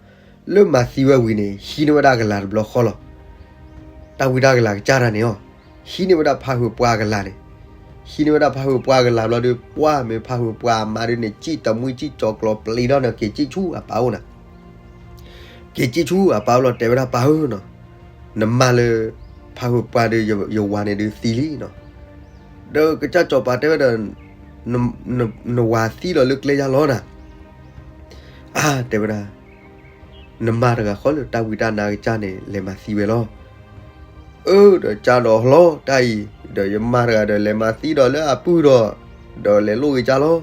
လၢမၤသံဝဲဝံၤန့ၣ် ဟံးန့ၢ်ဝဲဒၣ်ကလၤတဘျီဃီလီၤ. တၢ်ဝံတၢ်ကလၤကစၢ်တၢ်န့ၣ်အီၤ ဟံးန့ၢ်ဝဲဒၣ်ဖါဟုးပှၢ်ကလၤန့ၣ်, ဟံးန့ၢ်ဝဲဒၣ်ဖါဟုးပှၢ်ကလၤဘျီဒီး ပှၢ်မ့ၢ်ဖါဟုးပှၢ်အမါဒုးန့ၣ် စံၣ်တမှံစံၣ်ကၠီၤကျီၤပျံၤဒီးန့ၣ် က့ၤစံၣ်ဆူအပၢ်အိၣ်န့ၣ် က့ၤစံၣ်ဆူအပၢ်အိၣ်လီၤ တဲဝဲဒၣ်ပၢ်ဧၢနီၤ, နမါလၢ ဖါဟုးပှၢ်ဒီးယဝၤန့ၣ်ဒုးသံလံနီၤ, ဒီးကစၢ်စီၤပၤတဲဝဲဒီး နဝၤသံလီၤလၢကျဲယါလီၤနၤ, အါ တဲဝဲဒၣ် နမါတဂၤဃီလၢတၢ်ဝံတၢ်နါကစၢ်န့ၣ် လဲၤမၤသံဝဲလီၤ. အၢ ဒီးကၢ်ဒီးလီၤတၢ်အံၤ ဒီးယမါတဂၤဒီးလဲၤမၤသံဒီးလၢအပုၢ်ဒီး ဒီးလဲၤလိၣ်ဂ့ၤကၢ်လီၤ.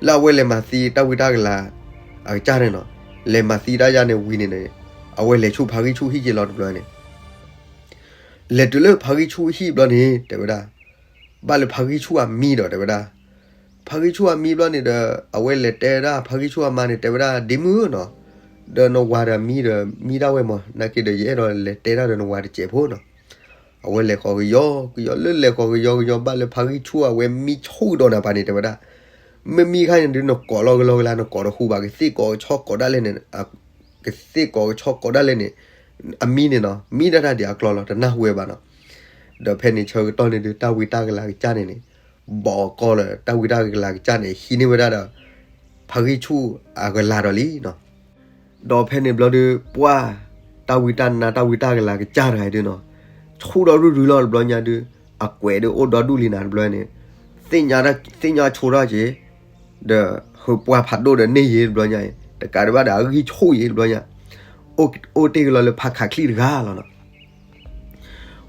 လၢအဝဲလဲၤမၤသံတၢ်ဝံတၢ်ကလၤ အကစၢ်န့ၣ်နီၤ, လဲၤမၤသံတၢ်ယါန့ၣ်ဝံၤန့ၣ်န့ၣ် အဝဲလဲၤဆူဖါဂံၢ်ဆူၣ်ဟံၣ်က့ၤလီၤတဘျီန့ၣ် လဲၤတုၤလၢဖါဂံၢ်ဆူၣ်ဟံၣ်ဘျီန့ၣ် တဲဝဲဒၣ် ဘၣ်လၢဖါဂံၢ်ဆူၣ်အမံဒီးတဲဝဲဒၣ်, ဖါဂံၢ်ဆူၣ်အမံဘျီန့ၣ်ဒီး အဝဲလဲၤတဲဒၣ်ဖါဂံၢ်ဆူၣ်အမါန့ၣ် တဲဝဲဒၣ် ဒ့မုၣ်ဧၢနီၤ, ဒီးနဝၤဒီးမံဒီးမံဒၣ်ဝဲမး နာ်က့ဒီးယအဲၣ်ဒိးလဲၤတဲတၢ်ဒီးနဝၤတစဲးဖိနီၤ. အဝဲလဲၤဃီၤကယီကယီ လၢလဲၤဃီၤကယီကယီ ဘၣ်လၢဖါဂံၢ်ဆူၣ်အဝဲမံဆိၣ်ကဒီးနၤပၢ်န့ၣ် တဲဝဲဒၣ် မ့ၢ်မံခါန့ၣ်ဒုး နကိးလီၤကလီကလါ နကိးတဟူးဘၣ် ကသ့ၣ်ကိးကဆီကိးဒၣ်လဲာ်န့ၣ် ကသ့ၣ်ကိးကဆီကိးဒၣ်လဲာ်န့ၣ် အမံန့ၣ်နီၤ မံဒၣ်တၢ်ဒံးအကျီလီၤ တနၢ်ဟူဝဲဘၣ်နီၤ. ဒီးဖဲန့ၣ်ဆၢကတီၢ်န့ၣ်ဒုး တၢ်ဝံတၢ်ကလၤကစၢ်န့ၣ်န့ၣ် ဘီးကီလၢတၢ်ဝံတၢ်ကလၤကစၢ်န့ၣ် ဟံးန့ၢ်ဝဲဒၣ်ဒီး ဖါဂံၢ်ဆူၣ်အကလၤဒီးလံနီၤ. ဒီးဖဲန့ၣ်ဘျီဒုး ပှၢ် တၢ်ဝံတၢ်နါတၢ်ဝံတၢ်ကလၤကစၢ်တဂၤဒုးနီၤ ဆူၣ်ဒီးရုၢ်ရုၢ်လီၤတဘျီညါဒုး အကွဲးဒုးအိၣ်ဒီဒူၣ်လံနၤတဘျီန့ၣ် သ့ၣ်ညါဆိထီၣ်က့ၤ ဒီးဟုးပှၢ်ဖးဒိၣ်ဒီးန့ၢ်ယံၤတဘျီညါအံၤ တကးဒံးဘၣ်ဒီးအဂံၢ်ဆူၣ်ယံၤတဘျီညါ, အိၣ်တ့ၢ်ကလီၤလၢဖးခးချံၣ်တဂၤလီၤနီၤ.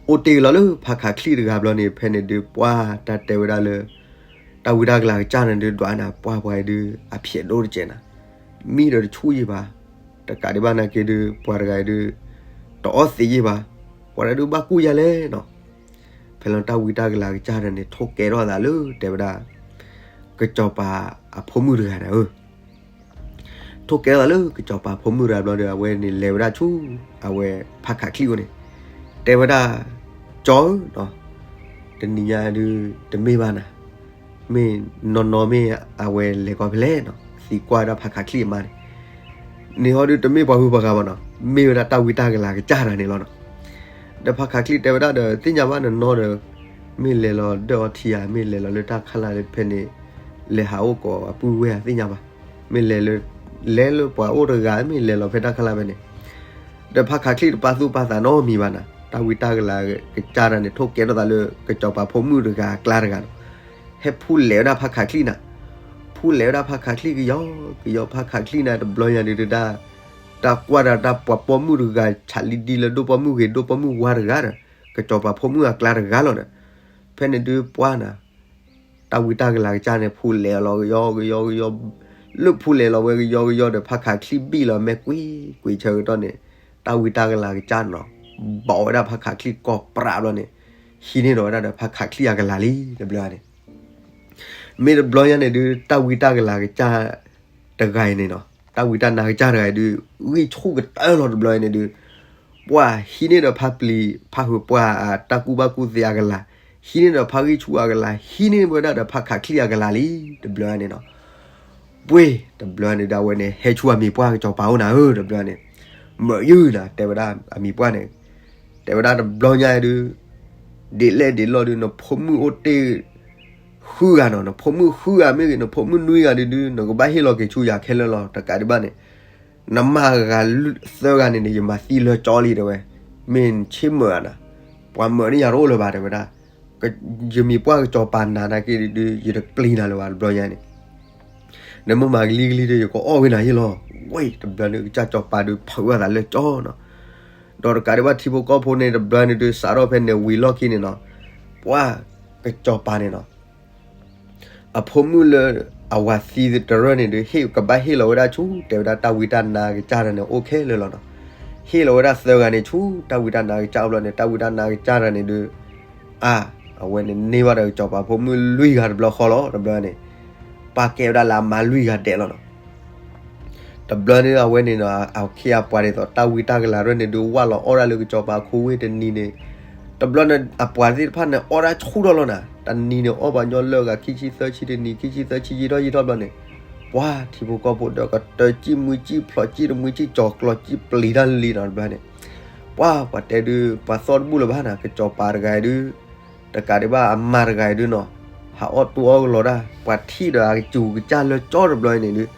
အိၣ်တ့ၢ်ကလီၤလၢဖးခးချံၣ်တဂၤဘျီန့ၣ် ဖဲန့ၣ်ဒုးပှၢ်တၢ်တဲဝဲဒၣ်လၢ တၢ်ဝံတၢ်ကလၤကစၢ်န့ၣ်ဒုး ဒွးနၤ ပှၢ်ပှၤအံၤဒုး အဖျဲးဒိၣ်တကဲးနၤ, မံဒီးတဆူၣ်ယံၤဘၣ်, တကးဒံးဘၣ်နာ်က့ဒုး ပှၤတဂၤအံၤဒုး တအီၣ်သံးယံၤဘၣ်, ပှၤတဂၤဒုးဘၣ်ကူၣ်ယါလဲၣ်နီၤ. ဖဲလီၤတၢ်ဝံတၢ်ကလၤကစၢ်တဂၤန့ၣ် ထိၣ်ကဲထီၣ်သးလၢတဲဝဲဒၣ် ကစီၤပၤအဖိမုၣ်တဂၤန့ၣ်ဧၢ ထိၣ်ကဲထီၣ်သးလၢကစီၤပၤဖိမုၣ်တဂၤဘျီဒီး အဝဲန့ၣ်လဲၤဝဲဒၣ်ဆူ အဝဲဖးခးချံၣ်အအိၣ်န့ၣ်, တဲဝဲဒၣ်, ကၠီဧၢ, တနံၤညါဒုး တမ့ၢ်ဘၣ်နၤ, မ့ၢ်နီၢ်နီၢ်မ့ၢ်အဝဲလဲၤကီၢ်ဖဲလဲၣ်နီၤ, သံကွၢ်ဝဲဒၣ်ဖးခးချံၣ်အမါန့ၣ်, န့ၣ်ဟီဒုးတမ့ၢ်ပှၤဟုပှၤဂၤဘၣ်နီၤ, မ့ၢ်ဝဲဒၣ်တၢ်ဝံတၢ်ကလၤကစၢ်တဂၤန့ၣ်လီၤနီၤ. ဒီးဖးခးချံၣ်တဲဝဲဒၣ်ဒီး သ့ၣ်ညါဘၣ်နီၢ်နီၢ်ဒီး မ့ၢ်လဲၤလီၤဒၢၣ်အီထံဧါ, မ့ၢ်လဲၤလီၤလၢတၢ်ခါလၢ်လၢဖဲန့ၣ်, လဲၤဟးအိၣ်ကိးအပုၢ်ဝဲၢ်ဧါ သ့ၣ်ညါဘၣ်, မ့ၢ်လဲၤလၢ လဲၤလၢပှၤအိၣ်တဂၤ မ့ၢ်လဲၤလီၤဖဲတၢ်ခါလၢ်ဖဲန့ၣ်, ဒီးဖးခးချံၣ်တပာ်သူၣ်ပာ်သးနီတမံၤဘၣ်နၤ, တၢ်ဝံတၢ်ကလၤကစၢ်တဂၤန့ၣ် ထိၣ်ကဲထီၣ်သးလၢကစီၤပၤဖိမုၣ်တဂၤအကျါတဂၤနီၤ. ဟဲဖူလဲၤဝဲဒၣ်ဖးခးချံၣ်နၤ, ဖူလဲၤဝဲဒၣ်ဖးခးချံၣ်ကယီကယီ, ဖးခးချံၣ်နၤတဘျီညါဒုးဒၣ် တၢ်ကွၢ်တၢ် တၢ်ပှၤပိာ်မုၣ်တဂၤ ဆးလံဒ်လၢဒိၣ်ပိာ်မုၣ်ဂ့ၤ ဒိၣ်ပိာ်မုၣ်ဝါတဂၤဒီး ကစီၤပၤဖိမုၣ်အကျါတဂၤလီၤဒီး, ဖဲန့ၣ်ဒုးပှၢ်နၤ, တၢ်ဝံတၢ်ကလၤကစၢ်န့ၣ် ဖူလဲၤလီၤကယီကယီကယီ, လၢဖူလဲၤလီၤဝဲကယီကယီဒီး ဖးခးချံၣ်ဘံၣ်လီၤမဲာ်ကွံာ်ကွံာ်ဆၢကတီၢ်န့ၣ်, တၢ်ဝံတၢ်ကလၤကစၢ်နီၤ, ဘီးဝဲဒၣ်ဖးခးချံၣ်ကီၢ်ပြးဘျီန့ၣ်, ဟံးန့ၢ်ဒီးဝဲဒၣ်ဒီးဖးခးချံၣ်အကလၤလံ တဘျီန့ၣ် မ့ၢ်တဘျီညါန့ၣ်ဒုး တၢ်ဝံတၢ်ကလၤကစၢ်တဂၤအံၤန့ၣ်နီၤ, တၢ်ဝံတၢ်နါကစၢ်တဂၤအံၤဒုး ဂံၢ်ဆူၣ်ကတၢၢ်လီၤတဘျီအံၤန့ၣ်ဒုး, ပှၢ်ဟံးန့ၢ်ဒီးဖးပျံၤဖးဟုးပှၢ်အတၢ်ကူၣ်ဘၣ်ကူၣ်သ့အကလၤ, ဟံးန့ၢ်ဒီးဖးဂံၢ်ဆူၣ်အကလၤ, ဟံးန့ၢ်ဝဲဒၣ်ဒီးဖးခးချံၣ်အကလၤလံ တဘျီန့ၣ်နီၤ. ပှ့ၤ တဘျီန့ၣ်ဒုး အဝဲန့ၣ်ဟဲဆူအမံၤပှၢ်ကစီၤပၤအိၣ်နၤဧၢ တဘျီန့ၣ်, မၢယုၢ်နၤ တဲဝဲဒၣ်အမံၤပှၢ်န့ၣ်, တဲဝဲဒၣ်တဘျီညါအံၤဒုး ဒ်လဲၣ်ဒ်လဲၣ်ဒုး နဖိမုၣ်အိၣ်တ့ၢ် ဃုဂၤနီၤ, နဖိမုၣ်ဃုဂၤမ့ၢ်ဂ့ၤ နဖိမုၣ်နွံဂၤဒုးဒုး နကဘၣ်ဟ့ၣ်လီၤက့ၤဆူယၤခဲလၢာ်လီၤ. တကးဒံးဘၣ်န့ၣ် နမါဂၤသၢဂၤန့ၣ်န့ၣ် ယမၤသံလၢကၠီလံတဲဝဲ, မ့ၢ်ဆ့ၣ်မၢၤဧါနၤ, ပှၤမၢန့ၢ်ယၤတအိၣ်လၢၤဘၣ် တဲဝဲဒၣ်, ယမံၤပှၢ်ကစီၤပၤနၤနာ်က့ဒုး ယတပျံၤနၤလၢၤဘၣ် တဘျီညါန့ၣ် နမ့ၢ်မၤကလံကလံဒီး ယကအီၣ်ဝဲနၤယ့ၣ်လီၤ. ဝဲတဘျီန့ၣ် ကစၢ်စီၤပၤဒုးဖုးဝဲသးလၢကၠီနီၤ, ဒီးတကးဒံးဘၣ်ထံဖိကီၢ်ဖိန့ၣ် တဘျီန့ၣ်ဒုး စးထီၣ်ဖဲန့ၣ်ဝံၤလီၢ်ခံန့ၣ်နီၤ, ပှၤကစီၤပၤန့ၣ်နီၤ အဖိမုၣ်လၢအဝၤသံတရၢၢ်န့ၣ်ဒုး ဟ့ၣ်ကဘၣ်ဟ့ၣ်လီၤဝဲဒၣ်ဆူ တဲဝဲဒၣ်တၢ်ဝံတၢ်နါကစၢ်တဂၤန့ၣ် အိၣ်ခဲလၢာ်လီၤနီၤ. ဟ့ၣ်လီၤဝဲဒၣ်သၢဂၤန့ၣ်ဆူ တၢ်ဝံတၢ်နါကစၢ်အဘျီန့ၣ် တၢ်ဝံတၢ်နါကစၢ်တဂၤန့ၣ်ဒုး အါ အဝဲန့ၣ်န့ၢ်ဘၣ်ဒီးကစီၤပၤဖိမုၣ်လွံၢ်ဂၤတဘျီဃီလီၤ တဘျီန့ၣ်, ပာ်ကဲဝဲဒၣ်လၢအမါလွံၢ်ဂၤဒဲးလီၤနီၤ. တဘျီန့ၣ် အဝဲန့ၣ်နီၤ အခ့အပှၤဒ်သိး တၢ်ဝံတၢ်ကလၤတရၢၢ်န့ၣ်ဒုး ဝၢ်လီၤအီၣ်ဒၣ်လၢကစီၤပၤခိဝ့ၢ်တနံၤန့ၣ်, တဘျီန့ၣ် အပှၤသ့ၣ်တဖၣ်န့ၣ် အီၣ်ဒၣ်ဆူၣ်ထီၣ်လီၤနၤ. တနံၤန့ၣ် အီၣ်ပှၤညီလၢဂၤ ခံဆံသၢဆံတနံၤ ခံဆံသၢဆံယံာ်ထီၣ်ယံာ်ထီၣ်ဘျီန့ၣ်, ပှၤထံဖိကီၢ်ဖိဒီးကတၢၢ်စံၣ်မှံစံၣ်ဖျိးစံၣ်တမှံစံၣ် ကၠီၤကျီၤစံၣ်ပျံၤတၢ်လံနီၤ တဘျီန့ၣ်, ပှၤ ပှၤတဲဒုး ပှၤသီၣ်တဘူၣ်လၢၤဘၣ်နၤ ကစီၤပၤတဂၤအံၤဒုး တကးဒံးဘၣ်အမါတဂၤအံၤဒုးနီၤ, ဟးအီၣ်တူၢ်အီၣ်ကလီၤဒၣ် ပှၤထံၣ်ဒီးအကစူၤကစၢ်လၢကၠီတဘျီအံၤန့ၣ်ဒုး,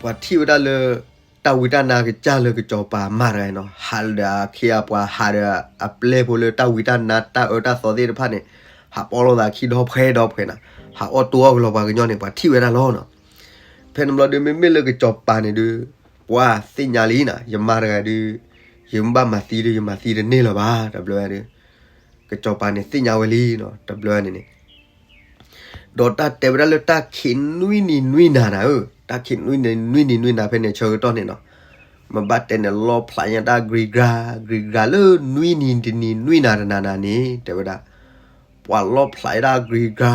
ပှၤထံၣ်ဝဲဒၣ်လၢ တၢ်ဝံတၢ်နါကစၢ်လၢကစီၤပၤမါတဂၤအံၤနီၤ, ဟးဒီးအခ့အပှၤ ဟးဒီးအပျဲၢ်ဖိလၢတၢ်ဝံတၢ်နါတၢ်အၢတၢ်သီသ့ၣ်တဖၣ်န့ၣ်, ဟးပီၣ်လိာ်သးခံဒီဖှဲဒီဖှဲနၤ, ဟးအီၣ်တူၢ်အီၣ်ကလီၤပှၤကညီန့ၣ် ပှၤထံၣ်ဝဲဒၣ်လီၤနီၤ. ဖဲန့ၣ်ဘျီဒုး မ့မ့ၢ်လၢကစီၤပၤန့ၣ်ဒုး ပှၤသ့ၣ်ညါလံနၤ ယမါတဂၤဒုး ယမ့ၢ်ဘၣ်မၤသံဒုး ယမၤသံတန့ၢ်လၢၤဘၣ် တဘျီဒုး, ကစီၤပၤန့ၣ်သ့ၣ်ညါဝဲလံနီၤ တဘျီန့ၣ်န့ၣ် ဒီးတၢ်တဲဝဲဒၣ်လၢတၢ်ခံးနွံနံၤနွံနၤနၤဧၢ, တၢ်ခံးနွံနံၤနွံနၤဖဲန့ၣ်ဆၢကတီၢ်န့ၣ်နီၤ, မ့ၢ်ဘၣ်တဲန့ၣ် လီဖျးညါတၢ်ဂံၤဂၤ ဂံၤဂၤလၢနွံနံၤတနံၤနွံနၤတနၤနၤန့ၣ် တဲဝဲဒၣ် ပှၤလီဖျးဒၣ်ဂံၤဂၤ ဂံ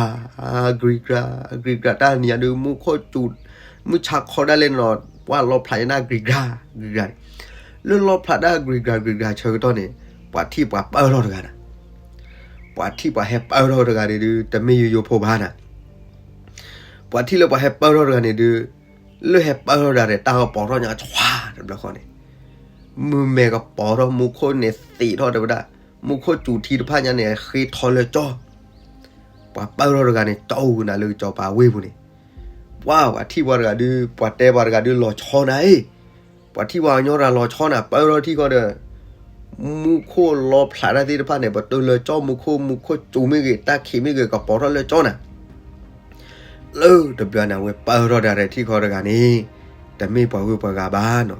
ၤဂၤ ဂံၤဂၤ တၢ်နံၤညါဒုး မူခိၣ်စူၤ မုၢ်ဆါခီဒၣ်လဲာ်နီၤ ပှၤလီဖျးဒၣ်ဂံၤဂၤ ဂံၤဂၤန့ၣ်, လၢလီဖျးဒၣ်ဂံၤဂၤ ဂံၤဂၤဆၢကတီၢ်န့ၣ် ပှၤထံၣ်ပှၤပၢၢ်ထီၣ်တဂၤနၤ, ပှၤထံၣ်ပှၤဟဲပၢၢ်ထီၣ်တဂၤန့ၣ်ဒုး တမ့ၢ်ယိယိဖိဘၣ်နၤ, ပှၤထံၣ်လၢပှၤဟဲပၢၢ်ထီၣ်တဂၤန့ၣ်ဒုး လၢဟဲပၢၢ်ထီၣ်တဂၤန့ၣ် တၢ်ကပီၤထီၣ်ညါဆှါတဘျီဃီန့ၣ်, မုၢ်မဲာ်ကပီၤထီၣ် မူခိၣ်န့ၣ်သံးထီၣ်တဲဝဲဒၣ်, မူခိၣ်စူၤထံတဖၣ်ညါန့ၣ် ဃ့ထီလၢကၠီ, ပှၤပၢၢ်ထီၣ်တဂၤန့ၣ် ကၠီဂုာ်နၤလၢကစီၤပၤဝ့ၢ်ပူၤန့ၣ်, ပှၤ ပှၤထံၣ်ပှၤတဂၤဒုး ပှၤတဲပှၤတဂၤဒုး လီၤဆီနၤအံၤ, ပှၤထံၣ်ပှၤကညီတဂၤလီၤဆီနၤ ပၢၢ်ထီၣ်ထံၣ်ဃီဒီး မူခိၣ်လီဖျးတၢ်သ့ၣ်တဖၣ်န့ၣ် ပတုာ်လၢကၠီ မူခိၣ် မူခိၣ်စူၤမ့ၢ်ဂ့ၤ တၢ်ခံးမ့ၢ်ဂ့ၤ ကပီၤထီၣ်လၢကၠီနၤ, လၢတဘျီန့ၣ် အဝဲပၢၢ်ထီၣ်တၢ်ဒီးထံၣ်ဃီတဂၤန့ၣ်, တမ့ၢ်ပှၤဂုၤပှၤဂၤဘၣ်နီၤ.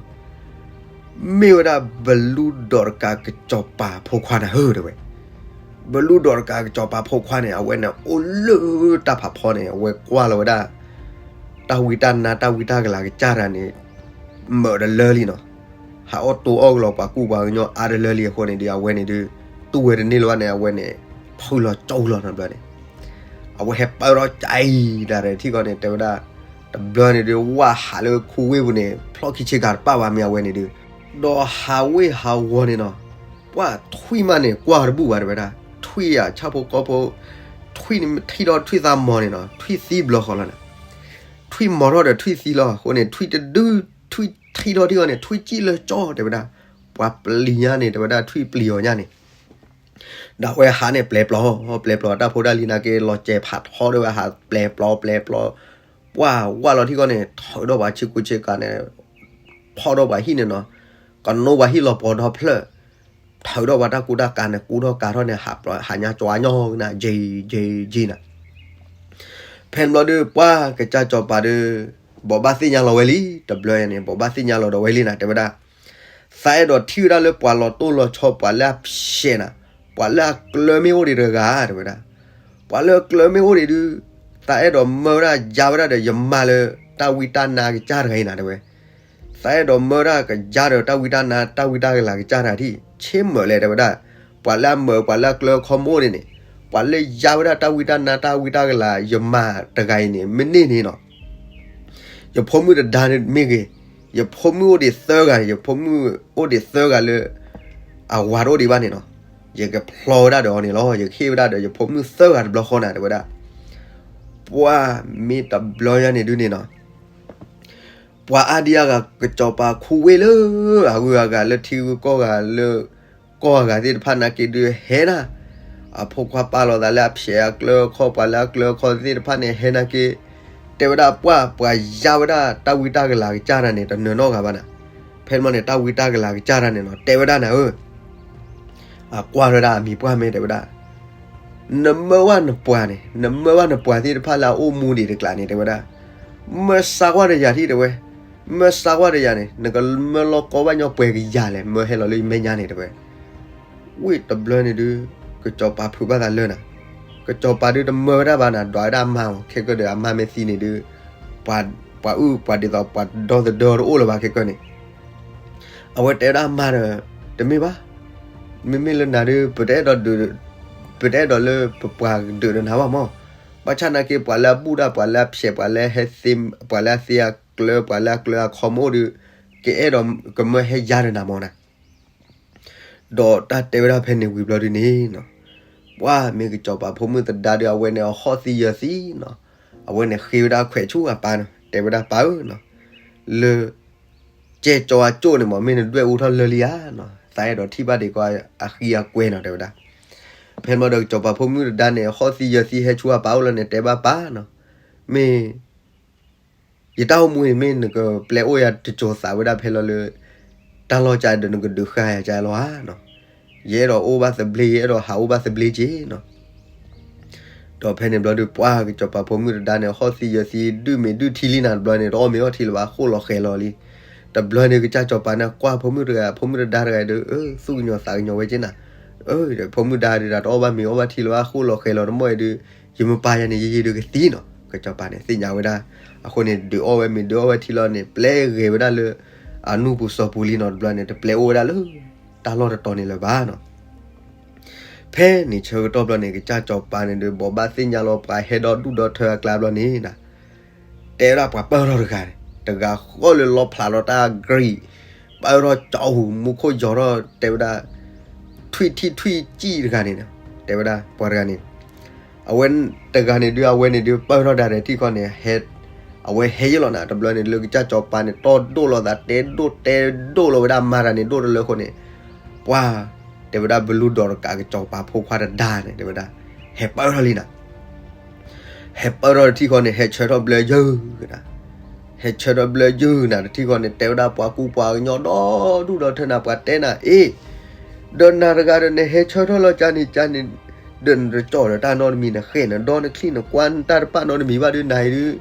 မ့ၢ်ဝဲဒၣ်ဘလူဒိးတကးကစီၤပၤဖိခွါနၤဧၢ တဲဝဲ. ဘလူဒိးတကးကစီၤပၤဖိခွါန့ၣ် အဝဲန့ၣ်အိၣ်လၢတၢ်ဖးဖီန့ၣ် အဝဲကွၢ်လီၤဝဲဒၣ် တၢ်ဝံတၢ်နါတၢ်ဝံတၢ်ကလၤကစၢ်တဂၤန့ၣ် မုာ်တလၢလံနီၤ. ဟးအီၣ်တိအီၣ်ကလီၤပှၤကူပှၤကညီအါတလၢလံအဃိန့ၣ်ဒီး အဝဲန့ၣ်ဒီး တူၢ်ဝဲတန့ၢ်လၢၤဘၣ်န့ၣ် အဝဲန့ၣ် ဖုးလီၤကၠီလီၤနီၤ ဘျီန့ၣ် အဝဲဟဲပၢၢ်ထီၣ်ကအံၤဒၣ်ဒီးထံၣ်ဃီန့ၣ် တဲဝဲဒၣ် တဘျီန့ၣ်ဒီး ဝၢ်ဟးလၢခူဝ့ၢ်ပူၤန့ၣ် ဖျီၣ်ခံဆ့ကၤတပၣ်ဘၣ်မ့ၢ်အဝဲန့ၣ်ဒီး ဒီးဟးဝ့ၢ်ဟးဝီၤန့ၣ်နီၤ ပှၢ်ထွံၣ်မးန့ၣ် ကွၢ်တဘူၣ်ဘၣ်တဲဝဲဒၣ် ထွံၣ်ယၤဆၣ်ဖိကီၢ်ဖိ ထွံၣ်န့ၣ်ထံၣ်ထီၣ်ထွံၣ်သးမီၤန့ၣ်နီၤ ထွံၣ်သံဘျီဃီလီၤန့ၣ် ထွံၣ်မီၤထီၣ်ဒီးထွံၣ်သံလီၤအဃိန့ၣ် ထွံၣ်တဒု ထွံၣ်ထံၣ်ထီၣ်ထံၣ်ဃီန့ၣ် ထွံၣ်စံၣ်လၢကၠီတဲဝဲဒၣ် ပှၤပျံၤညါန့ၣ် တဲဝဲဒၣ်ထွံၣ်ပျံၤအီၤညါန့ၣ် ဒီးအဝဲဟးန့ၣ်ပျဲပျီ ပျဲပျီတၢ်ဖိတၢ်လံၤနာ်က့ လီၤစဲးဖးထီဒီးဝဲဟးပျဲပျီပျဲပျီ ပှၢ်ဝၢ်လီၤထံၣ်ဃီန့ၣ် ထုးဒီးပှၤဆ့ကူဆ့ကၤန့ၣ် ဖီၣ်ဒီးပှၤဟံၣ်န့ၣ်နီၤ ကနိပှၤဟံၣ်လီၤပှီၤဒီဖျၢၣ် ထုးဒီးပှၤတၢ်ကူတၢ်ကၤန့ၣ် ကူထီၣ်ကၤထီၣ်န့ၣ် ဟးပျီ ဟးညါကၠီညါကနၤ ယံာ်ယံာ်ယံာ်နၤ ဖဲန့ၣ်ဘျီဒီး ပှၢ်ကစၢ်စီၤပၤဒီး ဘိးဘၣ်သ့ၣ်ညါလီၤဝဲလံ တဘျီန့ၣ် ဘိးဘၣ်သ့ၣ်ညါလီၤဒီးဝဲလံနၤ တဲဝဲဒၣ် သးအဲၣ်ဒိးထံၣ်ဝဲဒၣ်လၢပှၤလီၤတိၢ်လီၤဆီ ပှၤလၢအဖျဲးနၤ ပှၤလၢအကျၢၤမ့ၢ်အိၣ်ဒံးတဂၤ တဲဝဲဒၣ် ပှၤလၢအကျၢၤမ့ၢ်အိၣ်ဒံးဒုး သးအဲၣ်ဒိးမၢဝဲဒၣ်ယါဝဲဒၣ်ဒီး ယမါလၢတၢ်ဝံတၢ်နါကစၢ်တဂၤအံၤနၤ တဲဝဲ သးအဲၣ်ဒိးမၢဝဲဒၣ်ကယါဒီးတၢ်ဝံတၢ်နါ တၢ်ဝံတၢ်ကလၤကစၢ်တဂၤထံၣ် ဆ့မုာ်လဲၣ် တဲဝဲဒၣ် ပှၤလၢအမၢ ပှၤလၢအကျၢၤခီမအိၣ်ဒံးန့ၣ် ပှၤလၢယါဝဲဒၣ်တၢ်ဝံတၢ်နါ တၢ်ဝံတၢ်ကလၤ ယမါတဂၤအံၤန့ၣ် မ့ၢ်န့ၢ်န့ၣ်နီၤ ယဖိမုၣ်တဒါမ့ၢ်ဂ့ၤ, ယဖိမုၣ်အိၣ်ဒံးသၢဂၤန့ၣ်, ယဖိမုၣ်အိၣ်ဒံးသၢဂၤလၢ အဝၤတအိၣ်ဒံးဘၣ်န့ၣ်နီၤ, ယကဖျီဝဲဒၣ်ဒီးအီၤန့ၣ်လီၤ. ယကဟ့ၣ်ဝဲဒၣ်ဒီးယဖိမုၣ်သၢဂၤတဘျီဃီနၤ တဲဝဲဒၣ်. ပှၢ်မ့ၢ်တဘျီညါန့ၣ်ဒုးန့ၣ်နီၤ, ပှၤအါဒံအါဂၤ ကစီၤပၤခူဝ့ၢ်လၢ အဂုၤအဂၤလၢထံဂုၤကီၢ်ဂၤလၢ ကီၢ်အဂၤသ့ၣ်တဖၣ်နာ်က့ဒုးဟဲနၤ, အဖိခွါပာ်လီၤသးလၢအဖျဲးအကျၢၤအခီၣ် ပှၤလၢအကျၢၤအခီၣ်သ့ၣ်တဖၣ်န့ၣ် ဟဲနာ်က့, တဲဝဲဒၣ်ပှၢ် ပှၤယါဝဲဒၣ်တၢ်ဝံတၢ်ကလၤကစၢ်တၢ်န့ၣ် တနၢၤနီတဂၤဘၣ်နၤ. ဖဲန့ၣ်မီန့ၣ် တၢ်ဝံတၢ်ကလၤကစၢ်တၢ်န့ၣ်နီၤ တဲဝဲဒၣ်နၤဧၢ အကွၢ်ဝဲဒၣ်အမံၤပှၢ်မ့ၢ်တဲဝဲဒၣ်, နမၢဘၣ်နပှၤန့ၣ်, နမၢဘၣ်နပှၤသ့ၣ်တဖၣ်လၢအအိၣ်မူဒံးတကျးန့ၣ် တဲဝဲဒၣ်, မၢစးကွၢ်တယၤထံၣ်တဲဝဲ, မၢစးကွၢ်တယၤန့ၣ် နကမၢလီၤကီဘၣ်ညီပှဲၤကယၤလဲၣ်, မၢဟဲလီၤလၢယမဲာ်ညါန့ၣ်တဲဝဲ. ဝံၤတဘျီန့ၣ်ဒုး ကစီၤပၤဖုးဘၣ်သးလၢနၤ, ကစီၤပၤဒုးတမၢဝဲဒၣ်ဘၣ်နၤ, ဒွးဝဲဒၣ်အမါမီၤ, ခဲကၢဒီးအမါမ့ၢ်သံန့ၣ်ဒုး ပှၤအုၣ်ပှၤဒ်သိးပှၤဒီသဒၢတအိၣ်လၢၤဘၣ်ခဲကၢန့ၣ် အဝဲတဲဝဲဒၣ်အမါဒီး, တမ့ၢ်ဘၣ်, မ့မ့ၢ်လၢနၤဒုး ပတအဲၣ်ဒိးဒုး, ပတအဲၣ်ဒိးလၢပပှၤဒုးဒီးနၤဘၣ်မီၢ်, ဘၣ်ဆၣ်နာ်က့ ပှၤလၢအဘူၣ်တၢ် ပှၤလၢအဖျဲး ပှၤလၢဟဲသ့ ပှၤလၢအသ့အကျၢၤ ပှၤလၢအကျၢၤအခီၣ်မအိၣ်ဒုး ကအဲၣ်ဒိးကမၢဟဲယါဒီးနၤမီၢ်နၤ ဒီးတၢ်တဲဝဲဒၣ်ဖဲန့ၣ်ဝံၤဘျီဒုးန့ၣ်နီၤ, ပှၢ်မ့ၢ်ကစီၤပၤဖိမုၣ်သဒါဒုး အဝဲန့ၣ်အဟီၣ်သံယၢၤသံနီၤ, အဝဲန့ၣ်ဃ့ဝဲဒၣ်ခွဲးဆူအပၢ်နီၤ, တဲဝဲဒၣ်ပၢ်ဧၢနီၤ, လၢ ကဲကၠီအကၠိၣ်န့ၣ်မီၢ် မ့ၢ်နဒွဲၣ်အူထီၣ်လၢလံဧါနီၤ, သးအဲၣ်ဒိးထံၣ်ဘၣ်ဒံးကီးအဃံအကွဲနီၤ တဲဝဲဒၣ်. ဖဲန့ၣ်ဘျီဒီးကစီၤပၤဖိမုၣ်သဒါန့ၣ် အဟီၣ်သံယၢၤသံဟဲဆူအပၢ်အိၣ်လီၤန့ၣ် တဲဘၣ်ပၢ်နီၤ, မ့ၢ် ယတၢ်အိၣ်မူအံၤ မ့ၢ်နကပျဲအိၣ်ယၤတစိၤသးဝဲဒၣ်ဖဲလီၤလၢ တၢ်လီၢ်ကါဒီးနကဒုးဃါယၤကါလီၤဧါနီၤ, ယအဲၣ်ဒိးအိၣ်ဘၣ်သဘျ့ ယအဲၣ်ဒိးဟးအိၣ်ဘၣ်သဘျ့က့နီၤ. ဒီးဖဲန့ၣ်ဘျီဒုး ပှၢ်ကစီၤပၤဖိမုၣ်သဒါန့ၣ် ဟီၣ်သံယၢၤသံ ဒုးမ့ၢ်ဒုးထံလံနၤ တဘျီန့ၣ် တအီၣ်မ့ၤအီထံလၢၤဘၣ် ဃိၣ်လီၤဃဲၤလီၤလံ. တဘျီန့ၣ် ကစၢ်စီၤပၤန့ၣ် ကွၢ်ဖိမုၣ်တဂၤ ဖိမုၣ်တဒါတဂၤဒီး သူၣ်ကညီၤသးကညီၤဝဲက့နၤ, ဖိမုၣ်ဒါဒုး တအီၣ်ဘၣ်မ့ၤအီဘၣ်ထံလၢၤဘၣ် ဃိၣ်လီၤဃဲၤလီၤတမီၢ်အံၤဒုး ယမ့ၢ်ပာ်ယၤန့ၣ် ယယံၤဒုးကသံနီၤ. ကစီၤပၤန့ၣ် သ့ၣ်ညါဝဲဒၣ်, အဃိန့ၣ် ဒုးအီၣ်ဝဲမ့ၤဒုးအီၣ်ဝဲထံလီၤန့ၣ် ပျဲဂဲၤဝဲဒၣ်လၢ အနူၢ်ပူၤစီၤပူၤလံနီၤ တဘျီန့ၣ် တပျဲအိၣ်ဝဲဒၣ်လၢ တၢ်လီၢ်တတီၤန့ၣ်လၢၤဘၣ်နီၤ. ဖဲန့ၣ်ဆၢကတီၢ်ဘျီန့ၣ် ကစၢ်စီၤပၤန့ၣ်ဒုး ဘိးဘၣ်သ့ၣ်ညါလီၤပှၤဟဲဒီဒူၣ်ဒီထၢအကျါဘျီန့ၣ် တဲဝဲဒၣ်ပှၤပၢၢ်ထီၣ်တဂၤန့ၣ် တဂၤဃီလၢလီဖျးထီၣ်တၢ်အကြံး, ပၢၢ်ထီၣ်ကၠီဟူး မူခိၣ်ယီၤထီၣ် တဲဝဲဒၣ် ထွံၣ်ထံၣ်ထွံၣ်စံၣ်တဂၤန့ၣ်, တဲဝဲဒၣ်ပှၤတဂၤန့ၣ်, အဝဲတဂၤန့ၣ်ဒုး အဝဲန့ၣ်ဒုး ပၢၢ်ထီၣ်ဒၣ်ဒီးထံၣ်ခီန့ၣ် အဝဲဟဲယဲလီၤနၤ တဘျီန့ၣ် လၢကစၢ်စီၤပၤန့ၣ် တီၢ်ဒိၣ်လီၤသး တဲဒိၣ်တဲဒိၣ်လီၤဝဲဒၣ်မၤတၢ်န့ၣ် ဒိၣ်တလၢဃိန့ၣ်, ပှၤ တဲဝဲဒၣ်ဘလူဒီးတကးကစီၤပၤဖိခွါတဒါန့ၣ် တဲဝဲဒၣ် ဟဲပၢၢ်ထီၣ်လံနၤ ဟဲပၢၢ်ထီၣ်တထံၣ်ဃီန့ၣ် ဟဲဆၢထီၣ်ဘျၢယုၢ်နၤ, ဟဲဆၢထီၣ်ဘျၢယုၢ်နၤတထံၣ်ဃီန့ၣ် တဲဝဲဒၣ်ပှၤကူပှၤကညီဒီဒူၣ်ဒီထၢနၤ ပှၤတဲနၤအ့ၣ်, ဒီးနၤတဂၤဒီးနဟဲဆၢထီၣ်လီၤကါန့ၣ်ကါန့ၣ်, ဒီးနတကၠီၣ်ဒီးတၢ်နီတမံၤ နဃဲၣ်နဒီနချံၣ်နကွၢ်နတၢ်တပာ်နီတမံၤဘၣ်ဒုး နၤအံၤဒုး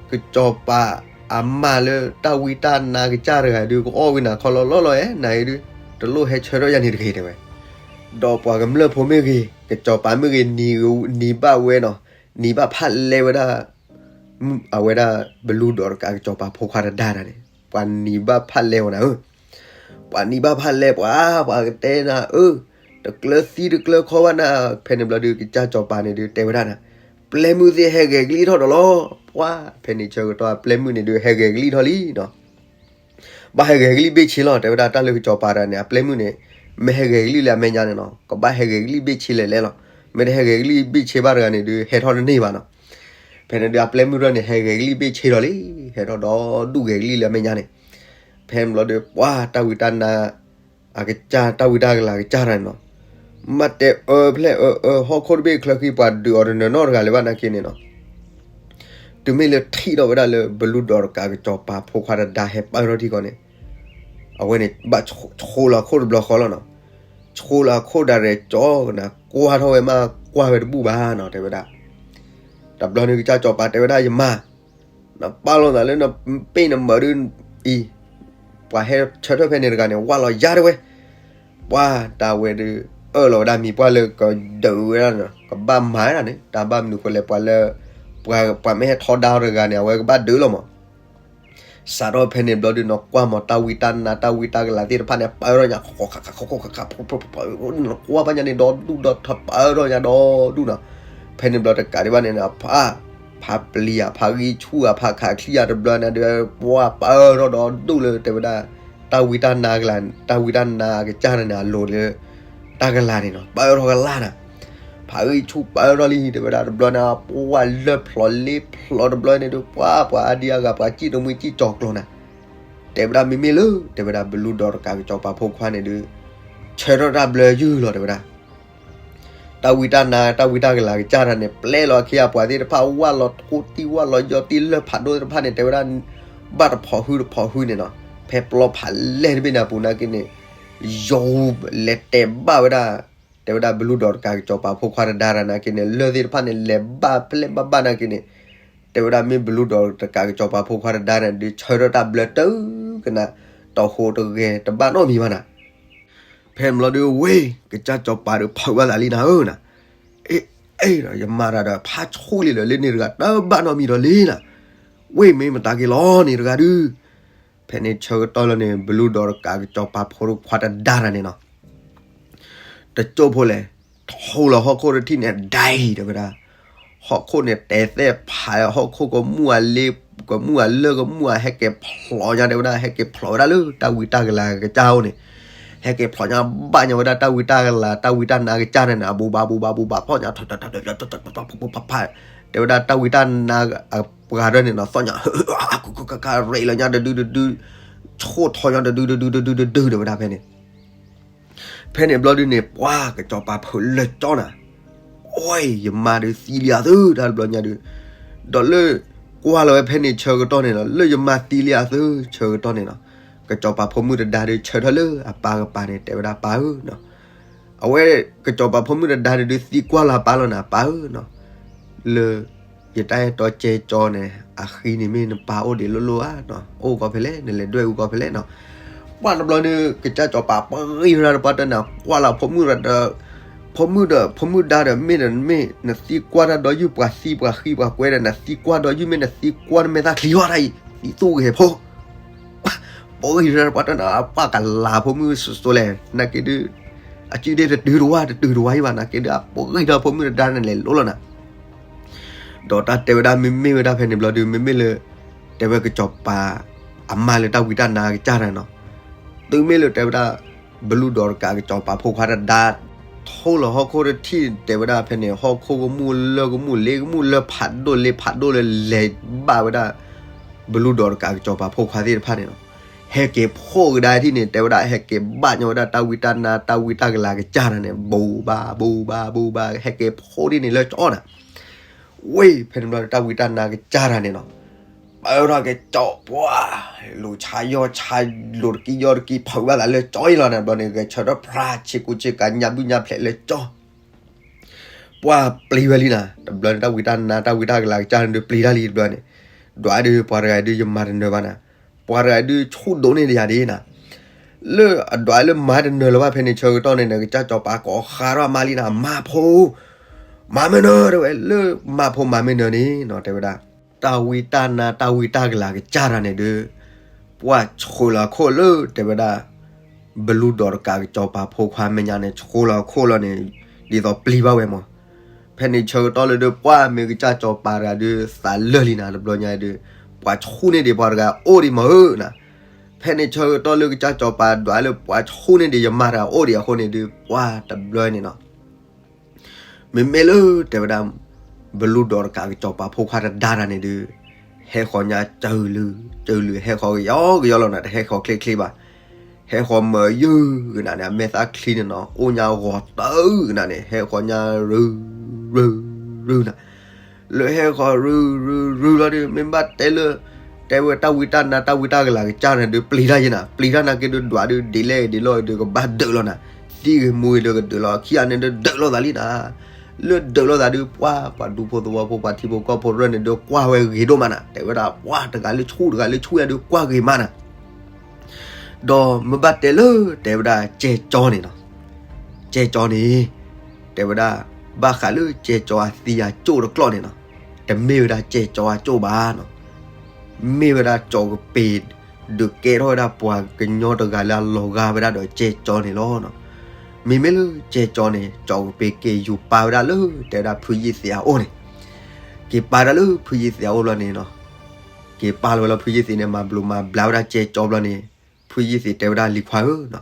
ကစီၤပၤ အမါလၢတၢ်ဝံတၢ်နါကစၢ်တဂၤဒုး ကအီၣ်ဝံနၤခီလီၤလီၤလီၤဧဲ နၤအံၤဒုး တလိၣ်ဟဲဆၢထၢၣ်ယၤန့ၣ်တဂ့ၤ တဲဝဲ. ဒီးပှၤကမျၢၢ်ဖိမ့ၢ်ဂ့ၤ ကစီၤပၤမ့ၢ်ဂ့ၤ နံၤနံၤဘၣ်ဝဲနီၤ, နံၤဘၣ်ဖးလဲဝဲဒၣ် အဝဲဒၣ်ဘလူဒီးတကးကစီၤပၤဖိခွါတဒါတၢ်န့ၣ် ပှၤနံၤဘၣ်ဖးလဲဝဲနၤဧၢ ပှၤနံၤဘၣ်ဖးလဲ ပှၤ ပှၤကတဲနၤ အၢ တကျၢၤသံတကျၢၤခီဘၣ်နၤ, ဖဲန့ၣ်ဘျီဒုး ကစၢ်စီၤပၤန့ၣ်ဒုး တဲဝဲဒၣ်နၤ, ပျဲမုၢ်သ့ၣ်ဟဲဂဲၤကလံၣ်ထီၣ်ဒီးလီၤ. ပှၤ ဖဲန့ၣ်ဆၢကတီၢ် အပျဲမုၢ်န့ၣ်ဒုး ဟဲဂဲၤကလံၣ်ထီၣ်လံနီၤ. ဘၣ်ဟဲဂဲၤကလံၣ်ဘ့ၣ်ဆ့လီၤ တဲဝဲဒၣ် တၢ်လၢကစီၤပၤတဂၤန့ၣ် အပျဲမုၢ်န့ၣ် မ့ၢ်ဟဲဂဲၤကလံၣ်လၢအမဲာ်ညါန့ၣ်နီၤ ကဘၣ်ဟဲဂဲၤကလံၣ်ဘ့ၣ်ဆ့လဲၣ်လဲၣ်လီၤ. မ့ၢ်တဟဲဂဲၤကလံၣ်ဘ့ၣ်ဆ့ဘၣ်တဂၤန့ၣ်ဒုး ဟဲထီၣ်တန့ၢ်ဘၣ်နီၤ. ဖဲန့ၣ်ဒုး အပျဲမုၢ်ထီၣ်န့ၣ် ဟဲဂဲၤကလံၣ်ဘ့ၣ်ဆ့ဒီးလံ, ဟဲထီၣ်ဒီးဒူၣ်ဂဲၤကလံၣ်လၢအမဲာ်ညါန့ၣ်. ဖဲန့ၣ်ဘျီဒုး ပှၤတၢ်ဝံတၢ်နါ အကစၢ် တၢ်ဝံတၢ်ကလၤကစၢ်တဂၤန့ၣ်နီၤ, မ့ၢ်တဲအၢဖျဲၣ်အၢအၢ ဟီၣ်ခိၣ်တဘ့ၣ်ချၢဃံ ပှၤဒုးအီၤတနီၤနီၤတဂၤလၢၤဘၣ်နာ်က့န့ၣ်နီၤ. တုၤမ့ၢ်လၢထံၣ်ထီၣ်ဝဲဒၣ်လၢ ဘလူဒီးတကးကစီၤပၤဖိခွါတဒါဟဲပၢၢ်ထီၣ်ထံဃီန့ၣ်, အဝဲန့ၣ် ဘၣ်ဆှိလီၤအခိၣ်တဘျီဃီလီၤနီၤ. ဆှိလီၤအခိၣ်ဒၣ်ရဲၣ်ကၠီကနၤ ကွၢ်ထီၣ်ဝဲမး ကွၢ်ဝဲတဘူၣ်ဘၣ်နီၤ တဲဝဲဒၣ်. တဘျီန့ၣ် ကစၢ်စီၤပၤတဲဝဲဒၣ် ယမါ နပာ်လီၤသးလၢနပ့ၢ်နမၢၤဒုးအံၤ, ပှၤဟဲဆၢထၢၣ်ဖဲန့ၣ်တဂၤန့ၣ် ဝၢ်လီၤယၤတဲဝဲ. ပှၤတၢ်ဝဲဒုး အၢၣ်လီၤဝဲဒၣ်မံၤပှၢ်လၢကဒုးဝဲဒၣ်န့ၣ် ကဘၣ်မၤဝဲဒၣ်န့ၣ် တၢ်ဘၣ်မနုၤဃိလဲၣ် ပှၤလၢ ပှၤ ပှၤမ့ၢ်ဟဲထီဒါအီၤတဂၤန့ၣ် အဝဲကဘၣ်ဒုးလီၤမး. စးထီၣ်ဖဲန့ၣ်ဘျီဒုးနီၤ ကွၢ်မး တၢ်ဝံတၢ်နါ တၢ်ဝံတၢ်ကလၤသ့ၣ်တဖၣ်န့ၣ် ပၢၢ်ထီၣ်ညါ ဃီဃီဃီဃီဃီဃီ ကွၢ်ဘၣ်ညါန့ၣ် ဒီဒူၣ်ဒီထၢ ပၢၢ်ထီၣ်ညါဒီဒူၣ်နီၤ. ဖဲန့ၣ်ဘျီတကးဒံးဘၣ်န့ၣ် ဖး ဖးပျံၤဧါ ဖးဂံၢ်ဆူၣ်ဧါ ဖးခးချံဧါ တဘျီန့ၣ်ဒီး ပှၤပၢၢ်ထီၣ်ဒီဒူၣ်လၢ တဲဝဲဒၣ် တၢ်ဝံတၢ်နါကလၤ တၢ်ဝံတၢ်နါကစၢ်န့ၣ်န့ၣ် အလိၤလၢ တၢ်ကလၤန့ၣ်နီၤ ပၢၢ်ထီၣ်ကလၤနၤ. ဖးဂံၢ်ဆူၣ်ပၢၢ်ထီၣ်လံ တဲဝဲဒၣ် တဘျီန့ၣ် ပှၤလၢၢ်ဖျိးလ့ဖျိးတဘျီန့ၣ်ဒီး ပှၤ ပှၤအါဒံအါဂၤ ပှၤစံၣ်တမှံစံၣ်ကၠီၤကျိၤနၤ. တဲဝဲဒၣ် မ့မ့ၢ်လၢ တဲဝဲဒၣ် ဘလူဒီးတကးကစီၤပၤဖိခွါန့ၣ်ဒီး ဆၢထီၣ်တၢ်ဘျၢယုၢ်လီၤ တဲဝဲဒၣ်. တၢ်ဝံတၢ်နါ တၢ်ဝံတၢ်ကလၤကစၢ်တၢ်န့ၣ် ပျဲလီၤအခ့အပှၤသ့ၣ်တဖၣ် ဝၢ်လီၤထိတံၢ် ဝၢ်လီၤယီၤတံၢ် လၢၢ်ဖးဒိၣ်သ့ၣ်တဖၣ်န့ၣ် တဲဝဲဒၣ် ဘၣ်တဖိးဟုတဖိးဟုန့ၣ်နီၤ. ဖဲပျီဖးလဲၢ်တဘ့ၣ်န့ၣ်အပူၤနာ်က့န့ၣ် ယိၤ လဲၤတဲာ်ဘၣ်ဝဲဒၣ် တဲဝဲဒၣ် ဘလူဒီးတကးကစီၤပၤဖိခွါတဒါတၢ်နာ်က့န့ၣ် လၢၢ်သ့ၣ်တဖၣ်န့ၣ် လဲၤဘၣ်ဖဲလဲၣ်ဘၣ်ဘၣ်နာ်က့န့ၣ် တဲဝဲဒၣ် မ့ၢ်ဘလူဒီးတကးကစီၤပၤဖိခွါတဒါန့ၣ်ဒီး ဆၢထၢၣ်တၢ်ဘျၢတကနၤ တီၢ်ဃိတဂဲၤတဘၣ်နီတမံၤဘၣ်နၤ. ဖဲန့ၣ်ဘျီဒီး ဝ့ၢ် ကစၢ်စီၤပၤဒီး ဖုးဘၣ်သးလံနၤဧၢနၤ. အ့ အ့ ဒီးယမါတၢ်ဒီး ဖးဆူၣ်လံလၢ လၢန့ၣ်တဂၤ တဘၣ်နီတမံၤဒီးလံနၤ. ဝ့ၢ် မ့ၢ်မတၤက့ၤလီၤန့ၣ်တဂၤဒုး ဖဲန့ၣ်ဆၢကတီၢ်လၢန့ၣ် ဘလူဒီးတကးကစီၤပၤဖိခွါတဒါတၢ်န့ၣ်နီၤ တကၠိၢ်ဖိလဲၣ်, ထိလီၤဟီၣ်ခိၣ်တထံၣ်န့ၣ် ဒဲတဲဝဲဒၣ်, ဟီၣ်ခိၣ်န့ၣ်တဲသဲဖး ဟီၣ်ခိၣ်ကမူၣ်အလ့ ကမူၣ်အလၢၢ်ကမူၣ်အဟဲက့ၤဖျိးညါတဲဝဲဒၣ် ဟဲက့ၤဖျိးဝဲဒၣ်လၢတၢ်ဝံတၢ်ကလၤကစၢ်အိၣ်န့ၣ်, ဟဲက့ၤဖျိးညါဘၣ်ညါဝဲဒၣ်တၢ်ဝံတၢ်ကလၤ တၢ်ဝံတၢ်နါကစၢ်န့ၣ်န့ၣ် အဘူဘၣ်ဘူဘၣ်ဘူဘၣ်ဖျိးညါ ဖးဖး တဲဝဲဒၣ်တၢ်ဝံတၢ်နါအပှၤဒၢန့ၣ်နီၤ သီၣ်ညါ ခါခါရ့းလီၤညါတဒုတဒု ဆိၣ်ထီၣ်ညါတဒုတဒုတဒုတဒု တဲဝဲဒၣ်ဖဲန့ၣ် ဖဲန့ၣ်ဘျီဒုန့ၣ် ပှၤကစီၤပၤဖုးလၢာ်ကၠီနၤ, အိ ယမါဒုးသံလံအသု တၢ်တဘျီညါဒုး, ဒီးလၢ ကွၢ်လီၤဝဲဖဲန့ၣ်ဆၢကတီၢ်န့ၣ်နီၤ လၢယမါသံလံအသု ဆၢကတီၢ်န့ၣ်နီၤ, ကစီၤပၤဖိမုၣ်တဒါဒုး ဆၢထၢၣ်လၢအပၢ်ကပၤန့ၣ် တဲဝဲဒၣ်ပၢ်ဧၢနီၤ, အဝဲ ကစီၤပၤဖိမုၣ်တဒါဒုး သံကွၢ်လၢအပၢ်လီၤနၤ ပၢ်ဧၢနီၤ လၢ ယတၢ်အဲၣ်တီကဲကၠီန့ၣ် အဃံန့ၣ်မ့ၢ်နပၢ်အိၣ်ဒံးလိၣ်လိၣ်ဧါနီၤ, အိၣ်ကီၢ်ဖဲလဲၣ် နလဲၤဒွဲၣ်အူကီၢ်ဖဲလဲၣ်နီၤ, ပှၢ်တဘျီန့ၣ် ကစၢ်စီၤပၤပဂံၢ်ဝဲဒၣ်တပှၢ်တၢၢ်န့ၣ် ကွၢ်လၢဖိမုၣ်ဒီး ဖိမုၣ်ဒီး ဖိမုၣ်ဒါဒီး မ့ၢ်ဒီးမ့ၢ် နသံကွၢ်တၢ်ဒီးယုၢ်ပှၤသံပှၤဃံပှၤကွဲဒီး နသံကွၢ်ဒီးယုၢ်မ့ၢ်နသံကွၢ်နမဲာ်သၣ်ချံဟီၣ်တၢ်အံၤ သံသူၣ်ဂဲၤဖိ ပဂံၢ်ဝဲဒၣ်တပှၢ်တၢၢ်န့ၣ် ပှၢ်ကလၤဖိမုၣ်စိၤစိၤလဲၣ် နာ်က့ဒုး အစုဒ့တတုၤတဝါတတုၤတဝါအံၤဘၣ် နာ်က့ဒုးအပဂံၢ်ထီၣ်ဖိမုၣ်တဒါန့ၣ်လဲၤလိၣ်လီၤနၤ ဒီးတၢ်တဲဝဲဒၣ်မ့မ့ၢ်ဝဲဒၣ်ဖဲန့ၣ်ဘျီဒုး မ့မ့ၢ်လၢ တဲဝဲကစီၤပၤ အမါလၢတၢ်ဝံတၢ်နါကစၢ်တၢ်နီၤ, တုၤမ့ၢ်လၢတဲဝဲဒၣ် ဘလူဒီးတကးကစီၤပၤဖိခွါတဒါ ထိလီၤဟီၣ်ခိၣ်တထံၣ် တဲဝဲဒၣ်ဖဲန့ၣ် ဟီၣ်ခိၣ်ကမူၣ်လၢၢ်ကမူၣ်လ့ကမူၣ်လၢၢ်ဖးဒိၣ်လ့ဖးဒိၣ်လၢလဲၤဘၣ်ဝဲဒၣ် ဘလူဒီးတကးကစီၤပၤဖိခွါသ့ၣ်တဖၣ်န့ၣ်လီၤ. ဟဲက့ၤဖှိၣ်ကဒါထံၣ်န့ၣ် တဲဝဲဒၣ်ဟဲက့ၤဘၣ်ညီဝဲဒၣ်တၢ်ဝံတၢ်နါ တၢ်ဝံတၢ်ကလၤကစၢ်တၢ်န့ၣ် ဘူဘၣ်ဘူဘၣ်ဘူဘၣ် ဟဲက့ၤဖှိၣ်ထံၣ်န့ၣ်လၢကၠီနၤ ဝ့ၢ် ဖဲန့ၣ်ဘျီတၢ်ဝံတၢ်နါကစၢ်တၢ်န့ၣ်လီၤ. ပၢထီၣ်က့ၤကၠီပှၢ် လူၤဆါယီၢ်ဆါ လူၤတကံယီၢ်တကံ ဖုးဘၣ်သးလၢကၠီအံၤလီၤန့ၣ် ဘျီန့ၣ် ဂဲၤဆၢထၢၣ်ဖြါဆ့ကူဆ့ကၤညါဘုၣ်ညါဖျဲးလၢကၠီ ပှၢ်ပျံၤဝဲလံနၤ တဘျီန့ၣ် တၢ်ဝံတၢ်နါ တၢ်ဝံတၢ်ကလၤကစၢ်န့ၣ်ဒုးပျံၤတၢ်လံတဘျီန့ၣ် ဒွးဒုး ပှၤတဂၤဒုး ယမၤတနၢၤဘၣ်နၤ, ပှၤတဂၤဒုးဆူၣ်ဒိၣ်န့ၢ်တယၤဒ်နၤ, လၢအဒွးလၢမၤတနၢၤလၢၤဘၣ် ဖဲန့ၣ်ဆၢကတီၢ်န့ၣ် နကစၢ်စီၤပၤကိးဃးထီၣ်အမါလံနၤ, မၤဖိ မၤမ့ၢ်နၢၤ တဲဝဲ, လၢမၤဖိမၤမ့ၢ်နၢၤန့ၣ်နီၤ တဲဝဲဒၣ် တၢ်ဝံတၢ်နါတၢ်ဝံတၢ်ကလၤကစၢ်တၢ်န့ၣ်ဒုး ပှၢ်ဆှၢလီၤခိၣ်လၢ တဲဝဲဒၣ် ဘလူဒိးတကးကစီၤပၤဖိခွါမဲာ်ညါန့ၣ် ဆှၢလီၤခိၣ်လီၤန့ၣ် ဒ်သိးပျံၤဘၣ်ဝဲမး. ဖဲန့ၣ်ဆၢကတီၢ်လၢဒုး ပှၢ်မ့ၢ်ကစၢ်စီၤပၤတဂၤဒုး သးလၢာ်လံနၤ တဘျီညါဒုး ပှၤဆူၣ်န့ၢ်ဒံးပှၤတဂၤအိၣ်ဒံးမးဧၢနၤ. ဖဲန့ၣ်ဆၢကတီၢ်လၢကစၢ်စီၤပၤဒွးလၢပှၤဆူၣ်န့ၢ်ဒံးယမါတဂၤအိၣ်ဒံးအဃိန့ၣ်ဒုး ပှၢ်တဘျီန့ၣ်နီၤ မ့မ့ၢ်လၢတဲဝဲဒၣ် ဘလူဒိးတကးကစီၤပၤဖိခွါတဒါတၢ်န့ၣ်ဒုး ဟဲဃီၤညါစၢၤလုာ် စၢၤလုာ် ဟဲဃီၤကယီကယီလီၤနၤ တဟဲဃီၤချ့ချ့ဘၣ်. ဟဲဃီၤမၢယုၢ်ကနၤန့ၣ် အမဲာ်သၣ်ချံန့ၣ်နီၤ အိၣ်ညါဂီၤတၢၢ်ကနၤန့ၣ် ဟဲဃီၤညါရုၢ် ရုၢ် ရုၢ်နၤ လၢဟဲဃီၤရုၢ်ရုၢ်ရုၢ်လီၤဒုး မ့ၢ်ဘၣ်တဲလၢ တဲဝဲတၢ်ဝံတၢ်နါတၢ်ဝံတၢ်ကလၤကစၢ်န့ၣ်ဒုး ပျံၤတၢ်ယဲနၤ ပျံၤတၢ်နာ်က့ဒုး ဒွးဒုး ဒ်လဲၣ်ဒ်လဲၣ်ဒုး ကဘၣ်ဒုးလီၤနၤ, သံဂ့ၤမူဂ့ၤဒုး ကဒုးလီၤ ခံဂၤန့ၣ်ဒုး ဒုးလိာ်သးလံနၤ. လၢဒုးလိာ်သးဒုး ပှၢ်ပှၤဒူဖိသဝီဖိ ပှၤထံဖိကီၢ်ဖိရဲၣ်န့ၣ်ဒုး ကွၢ်ဝဲဂ့ၤဒိၣ်မးနၤ တဲဝဲဒၣ် ပှၢ်တဂၤလၢဆူၣ်တဂၤလၢဆူၣ်ယါဒုး ကွၢ်ဂ့ၤမးနၤ ဒီးမ့ၢ်ဘၣ်တဲလၢ တဲဝဲဒၣ်ကဲကၠီန့ၣ်နီၤ, ကဲကၠီန့ၣ် တဲဝဲဒၣ် ဘၣ်ဃးလၢကဲကၠီအသံအကၠိၣ်တကျီၢ်န့ၣ်နီၤ, တမ့ၢ်ဝဲဒၣ်ကဲကၠီအကၠိၣ်ဘၣ်နီၤ, မ့ၢ်ဝဲဒၣ်ကၠီကပ့ၤ ဒုးကဲထီၣ်ဝဲဒၣ်ပှၤကညီတဂၤလၢအလီၤဂာ်ဝဲဒၣ်ဒီးကဲကၠီန့ၣ်လီၤ. မ့မ့ၢ်လၢကဲကၠီန့ၣ် ကၠီကပ့ၤက့ၤယူၤပာ်ဝဲဒၣ်လၢ တဲဝဲဒၣ်ဖုယ့ၢ်သ့းအအိၣ်န့ၣ်, က့ၤပာ်ဒၣ်လၢဖုယ့ၢ်သ့းအအိၣ်ဘျီန့ၣ်နီၤ က့ၤပာ်လီၤဝဲလီၤ ဖုယ့ၢ်သ့းန့ၣ် မၤဘျိးမၤဘျါဝဲဒၣ်ကဲကၠီဘျီန့ၣ်, ဖုယ့ၢ်သ့းတဲဝဲဒၣ်လံၤခွါဧၢနီၤ,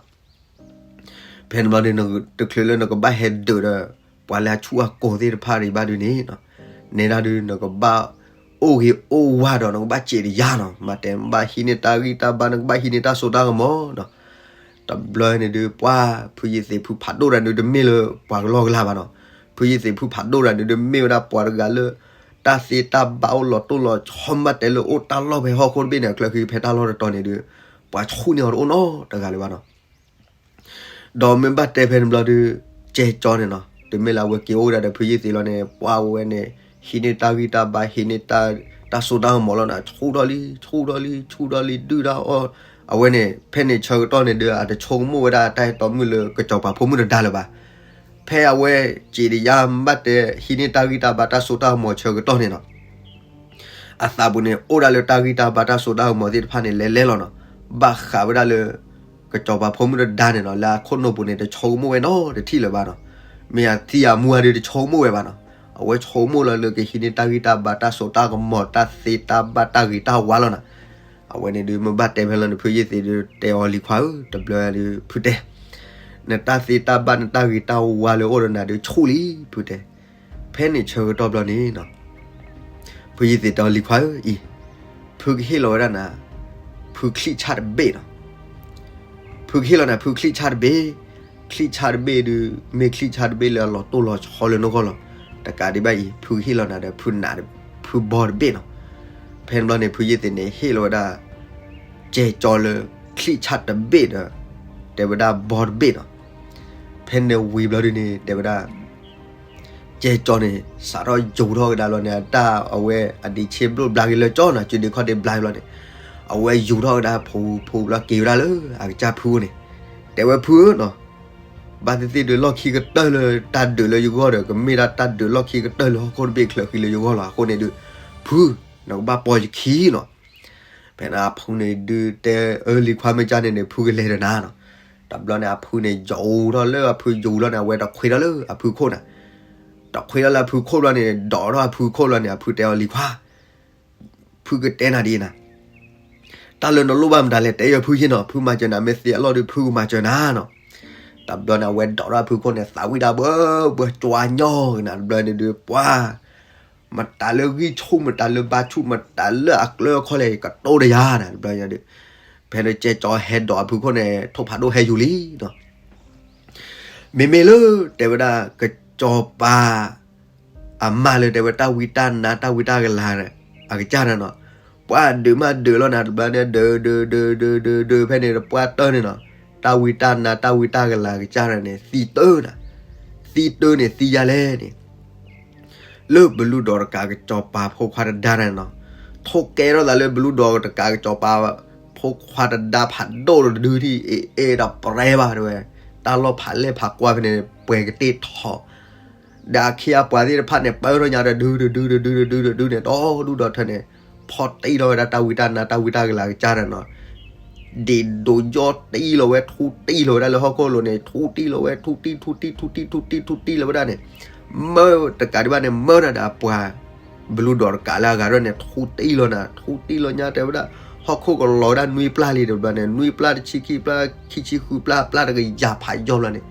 ဖဲန့ၣ်ဘျီန့ၣ် တချုးလၢနကဘၣ်ဟဲဒုးဒီး ပှၤလၢအဆူၣ်အကိာ်သ့ၣ်တဖၣ်ဒံးဘၣ်ဒုးန့ၣ်နီၤ, နဲဒၣ်ဒုး နကဘၣ်အိၣ်ဂ့ၤအိၣ်ဝါဒီး နကဘၣ်စံးတယါနီၤ, မၤတဲနဘၣ်ဟံးန့ၢ်တၢ်ဂံၢ်တၢ်ဘါ နကဘၣ်ဟံးန့ၢ်တၢ်စိတၢ်ကမီၤနီၤ. တဘျီန့ၣ်ဒုး ပှၢ်ဖုယ့ၢ်သ့းဖုဖးဒိၣ်တၢ်ဒုး တမ့ၢ်လၢပှၤကလီကလီဘၣ်နီၤ, ဖုယ့ၢ်သ့းဖုဖးဒိၣ်တၢ်ဒုး တမ့ၢ်ဝဲဒၣ်ပှၤတဂၤလၢ တၢ်သ့တၢ်ဘၣ်အိၣ်လီၤတိၢ်လီၤဆီ မ့ၢ်ဘၣ်တဲလၢအိၣ်တၢ်လီၢ်ဖဲဟီၣ်ခိၣ်တဘ့ၣ်န့ၣ် အချၢဃံဖဲတၢ်လီၢ်တတီၤန့ၣ်ဒုး ပှၤဆူၣ်န့ၢ်အီၤတအိၣ်နီတဂၤလၢၤဘၣ်နီၤ. ဒီးမ့ၢ်ဘၣ်တဲဖဲန့ၣ်ဘျီဒုး ကဲကၠီန့ၣ်နီၤ တမ့ၢ်လၢအဝဲက့ၤအိၣ်ဝဲဒၣ်ဒီးဖုယ့ၢ်သ့းလီၤန့ၣ် ပှၢ်ဝဲန့ၣ် ဟံးန့ၢ်တၢ်ဂံၢ်တၢ်ဘါ ဟံးန့ၢ် တၢ်စိတၢ်ကမီၤလီၤနၤ ဆူၣ်ထီၣ်လံ ဆူၣ်ထီၣ်လံ ဆူၣ်ထီၣ်လံ ဒုၣ်တၢ်အီၣ်, အဝဲန့ၣ် ဖဲန့ၣ်ဆၢကတီၢ်န့ၣ်ဒုး အတဆိကမိၣ်ဝဲဒၣ်တၢ်အဲၣ်တီမုၣ်လၢကစီၤပၤဖိမုၣ်တဒါလၢၤဘၣ်. ဖဲအဝဲစံးတယါ မ့ၢ်ဘၣ်တဲဟံးန့ၢ်တၢ်ဂံၢ်တၢ်ဘါတၢ်စိတၢ်ကမီၤဆၢကတီၢ်န့ၣ်နီၤ အသးပူၤန့ၣ် အိၣ်ဒၣ်လၢတၢ်ဂံၢ်တၢ်ဘါတၢ်စိတၢ်ကမီၤသ့ၣ်တဖၣ်န့ၣ် လဲၤလဲၤလီၤနီၤ, ဘၣ်ဃးဝဲဒၣ်လၢ ကစီၤပၤဖိမုၣ်တဒါန့ၣ်နီၤ လၢအခိၣ်နူာ်ပူၤန့ၣ် တဆိကမိၣ်ဝဲနီတထံၣ်လၢၤဘၣ်နီၤ, မ့ၢ်အသံအမူအဒုးတဆိကမိၣ်ဝဲဘၣ်နီၤ, အဝဲဆိကမိၣ်လီၤလၢကဟံးန့ၢ်တၢ်ဂံၢ်တၢ်ဘါတၢ်စိတၢ်ကမီၤ တၢ်သ့တၢ်ဘၣ်တၢ်ဂ့ၤတၢ်ဝါလီၤနီၤ. အဝဲန့ၣ်ဒုး မ့ၢ်ဘၣ်တဲဖဲလီၤန့ၣ် ဖုယ့ၢ်သ့းဒုး တဲအီၤလံၤခွါဧၢ တဘျီဒုး ဖုတဲ နတၢ်သ့တၢ်ဘၣ်နတၢ်ဂ့ၤတၢ်ဝါလၢအိၣ်ဒီးနၤဒုး ဆူၣ်လံ ဖုတဲ. ဖဲန့ၣ်ဆၢကတီၢ်ဘျီန့ၣ်နီၤ ဖုယ့ၢ်သ့းတဲအီၤလံၤခွါဧၢအံၤ ဖုကဟ့ၣ်လီၤဝဲဒၣ်နၤ ဖုချံၣ်ဆၣ်တဘ့ၣ်နီၤ, ဖုကဟ့ၣ်လီၤနၤ ဖုချံၣ်ဆၣ်တဘ့ၣ်, ချံၣ်ဆၣ်တဘ့ၣ်ဒုး မ့ၢ်ချံၣ်ဆၣ်တဘ့ၣ်လၢအလီၤတိၢ်လီၤဆီလၢနဂီၢ်လီၤ. တကးဒံးဘၣ်အံၤ ဖုကဟ့ၣ်လီၤနၤဒီး ဖုနး ဖုဘီတဘ့ၣ်နီၤ. ဖဲန့ၣ်ဘျီန့ၣ် ဖုယ့ၢ်သ့းန့ၣ် ဟ့ၣ်လီၤဝဲဒၣ် ကဲကၠီလၢ ချံၣ်ဆၣ်တဘ့ၣ်ဒီး တဲဝဲဒၣ်ဘီတဘ့ၣ်နီၤ. ဖဲန့ၣ်ဝံၤဘျီဒုးန့ၣ် တဲဝဲဒၣ် ကဲကၠီန့ၣ် စးထီၣ်ယူၤထီၣ်ကဒါလီၤန့ၣ် အတၢ်အဝဲအဒံးဆ့ဘျိၣ်ဘျါက့ၤလၢကၠီနီၤ စုဒ့ခီၣ်ဒ့ဘျါက့ၤဘျီန့ၣ် အဝဲယူၤထီၣ်ကဒါဖိဖိဘျီ က့ၤဝဲဒၣ်လၢအကစၢ်ဖုန့ၣ် တဲဝဲဖုဧၢနီၤ, ဘၣ်သ့ၣ်သ့ၣ်ဒုး လီၢ်ခံကတၢၢ်လၢတၢ်ဒုးလၢယဂီၢ်ဒီး ကမ့ၢ်ဒၣ်တၢ်ဒုးလီၢ်ခံကတၢၢ်လၢဟီၣ်ခိၣ်တဘ့ၣ်ချၢဃံလၢယဂီၢ်လီၤ. အဃိန့ၣ်ဒုး ဖု နကဘၣ်ပိာ်ယခံနီၤ. ဖဲန့ၣ်အဖုန့ၣ်ဒုးတဲအၢ လံၤခွါမ့ၢ်ကၢ်န့ၣ်န့ၣ် ဖုကလဲၤဒီးနၤနီၤ. တဘျီန့ၣ် အဖုန့ၣ်ယူၤထီၣ်လၢအဖုယူၤလီၤန့ၣ် အဝဲတခွဲးထီၣ်လၢအဖုခိၣ်နၤ, တခွဲးထီၣ်လၢအဖုခိၣ်ဘျီန့ၣ် ဒိးထီၣ်အဖုခိၣ်ဘျီန့ၣ် အဖုတဲအီၤလံၤခွါ ဖုကတဲနၤဒ်အံၤနၤ, တၢ်လၢနလိၣ်ဘၣ်မတၤလဲၣ် တဲယၤဖုယ့ၢ်နီၤ, ဖုမၤစၢၤနၤမ့ၢ်သ့အလီၢ်ဒုး ဖုကမၤစၢၤနၤနီၤ. တဘျီန့ၣ် အဝဲဒိးထီၣ်အဖုခိၣ်န့ၣ် သးဝံၣ်ဒၣ်ဘၣ်ဘၣ် ကွၢ်ညီက့ၤနၤ တဘျီန့ၣ်ဒုး ပှၤ မတၤလၢဂံၢ်ဆူၣ် မတၤလၢဘါဆူၣ် မတၤလၢအကျၢအခီလဲၣ် ကတိၤတယၤနၤ တဘျီန့ၣ်ဒုး ဖဲန့ၣ်ကဲကၠီဟဲဒိးအဖုခိၣ်န့ၣ် ထိၣ်ဖးဒိၣ်ဟဲယူၤလံနီၤ. မ့မ့ၢ်လၢ တဲဝဲဒၣ် ကစီၤပၤ အမါလၢတဲဝဲတၢ်ဝံတၢ်နါ တၢ်ဝံတၢ်ကလၤ အကစၢ်န့ၣ်နီၤ, ပှၤဒုးမးဒုးလီၤနၤ တဘျီန့ၣ် ဒုး ဒုး ဒုး ဒုး ဒုး ဒုး ဖဲန့ၣ် ပှၤတၢၢ်န့ၣ်နီၤ, တၢ်ဝံတၢ်နါ တၢ်ဝံတၢ်ကလၤ အကစၢ်န့ၣ်န့ၣ် သံတၢ်နၤ, သံတၢ်န့ၣ် သံယါလဲၣ်န့ၣ် လၢပလူဒိးတကးကစီၤပၤဖိခွါတဒါန့ၣ်နီၤ, ထိၣ်ကဲထီၣ်သးလၢဘလူးဒိးတကးကစီၤပၤဖိခွါတဒါဖးဒိၣ်တဒုထံၣ် အ့ၣ်အ့ၣ်တပြဲဘၣ်တဲဝဲ, တၢ်လီၢ်ဖးလဲၢ်ဖးကွၢ်ဖဲန့ၣ် ပှဲၤကတ့ၢ်ထီၣ် ဒီးအခ့အပှၤသ့ၣ်တဖၣ်န့ၣ် ပၢထီၣ်ညါတဒုတဒုတဒုတဒုတဒုန့ၣ် ဒီဒူၣ်ဒီထၢန့ၣ် ဖီၣ်တံၢ်လီၤဝဲဒၣ်တၢ်ဝံတၢ်နါတၢ်ဝံတၢ်ကလၤကစၢ်ဒီးနီၤ, ဒ့ၣ်ဒိးယီၢ်တံၢ်လီၤဝဲ ထူတံၢ်လီၤဝဲဒၣ်လၢဟီၣ်ခိၣ်လိၤန့ၣ် ထူတံၢ်လီၤဝဲ ထူတံၢ် ထူတံၢ် ထူတံၢ် ထူတံၢ် ထူတံၢ်လီၤဝဲဒၣ်န့ၣ်, မၢတကးဒံးဘၣ်န့ၣ် မၢတၢ်ဒီးအပှၤ ဘလူးဒိးတကးလၢအဂၤဒီးန့ၣ် ထူတံၢ်လီၤနၤ ထူတံၢ်လီၤညါတဲဝဲဒၣ်, ဟီၣ်ခိၣ်ကလီၤဝဲဒၣ်နွံပျၢ်လံတဘျီန့ၣ် နွံပျၢ်တဆံခံပျၢ် ခံဆံဃုပျၢ် ပျၢ်တကယၤဖးယီၢ်ဘျီန့ၣ်,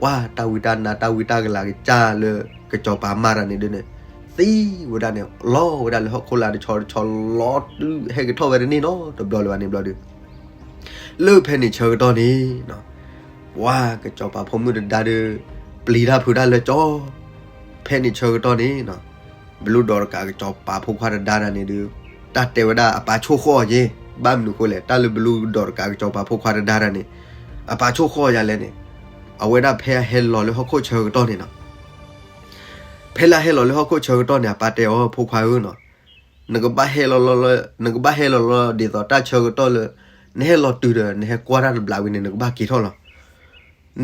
ပှၤတၢ်ဝံတၢ်နါတၢ်ဝံတၢ်ကလၤကစၢ်လၢ ကစီၤပၤမၤတၢ်န့ၣ်ဒုးန့ၣ် သံဝဲဒၣ်န့ၣ် လီၤဝဲဒၣ်လၢဟီၣ်ခိၣ်လာ်တဆီတဆီ လီၤတုၤဟဲကထီၣ်ဝဲတန့ၢ်နီတဘျီလၢၤဘၣ်န့ၣ်ဘျီဒုး လၢဖဲန့ၣ်ဆၢကတီၢ်န့ၣ် ပှၤကစီၤပၤဖိမုၣ်တဒါဒီး ပျံၤတၢ်ဖုးတၢ်လၢကၠီ, ဖဲန့ၣ်ဆၢကတီၢ်န့ၣ် ဘလူးဒိးတကးကစီၤပၤဖိခွါတဒါတၢ်န့ၣ်ဒီး တၢ်တဲဝဲဒၣ်အပာ်ဆိၣ်ဃီၣ်အီၤက့, ဘၣ်မနုၤဃိလဲၣ် တၢ်လၢဘလူးဒိးတကးကစီၤပၤဖိခွါတဒါတၢ်န့ၣ် အပာ်ဆိၣ်ဃီၣ်အီၤယၤလဲၣ်န့ၣ်, အဝဲဒၣ်ဖဲအဟဲလီၤလၢဟီၣ်ခိၣ်ဆၢကတီၢ်န့ၣ်နီၤ ဖဲလၢအဟဲလီၤလၢဟီၣ်ခိၣ်ဆၢကတီၢ်န့ၣ် အပၢ်တဲအီၤ ဖိခွါဧၢနီၤ, နကဘၣ်ဟဲလီၤလီၤလၢ နကဘၣ်ဟဲလီၤလီၤဒ်သိးတၢ်ဆၢကတီၢ်လၢ နဟဲလီၤတုၤဒီး နဟဲကွၢ်တၢ်တဘျီဝံၤန့ၣ် နကဘၣ်က့ၤထီၣ်လီၤ.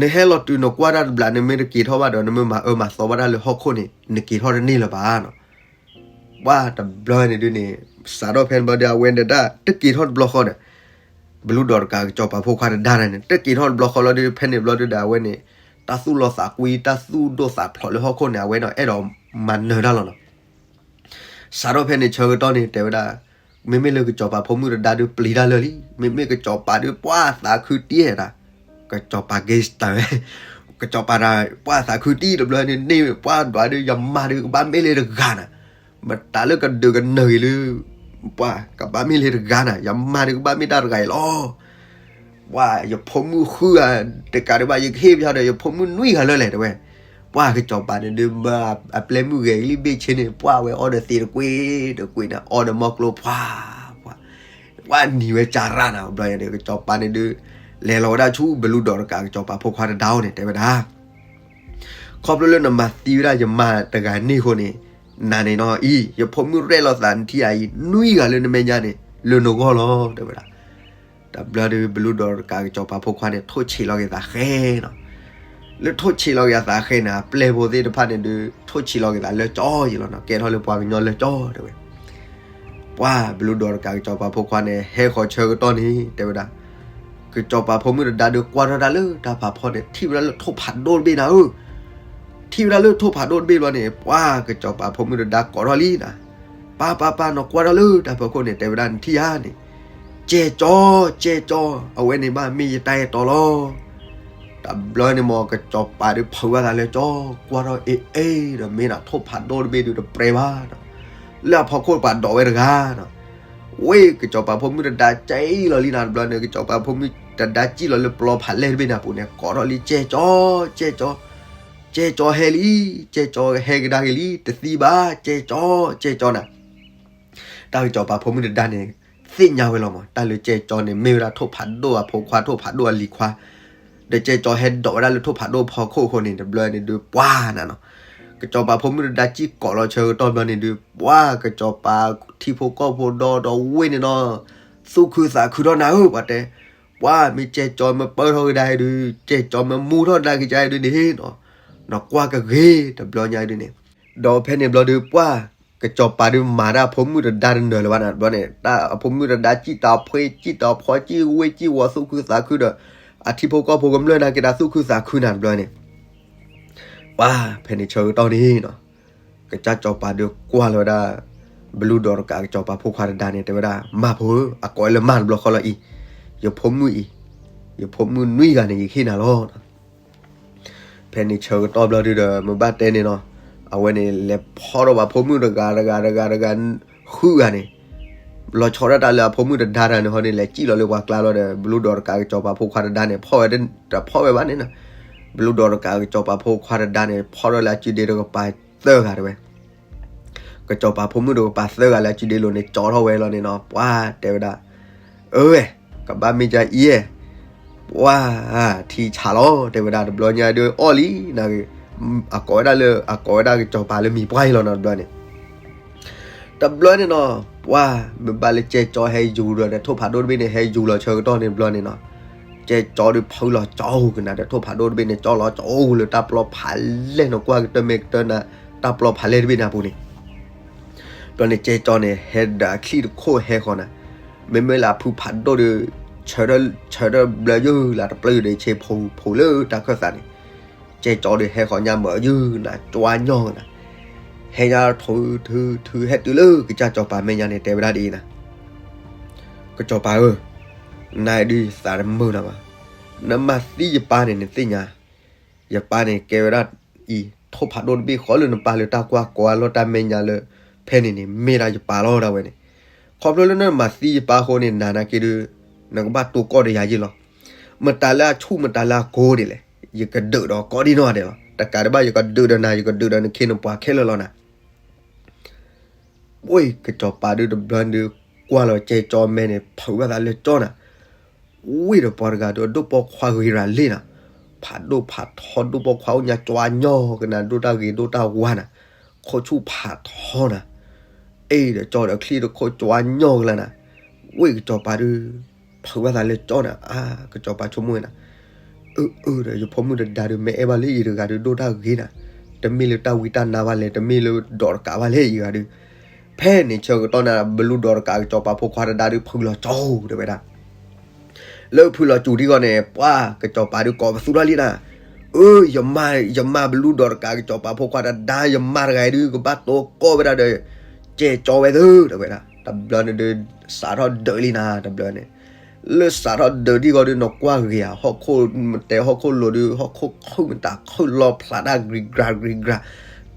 နဟဲလီၤတုၤနကွၢ်တၢ်တဘျီ နမ့ၢ်တက့ၤထီၣ်ဘၣ်ဒီး နမ့ၢ်မၤအၢမၤသီဘၣ်တၢ်လၢဟီၣ်ခိၣ်န့ၣ် နက့ၤထီၣ်တန့ၢ်လၢၤဘၣ်နီၤ. ပှၤတဘျီန့ၣ်ဒုးန့ၣ် စးထီၣ်ဖဲန့ၣ်ဘျီဒီး အဝဲန့ၣ်ဒၣ် တက့ၤထီၣ်တဘျီဃီဒီး ဘလူးဒိးတကးကစီၤပၤဖိခွါတဒါတၢ်န့ၣ် တက့ၤထီၣ်တဘျီဃီလီၤဒီး ဖဲန့ၣ်ဘျီဒုးဒီး အဝဲန့ၣ် တၢ်သူၣ်လီသးကွံ တၢ်သူၣ်ဒိၣ်သးဖျိးလၢဟီၣ်ခိၣ်န့ၣ် အဝဲဒီးအဲၣ်ဒိးမၤနၢၤတၢ်လီၤနီၤ. စးထီၣ်ဖဲန့ၣ်ဆၢကတီၢ်န့ၣ် တဲဝဲဒၣ် မ့မ့ၢ်လၢကစီၤပၤဖိမုၣ်တဒါဒီးပျံၤတၢ်လၢာ်လံ, မ့မ့ၢ်ကစီၤပၤဒီးပှၤသးခုတံၢ်တၢ်, ကစီၤပၤက့ၤစတၢ်ဝဲ, ကစီၤပၤတၢ် ပှၤသးခုတံၢ်တဘျီန့ၣ် န့ၢ်ပှၤဒွးဒီး ယမါဒီးကဘၣ်မ့ၢ်လၢတဂၤနၤ, မတၤလၢကဒုးကနၢၤဂ့ၤလၢ ပှၤကဘၣ်မ့ၢ်လၢတဂၤနၤ, ယမါဒီးကဘၣ်မ့ၢ်တၢ်တဂၤအံၤလီၤ. ပှၤယဖိမုၣ်ဃုဂၤ တကးဒံးဘၣ် ယကဟ့ၣ်ပယီၤဒီး ယဖိမုၣ်နွံဂၤလၢာ်လဲၣ် တဲဝဲ. ပှၤကစီၤပၤန့ၣ်ဒုးမၢအပျဲၢ်မုၣ်ဂဲၤလံဘ့ၣ်ဆ့န့ၣ် ပှၤဝဲအီၣ်ဒီးသံးတကွ့တကွ့န့ၣ် အီၣ်ဒီးမီကျိဖှါ, ပှၤ ပှၤနံၤဝဲကၢ်ရၣ်နၤ ဘျီညါဒီး ကစီၤပၤန့ၣ်ဒုး လဲၤလီၤဝဲဒၣ်ဆူဘလူးဒိးတကးကစီၤပၤဖိခွါတဒါအအိၣ်န့ၣ် တဲဝဲဒၣ် ခီဖျိလၢနမၤသံဝဲဒၣ်ယမါတဂၤန့ၣ်အဃိန့ၣ်, နၤန့ၣ်နီၤအံၤ ယဖိမုၣ်ရဲၣ်လီၤသးနထံၣ်အံၤ နွံဂၤလၢနမဲာ်ညါန့ၣ် လၢနဂီၢ်လီၤ တဲဝဲဒၣ်. တဘျီဒီး ဘလူးဒိးတကးကစီၤပၤဖိခွါန့ၣ် ထိၣ်ဆံးလီၤက့ၤသးဃဲနီၤ. လၢထိၣ်ဆံးလီၤက့ၤအသးဃဲန့ၣ် အပျဲၢ်ဖိသ့ၣ်တဖၣ်န့ၣ်ဒုး ထိၣ်ဆံးလီၤက့ၤသးလၢကၠီယံၤလီၤနီၤ, ကဲထီၣ်လၢပှၤကညီလၢကၠီ တဲဝဲ. ပှၤဘလူးဒိးတကးကစီၤပၤဖိခွါန့ၣ် ဟဲဃီၤဆၢကတီၢ်န့ၣ် တဲဝဲဒၣ် ကစီၤပၤဖိမုၣ်တဒါဒီးကွၢ်ထီၣ်တၢ်လၢတၢ်ဖးဖီန့ၣ် ထံၣ်ဝဲဒၣ်လၢထိၣ်ဖးဒိၣ်တဘ့ၣ်နၤဧၢ, ထံၣ်ဝဲဒၣ်လၢထိၣ်ဖးဒိၣ်တဘ့ၣ်ဘျီန့ၣ် ပှၤကစီၤပၤဖိမုၣ်တဒါကိးထီၣ်လံနၤ, ပၢ်ပၢ်ပၢ် နကွၢ်ထီၣ်လၢတၢ်ဖီခိၣ်န့ၣ် တဲဝဲဒၣ်နထံၣ်ဧါန့ၣ်, ကဲကၠီ, ကဲကၠီ, အဝဲန့ၣ်ဘၣ်မ့ၢ်ယတၢ်အဲၣ်တီလီၤ. တဘျီန့ၣ်မ့ၢ်ကစီၤပၤဒီးဖုးဝဲသးလၢကၠီ, ကွၢ်ထီၣ်အ့ၣ်အ့ၣ်ဒီးမ့ၢ်နၤထိၣ်ဖးဒိၣ်တဘ့ၣ်ဒုးတပြဲဘၣ်နီၤ, လၢအဖီခိၣ်ပှၤဒိးဝဲတဂၤနီၤ. ဝ့ၢ်ကစီၤပၤဖိမုၣ်တဒါကံၣ်လီၤလံနၤတဘျီန့ၣ် ကစီၤပၤဖိမုၣ်တဒါကံၣ်လီၤလၢပျီဖးလဲၢ်တဘ့ၣ်န့ၣ်အပူၤန့ၣ် ကိးထီၣ်လံ ကဲကၠီ, ကဲကၠီ, ကဲကၠီဟဲလံ, ကဲကၠီဟဲကဒါက့ၤလံ, တသံဘၣ်, ကဲကၠီ, ကဲကၠီနၤ. တၢ်ကစီၤပၤဖိမုၣ်တဒါန့ၣ် သ့ၣ်ညါဝဲလီၤမး, တၢ်လၢကဲကၠီန့ၣ် မ့ၢ်ဝဲဒၣ်ထိၣ်ဖးဒိၣ်အဖိခွါ ထိၣ်ဖးဒိၣ်အလံၤခွါ, ဒီးကဲကၠီဟဲဒိးဝဲဒၣ်လၢထိၣ်ဖးဒိၣ်ဖီခိၣ်အဃိန့ၣ် တဘျီန့ၣ်ဒုးပှၤနၤနီၤ. ကစီၤပၤဖိမုၣ်တဒါကံၣ်ကိးလီၤဆၢကတီၢ်ဘျီန့ၣ်ဒုး ပှၤကစီၤပၤထံဖိကီၢ်ဖိဒီဒီဝ့ၢ်န့ၣ်နီၤ, သူၣ်ခုသးခုထီၣ်နၤဧၢ ပှၤတဲ, ပှၤမ့ၢ်ကဲကၠီမ့ၢ်ပၢထီၣ်ကဒါအံၤဒုး ကဲကၠီမ့ၢ်မူထီၣ်ကဒါက့ၤကဒါအံၤဒုးန့ၣ်နီၤ, နကွၢ်ကဂ့ၤတဘျီညါဒုးန့ၣ်, ဒီးဖဲန့ၣ်ဘျီဒုးပှၤ ကစီၤပၤဒုးမၤတၢ်အဖိမုၣ်တဒါတနၢၤလၢၤဘၣ်နၤတဘျီန့ၣ်, တၢ်အဖိမုၣ်တဒါကံၣ်တၢ်ဖှ့ ကံၣ်တၢ်ဖှီ ကံၣ်ဝ့ၢ်ကံၣ်ဝီၤသူၣ်ခုသးခုဒီး အထံဖိကီၢ်ဖိကမျၢၢ်နာ်က့ၤတၢ်သူၣ်ခုသးခုနၤတဘျီန့ၣ်, ပှၤဖဲန့ၣ်ဆၢကတီၢ်န့ၣ်နီၤ, ကစၢ်စီၤပၤဒုးကွၢ်လီၤဝဲဒၣ် ဘလူးဒိးတကးကစီၤပၤဖိခွါတဒါန့ၣ် တဲဝဲဒၣ် မၢ်ဖိဧၢ အကိးဝဲလၢမၢ်တဘျီဃီလီၤအံၤ, ယဖိမုၣ်အံၤ, ယဖိမုၣ်နွံဂၤန့ၣ် ယကဟ့ၣ်နၤလီၤ. ဖဲန့ၣ်ဆၢကတီၢ်ဘျီဒုးဒီး မ့ၢ်ဘၣ်တဲန့ၣ်နီၤ, အဝဲန့ၣ် လဲၤဖီၣ်ထီၣ်ဘၣ်ဖိမုၣ်တဂၤတဂၤတဂၤတဂၤ ဃုဂၤန့ၣ်, လီၤဆီဒၣ်တၢ်လၢအဖိမုၣ်တဒါတၢ်န့ၣ်ဟီန့ၣ် လဲၤစံၣ်လီၤလၢပှၤကျါလီၤဒီး ဘလူးဒိးတကးကစီၤပၤဖိခွါတဒါန့ၣ် ဖီၣ်ဝဲတဖီၣ်ဝဲဘၣ်န့ၣ်နီၤ, ဘလူးဒိးတကးကစီၤပၤဖိခွါတဒါန့ၣ် ဖီၣ်ထီၣ်လၢအစုဒ့တကပၤသၢဂၤတဲဝဲ ကစီၤပၤဖိမုၣ်တကပၤသၢဂၤလၢအစုဒ့လိၤန့ၣ် ကၠီထီၣ်ဝဲလီၤန့ၣ်နီၤ, ပှၤတဲဝဲဒၣ်, အၢဝဲ, ကဘၣ်မ့ၢ်ဒ်အံၤ, ပှၤ, ထံဆးလီၤ တဲဝဲဒၣ် တဘျီညါဒုးအီၣ်လံ, အကိးဝဲဒၣ်လၢ အကိးဝဲဒၣ်ကစီၤပၤလၢမံၤပှၢ်အံၤလီၤနီၤ တဘျီန့ၣ် တဘျီန့ၣ်နီၤ, ပှၤမ့ၢ်ဘၣ်လၢကဲကၠီဟဲယူၤဒီး ထိၣ်ဖးဒိၣ်တဘ့ၣ်န့ၣ် ဟဲယူၤလီၤဆၢကတီၢ်န့ၣ်တဘျီန့ၣ်နီၤ, ကဲကၠီဒီးဖုးလီၤကၠီကနၤဒီး ထိၣ်ဖးဒိၣ်တဘ့ၣ်န့ၣ် ကၠီလီၤကၠီလၢတၢ်ပျီဖးလဲၢ်နီၤ, ကွၢ်ကတၢၢ်မ့ၢ်ကတၢၢ်နၤ, တၢ်ပျီဖးလဲၢ်တဘ့ၣ်န့ၣ်အပူၤန့ၣ် တဘျီန့ၣ် ကဲကၠီန့ၣ် ဟဲဒီးအချံၣ်တခိၣ်ဟဲဃီၤနၤ, မ့မ့ၢ်လၢအဖုးဖးဒိၣ်ဒီး ဆၢထၢၣ်ဘျၢယုၢ်လၢတပျၢၢ်ဒီး ဆ့ဖိဖိလၢတၢ်ခၢၣ်သးန့ၣ်, ကဲကၠီဒီးဟဲဃီၤညါမၢယုၢ်နၤ ကၠီညီကနၤ, ဟဲညါထူ ထူ ထူဟဲတုၤလၢကစၢ်စီၤပၤမဲာ်ညါန့ၣ် တဲဝဲဒၣ်ဒ်အံၤနၤ, ကစီၤပၤဧၢ, နၤဒုးယသးတမုာ်နၤဘၣ်, နမၤသံယပၢ်န့ၣ် နသ့ၣ်ညါ, ယပၢ်န့ၣ်ကဲဝဲဒၣ်အံၤ ထိၣ်ဖးဒိၣ်တဘ့ၣ်ဃီလၢနပၢ်လၢတၢ်ကွၢ်ကီလီၢ်တၢ်မဲာ်ညါလၢ ဖဲန့ၣ်န့ၣ် မ့ၢ်ဒၣ်ယပၢ်လီၤဒၣ်ဝဲန့ၣ်, ခီဖျိလၢနမၤသံယပၢ်အဃိန့ၣ် နၤနာ်က့ဒုး နကဘၣ်တိၢ်ကီၢ်ဒီးယၤယ့ၢ်လီၤ, မတၤလၢအဆူၣ်မတၤလၢအကိၤဒ်လဲၣ်, ယကဒုးဒီးကီၢ်ဒ်နီၢ်ဒဲးလီၤ, တကးဒံးဘၣ် ယကဒုးဒီးနၤ ယကဒုးဒီးနခ့နပှၤခဲလၢာ်လီၤနၤ ဝ့ၢ်ကစီၤပၤဒုးတဘျီဒုး ကွၢ်လီၤကဲကၠီမဲာ်န့ၣ် ဖုးဘၣ်သးလၢကၠီနၤ, ဝ့ၢ်ဒီးပှၤတဂၤဒီး ဒိၣ်ပိာ်ခွါဂ့ၤရၤလ့နၤ, ဖးဒိၣ်ဖးထီဒိၣ်ပိာ်ခွါအိၣ်ညါကၠီညီကနၤ ဒိၣ်တၢ်ဂ့ၤဒိၣ်တၢ်ဝါနၤ, ခိၣ်ဆူၣ်ဖးထီနၤ, အ့ၣ်ဒီးကၠီဒီးချံၣ်တခိၣ်ကၠီညီကလါနၤ, ဝ့ၢ်ကစီၤပၤဒုး ဖုးဘၣ်သးလၢကၠီနၤ, အါ ကစီၤပၤဆိကမိၣ်ဝဲနၤ အၢ အၢ ဒီးယဖိမုၣ်တဒါဒုး မ့ၢ်အဲၣ်ဘၣ်လၢအံၤတဂၤဒုး ဒိၣ်တၢ်ဂ့ၤနၤ, တမ့ၢ်လၢတၢ်ဝံတၢ်နါဘၣ်လဲၣ်, တမ့ၢ်လၢဒိးတကးဘၣ်လဲၣ်အံၤဂၤဒုး, ဖဲန့ၣ်ဆၢကတီၢ်န့ၣ် ဘလူဒိးတကးကစီၤပၤဖိခွါတဒါဒုး ဖုးလီၤကၠီဒဲးဝဲဒၣ် လၢဖုးလီၤစူၤဒံးဂီၢ်န့ၣ် ပှၤကစီၤပၤဒုးကိးပသူထီၣ်လံနၤ, အၢ ယမါ ယမါဘလူဒိးတကးကစီၤပၤဖိခွါတဒါ ယမါတဂၤအံၤဒုး ကဘၣ်တိၢ်ကီၢ်ဝဲဒၣ်ဒီး ကဲကၠီဝဲသၢ တဲဝဲဒၣ်, တဘျီန့ၣ်ဒုး စးထီၣ်ဒုးလံနၤ တဘျီန့ၣ်, လၢစးထီၣ်ဒုးဒံးဂီၢ်ဒုး နကွၢ်ဂ့ၤဧါ ဟီၣ်ခိၣ်မတဲဟီၣ်ခိၣ်လိၤဒုး ဟီၣ်ခိၣ်ခုၣ်မတၤခုၣ်လီဖျးတၢ်ဂံၤဂၤဂံၤဂၤ,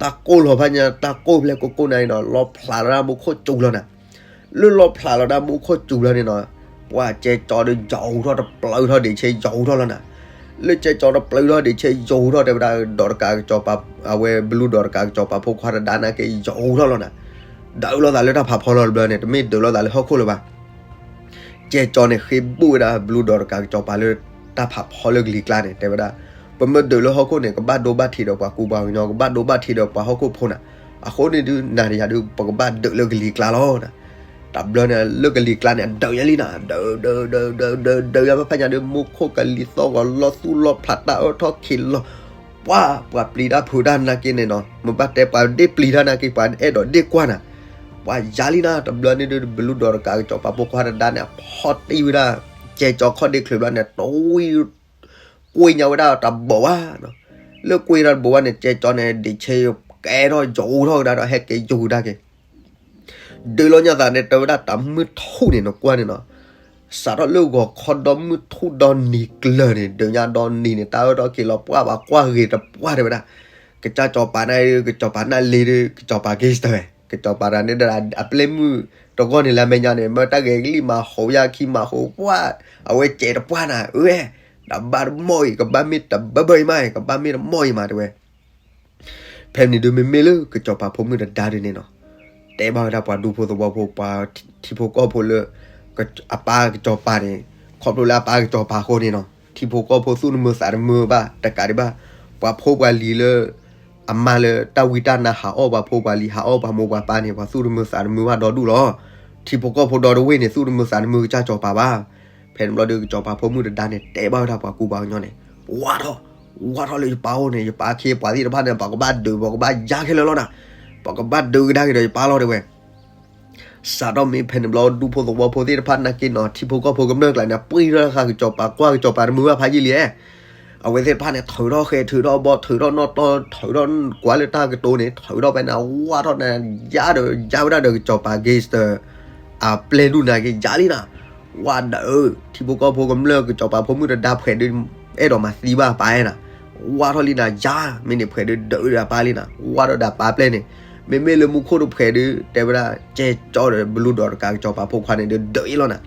တၢ်ကိၢ်လီၤဖးညါ တၢ်ကိၢ်ဖျဲၣ်ကိၢ်ကိၢ်နၤအံၤနီၤ လီဖျးလီၤဒၣ်မူခိၣ်စူၤလီၤနၤ လၢလီဖျးလီၤဒၣ်မူခိၣ်စူၤလီၤန့ၣ်နီၤ, ပှၤကဲကၠီဒီးယီၤဟူထီၣ်တပျုးထီၣ်ဒံးဆဲယီၤဟူထီၣ်လီၤနၤ, လၢကဲကၠီတပျုးထီၣ်ဒံးဆဲယီၤဟူထီၣ်တဲဝဲဒၣ် ဒိးတကးကစီၤပၤ အဝဲဘလူဒိးတကးကစီၤပၤဖိခွါတဒါနာ်က့ယီၤဟူထီၣ်လီၤနၤ, ဒုးလိာ်သးလၢတၢ်ဖးဖီလီၤတဘျီန့ၣ် တမ့ၢ်ဒုးလိာ်သးလၢဟီၣ်ခိၣ်လၢၤဘၣ် ကဲကၠီန့ၣ် ဃ့ဘိၣ်ဝဲဒၣ်ဘလူဒိးတကးကစီၤပၤလၢတၢ်ဖးဖီလၢကလံၤကျါန့ၣ် တဲဝဲဒၣ်, ပမ့ၢ်ဒုးလၢဟီၣ်ခိၣ်န့ၣ် ကဘၣ်ဒိဘၣ်ထံးဒီးပှၤကူပှၤကညီ ကဘၣ်ဒိဘၣ်ထံးဒီးပှၤဟီၣ်ခိၣ်ဖိနၤ, အဃိန့ၣ်ဒုး နၤဒီးယၤဒုး ပကဘၣ်ဒုးလၢကလံၤကျါလီၤနၤ, တဘျီန့ၣ် လၢကလံၤကျါန့ၣ် အဒုးယၤလံနၤ, ဒုး ဒုး ဒုး ဒုး ဒုး ဒုးယၤဖဲညါဒုး မူခိၣ်ကလံၤသီၣ်ဂီၤလီၤသူၣ်လီၤဖျးတၢ်အၢထီၣ်ခံးလီၤ ပှၤ ပှၤပျံၤတၢ်ဖုးတၢ်နာ်က့န့ၣ်နီၤ မ့ၢ်ဘၣ်တဲပှၤဒ့ၣ်ပျံၤတၢ်နာ်က့ ပှၤအဲၣ်ဒိးဒ့ၣ်ကွၢ်နၤ, ပှၤယၤလံနၤ တဘျီန့ၣ်ဒုး ဘလူဒိးတကးကစီၤပၤဖိခွါတဒါန့ၣ် အဖီတံၢ်ဝဲဒၣ် ကဲကၠီခီၣ်ဒ့ချၢးဘျီန့ၣ် တဝံၤ ကွ့ညါဝဲဒၣ်တဘိးဘၣ်နီၤ, လၢကွ့တၢ်တဘိးဘၣ်န့ၣ် ကဲကၠီန့ၣ် ဒံးဆဲကဲထီၣ်ယီၤထီၣ်ကဒါဒီး ဟဲက့ၤယီၤကဒါက့ၤ ဒုးလီၤညါသးန့ၣ် တဲဝဲဒၣ်တၢ်မုၢ်ထူၣ်န့ၣ် နကွၢ်န့ၣ်နီၤ, စးထီၣ်လၢဂီၤခီဒီမုၢ်ထူၣ်ဒီနံၤကျၢၤန့ၣ် ဒုးညါဒီနံၤန့ၣ် တၢ်အၢထီၣ်ခံးလီၤ ပှၤဘၣ်ကွၢ်ဂ့ၤတပှၢ်တဲဝဲဒၣ်, ကစၢ်စီၤပၤန့ၣ် ကစီၤပၤနၢ်လ့ၤဒီး ကစီၤပၤ gangster ဝဲ ကစီၤပၤတဂၤန့ၣ်ဒီး အပျဲၢ်မုၣ်တဂီၢ်န့ၣ်လၢအမဲာ်ညါန့ၣ် မ့ၢ်တၢ်ဂဲၤကလံၣ်မၤဟိး ယၢ်ခံမၤဟိး ပှၤ အဝဲစဲးတပှၢ်နၤ အဝဲ တဘၣ်တမီၢ်အံၤ ကဘၣ်မ့ၢ်တဘၢဘၢအံၤမး ကဘၣ်မ့ၢ်တမီၢ်အံၤမးတဲဝဲ ဖဲန့ၣ်ဒုးမ့မ့ၢ်လၢကစီၤပၤဖိမုၣ်တဒါဒုးန့ၣ်နီၤ, တဲဘၣ်ဝဲဒၣ်ပှၤဒူဖိသဝီဖိ ပှၤထံဖိကီၢ်ဖိလၢ အပၢ်ကစီၤပၤန့ၣ်, ခီဖျိလၢအပၢ်ကစီၤပၤအဃိန့ၣ်နီၤ ထံဖိကီၢ်ဖိသူၣ်တမုာ်သးတမုာ်ဘၣ် တကးဒံးဘၣ်, ပှၤဖိပှၤလံၤလၢ အမါလၢတၢ်ဝံတၢ်နါဟးအီၣ်ပှၤဖိပှၤလံၤ ဟးအီၣ်ပှၤမိၢ်ပှၤပၢ်န့ၣ် ပှၤသူၣ်တမုာ်သးတမုာ်ဘၣ်ဒီဒူၣ်လီၤ. ထံဖိကီၢ်ဖိဒီတဝ့ၢ်န့ၣ် သူၣ်တမုာ်သးတမုာ်ကစၢ်စီၤပၤဘၣ်. ဖဲန့ၣ်ဘျီဒီး ကစီၤပၤဖိမုၣ်တဒါန့ၣ် တဲဘၣ်ဝဲဒၣ်ပှၤကူပှၤကညီန့ၣ်, ဝါထီၣ်, ဝါထီၣ်လၢယပၢ်အိၣ်န့ၣ် ယပၢ်ခ့ပှၤသ့ၣ်တဖၣ်န့ၣ် ပှၤကဘၣ်ဒုး ပှၤကဘၣ်ယါခဲလၢာ်လီၤနၤ, ပှၤကဘၣ်ဒုးကဒါက့ၤဒီးယပၢ်လီၤတဲဝဲ စးထီၣ်မ့ၢ်ဖဲန့ၣ်ဘျီ ဒူဖိသဝီဖိသ့ၣ်တဖၣ်နာ်က့နီၤ ထံဖိကီၢ်ဖိကမျၢၢ်ကျါန့ၣ် ပှ့ၤထီၣ်ဃာ်ကစီၤပၤ ကွၢ်ကစီၤပၤတမုာ်ဘၣ်ဖးယံာ်လံဧါ. အဝဲသ့ၣ်တဖၣ်န့ၣ် ထုးထီၣ်ဃဲ ထုးထီၣ်ဘီ ထုးထီၣ်နီၣ်တီ ထုးထီၣ်ကွၢ်လၢတၢ်ကတိၤန့ၣ် ထုးထီၣ်ဖဲန့ၣ် ဝါထီၣ်န့ၣ် ယါဒီးယါဝဲဒၣ်ဒီးကစီၤပၤ gangster အပျဲၢ်ဒူၣ်နာ်က့ ယါလံနၤ. ဝါဒီး ထံဖိကီၢ်ဖိကမျၢၢ်ကစီၤပၤဖိမုၣ်တဒါဖှဲးဒုး အဲၣ်ဒိးမၤသံဘၣ်ပၢ်အဲၣ်နၤ. ဝါထီၣ်လံနၤ ယါ မ့ၢ်န့ၣ်ဖှဲးဒုးဒုးဒီးပၢ်လံနၤ ဝါထီၣ်ဒီးပၢ်ပျဲၢ်န့ၣ် မ့မ့ၢ်လၢမူခိၣ်တဖှဲးဒုး တဲဝဲဒၣ် ကဲကၠီဒီးဘလူဒီးတကးကစီၤပၤဖိခွါန့ၣ်ဒုးဒုးအံၤလီၤနၤ.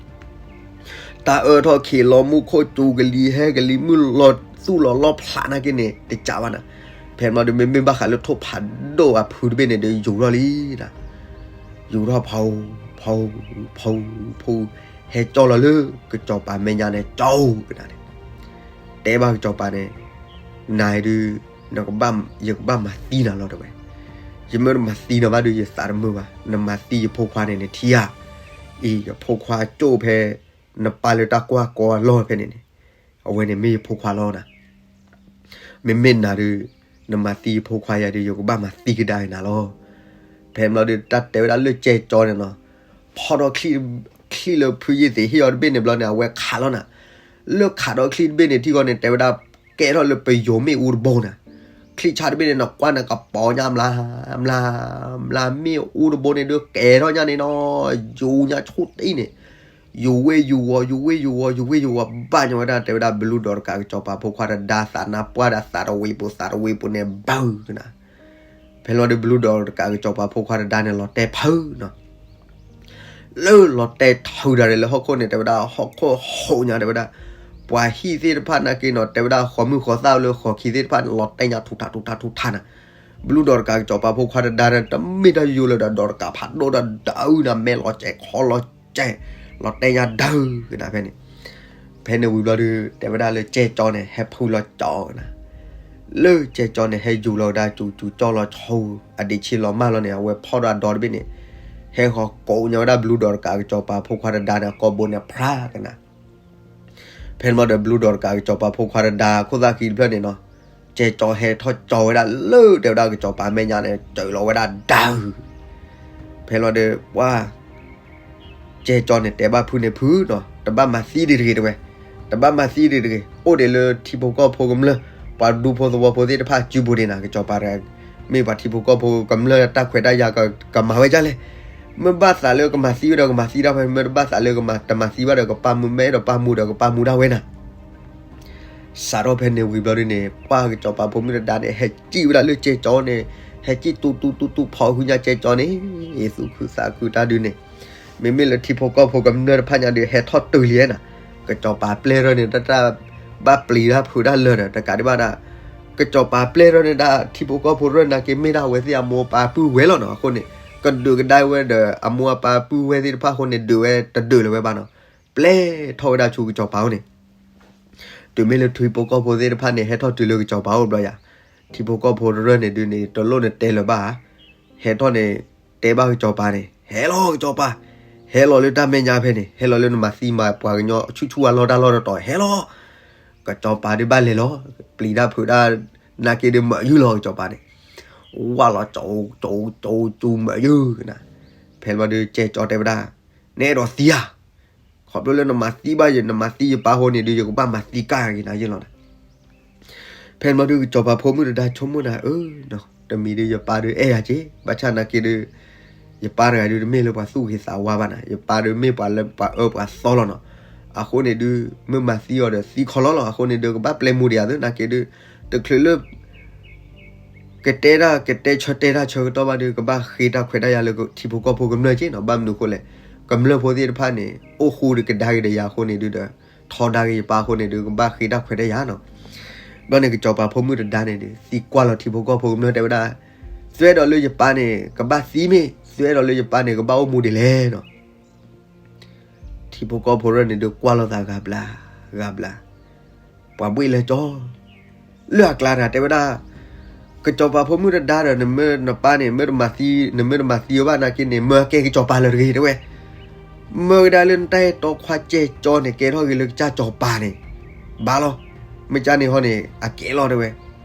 တၢ်အၢထီၣ်ခံးလီၤ မူခိၣ်စူၤကလံၤဟဲကလံၤ မုၢ်လီၤသူၣ်လီၤလီဖျးနာ်က့န့ၣ် တကးဘၣ်နၤ. ဖဲန့ၣ်ဘျီဒီး မ့မ့ၢ်ဘၣ်ဃးလၢထိၣ်ဖးဒိၣ်အဖုတဘ့ၣ်န့ၣ်ဒီး ယူၤထီၣ်လံနၤ. ယူၤထီၣ်ဖီ ဖီ ဖီ ဖီ ဟဲကၠီလီၤလၢကစီၤပၤမဲာ်ညါန့ၣ် ကၠီကနၤန့ၣ် တဲဘၣ်ကစီၤပၤန့ၣ် နၤဒုး နကဘၣ် ယကဘၣ်မၤသံနၤလီၤတဲဝဲ. ယမ့ၢ်တမၤသံနၤဘၣ်ဒီး ယသးတမုာ်ဘၣ်. နမၤသံယဖိခွါန့ၣ်န့ၣ် ထံၣ်ဧါ. အံၤ ယဖိခွါကၠိၣ်ဖဲ နပၢ်လၢတၢ်ကွၢ်ကီအလီၢ်ဖဲန့ၣ်န့ၣ်, အဝဲန့ၣ်မ့ၢ်ယဖိခွါလီၤနၤ. မ့မ့ၢ်နၤဒီး နမၤသံယဖိခွါယၤဒီး ယကဘၣ်မၤသံကဒါက့ၤနၤလီၤ. ဖဲန့ၣ်ဘျီဒီး တၢ်တဲဝဲဒၣ်လၢကဲကၠီန့ၣ်နီၤ, ဖီၣ်ထီၣ်ချံ, ချံလၢဖုယ့ၢ်သ့ၣ်ဟ့ၣ်အီၤတဘ့ၣ်န့ၣ်ဘျီန့ၣ် အဝဲခးလီၤနၤ. လၢခးဒီးချံတဘ့ၣ်န့ၣ် ထံၣ်ဃီန့ၣ် တဲဝဲဒၣ် ကဲထီၣ်လၢပယိၤမ့ၣ်အူတဘိနၤ. ချံဆါတဘ့ၣ်န့ၣ် နကွၢ်န့ၣ် ကပီၤညါမျး, မျး, မျးမ့ၣ်အူတဘိန့ၣ်ဒီး ကဲထီၣ်ညါန့ၣ်နီၤ, ယူၤညါဆိတံၢ်န့ၣ်, ယူၤဝ့ၢ်ယူၤဝီၤ, ယူၤဝ့ၢ်ယူၤဝီၤ, ယူၤဝ့ၢ်ယူၤဝီၤ, ဘၣ်ညီဝဲဒၣ် တဲဝဲဒၣ်ဘျူးဒီးတကးကစီၤပၤဖိခွါတဒါသးနါပှၢ်ဒီးသးတဝ့ၤပူၤ သးတဝ့ၤပူၤန့ၣ် ဘၢကနၤ. ဖဲလီၤဒီးဘျူးဒီးတကးကစီၤပၤဖိခွါတဒါန့ၣ် လီၤတဲာ်ဖုနီၤ. လၢလီၤတဲာ်ထုးတၢ်န့ၣ်လၢဟီၣ်ခိၣ်န့ၣ် တဲဝဲဒၣ်ဟီၣ်ခိၣ်ဟိးညါ တဲဝဲဒၣ်, ပှၤဟံၣ်သ့ၣ်တဖၣ်နာ်က့နီၤ တဲဝဲဒၣ်ဃီၤမုၢ်ဃီၤသၣ်လၢဃီၤခံသ့ၣ်တဖၣ်န့ၣ် လီၤတဲာ်ညါထူးထးထူးထးထူးထးနၤ. ဘျူးဒီးတကးကစီၤပၤဖိခွါတဒါဒီး တမ့ၢ်တၢ်ယိယိလၢၤဒီး ဒီးတကးဖးဒိၣ်ဒီးဒုးနၤ မဲာ်လီၤစဲးခီလီၤစဲး, လီၤတဲာ်ညါဒုးကနၤဖဲန့ၣ်. ဖဲန့ၣ်ဝံၤဘျီဒီး တဲဝဲဒၣ်လၢကဲကၠီန့ၣ် ဟဲဖုလီၤကၠီကနၤ. လၢကဲကၠီန့ၣ် ဟဲယူၤလီၤဝဲဒၣ် ကၠူကၠူကၠီလီၤဆိ အဒံးဆံလီၤမၢ်လီၤန့ၣ် အဝဲဖီၣ်ဒီးအဒီတဘ့ၣ်န့ၣ် ဟဲဃီၤကိးညါဝဲဒၣ်ဘျူးဒီးတကးကစီၤပၤဖိခွါတဒါန့ၣ် အကိာ်ဘိန့ၣ်ဖျါကနၤ. ဖဲန့ၣ်ဘျီဒီး ဘျူးဒီးတကးကစီၤပၤဖိခွါတဒါ ခိၣ်သၣ်ခံတဖျၢၣ်န့ၣ်နီၤ, ကဲကၠီဟဲထီၣ်ကၠီဝဲဒၣ်လၢတဲဝဲဒၣ်ကစီၤပၤမဲာ်ညါန့ၣ် စၢၤလီၤဝဲဒၣ်ဒုး ဖဲလီၤဒီး ပှၤ ကဲကၠီန့ၣ် တဲဘၣ်ဖုန့ၣ် ဖုနီၤ တဘၣ်မၤသံဒံးတဂ့ၤ တဲဝဲ, တဘၣ်မၤသံဒံးတဂ့ၤ, အိၣ်ဒံးလၢထံဖိကီၢ်ဖိကမျၢၢ် ပှၤဒူဖိသဝီဖိသ့ၣ်တဖၣ်စုပူၤဒံးနၤ ကစီၤပၤတဂၤ, မ့ၢ်ပှၤထံဖိကီၢ်ဖိကမျၢၢ်တၢ်ခွဲးတၢ်ယာ်ကမၤဝဲဒ်လဲၣ်. မ့ၢ်ဘၣ်သးလၢကမၤသံဝဲဒီးကမၤသံတၢ်ဝဲ, မ့ၢ်တဘၣ်သးလၢကမၤ တမၤသံဘၣ်ဒီးကပာ်မူ, မ့ၢ်အဲၣ်ဒိးပာ်မူဒီးကပာ်မူဒၣ်ဝဲနၤ. စးထီၣ်ဖဲန့ၣ်ဝံၤဘျီဒ်န့ၣ် ပှၤကစီၤပၤဖိမုၣ်တဒါန့ၣ် ဟဲစံၣ်ဝဲဒၣ်လၢကဲကၠီန့ၣ်, ဟဲစံၣ်တူတူတူတူဖီဃုညါကဲကၠီန့ၣ်, သူၣ်ခုသးခုတၢ်ဒုးန့ၣ်, မ့မ့ၢ်လၢထံဖိကီၢ်ဖိကမျၢၢ်တဖၣ်ညါဒီး ဟဲထီၣ်တုၤလံနၤ, ကစီၤပၤပျဲၢ်ထီၣ်န့ၣ် တၢ်ဘၣ်ပျံၤတၢ်ဖုးတၢ်လၢာ်ဒီး တကးဒံးဘၣ်ဒၣ် ကစီၤပၤပျဲၢ်ထီၣ်န့ၣ်ဒၣ် ထံဖိကီၢ်ဖိရၢၢ်နာ်က့ မ့ၢ်ဒၣ်အဝဲသ့ၣ်အမိၢ်အပၢ်ပုၢ်ဝဲၢ်လီၤနီၤ. အဃိန့ၣ် ကဒုးကဒါဝဲဒီး အမိၢ်အပၢ်ပုၢ်ဝဲၢ်သ့ၣ်တဖၣ်အဃိန့ၣ် ဒုးဝဲတဒုးလၢၤဝဲဘၣ်နီၤ, ပျဲၢ်ထီၣ်ဝဲဒၣ်ဆူကစီၤပၤအိၣ်န့ၣ် တုၤမ့ၢ်လၢထံဖိကီၢ်ဖိသ့ၣ်တဖၣ်န့ၣ် ဟဲထီၣ်တုၤလၢကစီၤပၤအိၣ်ဘျီယၤ, ထံဖိကီၢ်ဖိရၢၢ်န့ၣ်ဒုးန့ၣ် တလိၣ်နတဲလၢၤဘၣ်ဧါ, ဟဲထီၣ်န့ၣ် တဲဘၣ်ကစီၤပၤန့ၣ် ဟဲလီၤကစီၤပၤ, ဟဲလီၤလၢတၢ်မဲာ်ညါဖဲန့ၣ်, ဟဲလီၤလၢနမၤသံမၤပှၤကညီဆူၣ်ဆူၣ်အလီၢ်တၢ်လီၢ်တတီၤ ဟဲလီၤ. ကစီၤပၤဒုးဘၣ်လဲၤလီၤ, ပျံၤတၢ်ဖုးတၢ်နာ်က့ဒုးမၤယုၢ်လီၤကစီၤပၤန့ၣ်, ဝၢ်လီၤကၠီကၠီကၠီကၠီမၤယုၢ်ကနၤ. ဖဲန့ၣ်ဘျီဒုး ကဲကၠီတဲဝဲဒၣ်, နအဲၣ်ဒိးသံဧါ, ခီဖျိလၢနမၤသံဘၣ်ယၤ, နမၤသံယပၢ်အဃိန့ၣ်ဒုး ယကဘၣ်မၤသံကဒါက့ၤနၤယဲလီၤနၤ. ဖဲန့ၣ်ဘျီဒုး ကစီၤပၤဖိမုၣ်တဒါဆိကမိၣ်နၤ, အၢ, တမံၤဒုးယပၢ်ဒုးအဲၣ်ယၤက့ၤ, ဘၣ်ဆၣ်နာ်က့ဒုး ယပၢ်တဂၤဒုးတမ့ၢ်လၢပှၤသူၣ်ဂ့ၤသးဝါဘၣ်နၤ, ယပၢ်ဒုးမ့ၢ်ပှၤလၢပှၤအၢပှၤသီလီၤနီၤ. အဃိန့ၣ်ဒုး မ့ၢ်မၤသံအီၤဒီးသံခီလီၤလီၤ, အဃိန့ၣ်ဒုး ကဘၣ်ပျဲမူဒံးယၤသ့နာ်က့ဒုး, တချုးလၢ ကတဲတၢ်ကတဲဆၢတဲတၢ်ဆၢကတီၢ်ဘၣ်ဒီး ကဘၣ်ဃ့တၢ်ခွဲးတၢ်ယာ်လၢထံဖိကီၢ်ဖိကမျၢၢ်က့နီၤ. ဘၣ်မနုၤအဃိလဲၣ်, ကမျၢၢ်ဖိသ့ၣ်တဖၣ်န့ၣ် အိၣ်ဃူဒီးကဒါက့ၤဒီးယၤအဃိန့ၣ်ဒုးဒီး ထီဒါက့ၤယပၢ်အဃိန့ၣ်ဒုး ကဘၣ်ဃ့တၢ်ခွဲးတၢ်ယာ်နီၤ. ဘျီန့ၣ် ကစီၤပၤဖိမုၣ်တဒါန့ၣ်ဒုး သံကွၢ်လီၤထံဖိကီၢ်ဖိကမျၢၢ်တဲဝဲဒၣ်, သုအဲၣ်ဒိးလၢယပၢ်န့ၣ် ကဘၣ်သံမ့ၢ်, သုအဲၣ်ဒိးလၢယပၢ်န့ၣ် ကဘၣ်အိၣ်မူဒ်လဲၣ်နီၤ. ထံဖိကီၢ်ဖိရၢၢ်န့ၣ်ဒုးကွၢ်လိာ်သးဂၤဘျါ, ဂၤဘျါ, ပှၤဘှ့ၣ်လၢကၠီ, လၢအကျါတဂၤတဲဝဲဒၣ်, ကစီၤပၤဖိမုၣ်တဒါဒီး နမ့ၢ်နပၢ်န့ၣ် မ့ၢ်တမၤသံ, နမ့ၢ်တမၤသံအီၤဘၣ်နာ်က့န့ၣ် မၢအကဲကစီၤပၤလၢာ်တဂ့ၤ တဲဝဲ. မၢကဒါလၢနတၢ်အဲၣ်တီခွါကဲကၠီန့ၣ် ကဲထီၣ်က့ၤလၢကစၢ်စီၤပၤန့ၣ်, ဘၣ်လီၤ. မ့ၢ်ကန့ၣ်ဟီန့ၣ် အကဲလီၤတဲဝဲ.